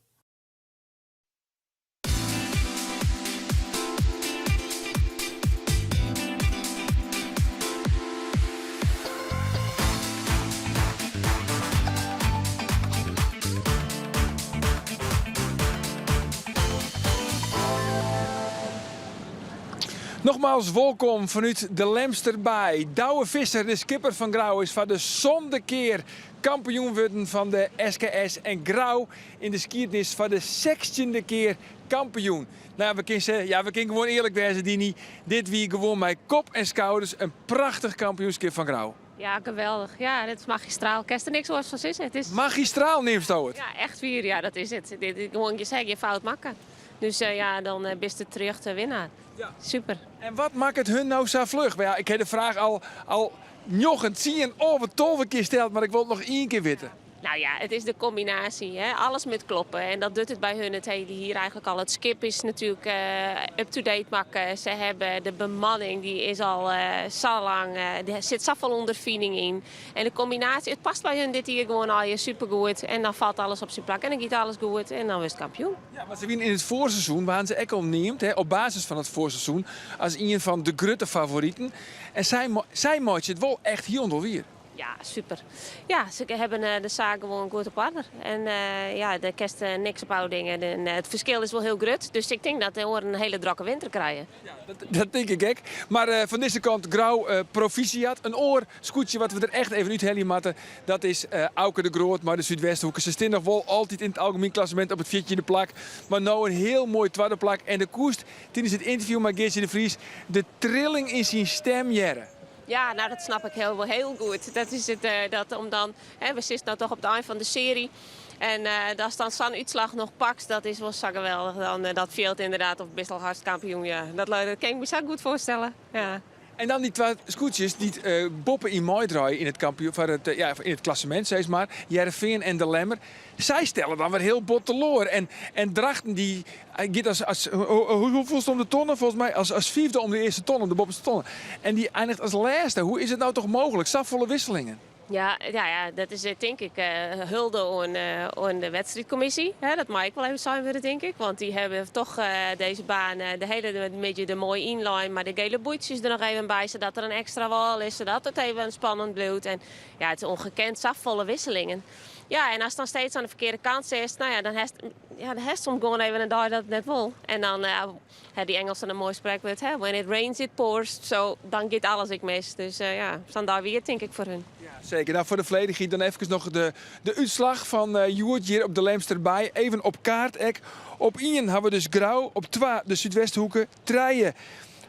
Nogmaals wolkom fanút de Lemsterbaai. Douwe Visser, de skipper fan Grou, is foar de sânde kear kampioen wurden fan de SKS en Grou yn de skiednis foar de sechstjinde kear kampioen. Nou, we kinne, ja, we kinne gewoan earlik wêze, Dini. Dit wie gewoan mei kop en skouders in prachtich kampioenskip fan Grou. Ja, geweldich. Ja, dit is magistraal. Kinst der niks oars fan sizze. It is... Magistraal neamsto it? Ja, echt wier. Ja, dat is it. Dit, dit, gewoan, je sei gjin fout makke. Dus uh, ja, dan uh, bist de terjochte winnaar. Ja. Super. En wat makket hun no sa fluch? Ja, ik ha de fraach al, al njoggen, tsien of 12 kear steld, mar ik wol it noch ien kear witte. Nou ja, het is de combinatie. Hè? Alles moet kloppen. En dat doet het bij hun het hele hier eigenlijk al. Het schip is natuurlijk uh, up-to-date makke. Ze hebben de bemanning, die is al uh, zo lang. Uh, er zit zoveel ondervinding in. En de combinatie, het past bij hun dit hier gewoon al je supergoed. En dan valt alles op zijn plak en dan gaat alles goed. En dan is het kampioen. Ja, maar ze wienen in het voorseizoen waren ze ek al neamd, hè, op basis fan it foarseizoen, as ien fan de grutte favoriten. En sy, sy meitsje it wol echt hielendal wier. Ja, super. Ja, ze hebben eh, de zaak gewoon goed op orde. En uh, ja, dêr kinst uh, niks op dingen. En, het verschil is wel heel groot. Dus ik denk dat we een hele drukke winter krijgen. Ja, dat, dat denk ik ek. Mar uh, fan dizze kant Grou uh, proficiat. In oar skûtsje wat we der echt even úthelje moatte. Dat is uh, Auke de Groot, mei de Súdwesthoeke. Se steane noch wol altyd yn it algemien klassemint op it fjirtjinde plak. Mar no in hiel moai twadde plak. En do koest tidens it ynterview mei Geartsje de Vries de trilling yn syn stim hearre. Ja, nou dat snap ik heel, heel goed. Dat is het, uh, dat om dan, hè, we zitten nou toch op het eind van de serie. En uh, dat dan zo'n uitslag nog pakt, dat is wel zo geweldig. Dan, uh, dat veelt inderdaad of best al hard kampioen. Ja. Dat, dat kan ik me zo goed voorstellen. Ja. En dan dy twa skûtsjes dy't uh, boppe yn meidraaie yn it kampioen, foar it, ja, yn it klassemint, sis mar. Hearrenfean en De Lemmer. Sy stelle dan wer hiel bot teloar. En, en Drachten dy giet as, as hoefolle om de tonne? Folgens my as, as fiifde om de earste tonne, om de boppeste tonne. En dy einiget as lêste. Hoe is it no toch mooglik? Safolle wisselingen. Ja, ja, ja, dat is tink ik hulde oan, oan de wedstriidkommisje. Dat mei ek wol even sein wurde, tink ik. Want dy hawwe toch dizze baan de hiele middei der moai ynlein. Mei de gele boeitsjes der noch even by, sadat der in ekstra wâl is. Sadat it even spannend bliuwt. En ja, it is ûngekend, safolle wisselingen. Ja, en ast dan steeds oan de ferkearde kant sitst, nou ja, dan hast, ja, dan hast soms gewoan even in dei dat it net wol. En dan uh, ha dy Ingelsen in moai sprekwurd, hè? When it rains, it pours. So, dan giet alles ek mis. Dus uh, ja, sa'n dei wie it tink ik foar hun. Ja, seker. Nou, foar de folledichheid dan efkes noch de, de útslach fan uh, hjoed hjir op de Lemsterbaai. Even op kaart ek. Op ien hawwe we dus Grou, op twa de Súdwesthoeke, trije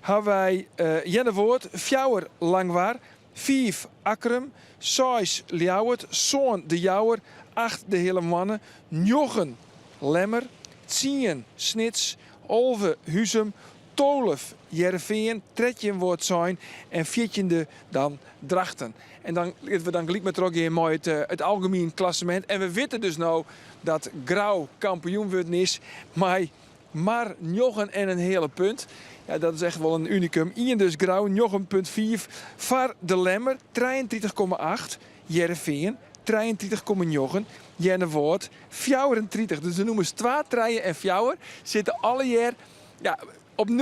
hawwe wy uh, Earnewâld, fjouwer Langwar, Fiif Akkrum, seis Ljouwert, sân De Jouwer, acht De Heale Moanne, njoggen Lemmer, tsien Snits, 11 Huzum, 12 Hearrenfean, 13 Wâldsein en fjirtjinde dan Drachten. En dan litte we dan gelyk mar trochgean mei it, it algemien klassemint. En we witte dus no dat Grou kampioen wurden is mei mar njoggen en in heale punt. Ja, dat is echt wol in unikum. Ien dus Grou, 9,5 foar De Lemmer, 33,8. Hearrenfean, 33,9. Earnewâld, 34. Dus de nûmers 2, 3 en 4 sitte allegear ja, op 0,2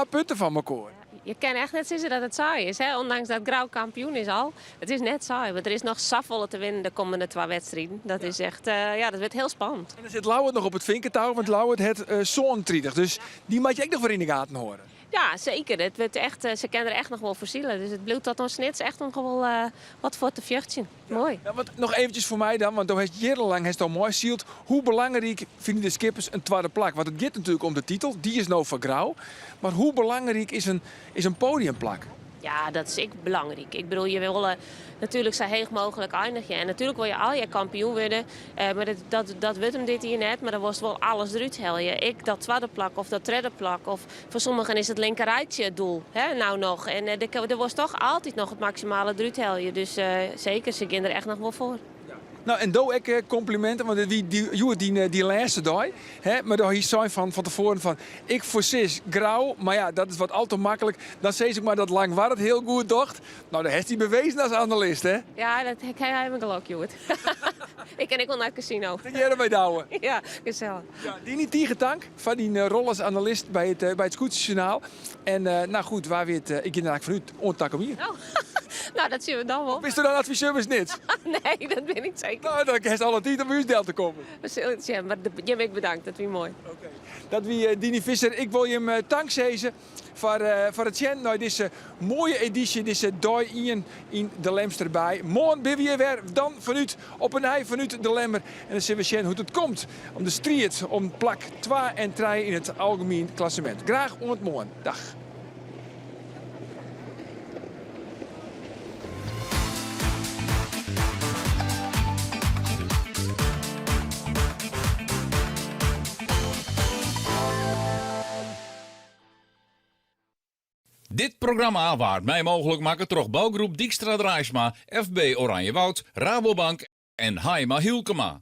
punten fan mekoar. Je kin echt net sizze dat it saai is, hè? Ûndanks dat Grou kampioen is al. It is net saai, want der is noch safolle te winnen de kommende twa wedstriden. Dat is echt, uh, ja, dat wurdt hiel spannend. En dan sit Ljouwert noch op it finketou, want Ljouwert hat uh, 37. Dus dy moatte je ek noch wer yn de gaten hâlde. Ja, seker. It wurdt echt, eh, se kinne der echt noch wol foar sile. Dus it bliuwt tot oan Snits echt noch wol uh, wat foar te fjochtsjen. Moai. Ja, want noch eventsjes foar my dan, want do hast jierrenlang hast al meisyld. Hoe belangryk fine de skippers in twadde plak? Want it giet natuerlik om de titel, dy is no foar Grou. Mar hoe belangryk is in, is in podiumplak? Ja, dat is ek belangryk. Ik bedoel, je wolle natuerlik sa heech mooglik einigje. En natuerlik wolle je allegear kampioen wurde. Uh, mar dat, dat, dat wurdt him dit jier net. Mar dan wolst wol alles derút helje. Ek dat twadde plak of dat tredde plak. Of foar sommigen is it linkerrijtsje it doel. Hè, no noch. En uh, der wolst toch altyd noch it maksimale derút helje. Dus uh, seker, se geane der echt noch wol foar. Nou, en do ek kompliminten, want it wie dy, hjoed dyn, dyn lêste dei. Hè? Mar do hiest sein fan, fan tefoaren fan, ik foarsis Grou, mar ja, dat is wat al te maklik. Dan sis ik mar dat Langwar it hiel goed docht. Nou, dêr hast dy bewezen as analist, hè? Ja, dat ik ha even gelok hjoed. Ik kin ek wol nei it kasino. Tegearre mei Douwe. Ja, gesellich. Ja, Diny, tige tank foar dyn rol as analist by it, by it Skûtsjejournaal. En no goed, wa wit, ik gean der eigentlik fanút oant takom jier. Oh, no, dat sjogge we dan wol. Of bist do dan adviseur by Snits? Nee, dat bin ik seker. No, dan kinst alle tiid om by ús del te kommen. We sille it sjen, mar jim ek bedankt, dat wie moai. Dat wie Diny Visser. Ik wol jim tank sizze foar, foar it sjen nei dizze moaie edysje, dizze dei ien yn de Lemster Baai. Moarn binne we hjir wer, dan fanút, op 'e nij fanút de Lemmer. En dan sille we sjen hoe't it komt om de striid om plak twa en trije yn it algemien klassemint. Graach oant moarn. Dag. Dit programma waard mei mooglik makke troch bougroep Dijkstra Draisma, FB Oranjewoud, Rabobank en Haima Hylkema.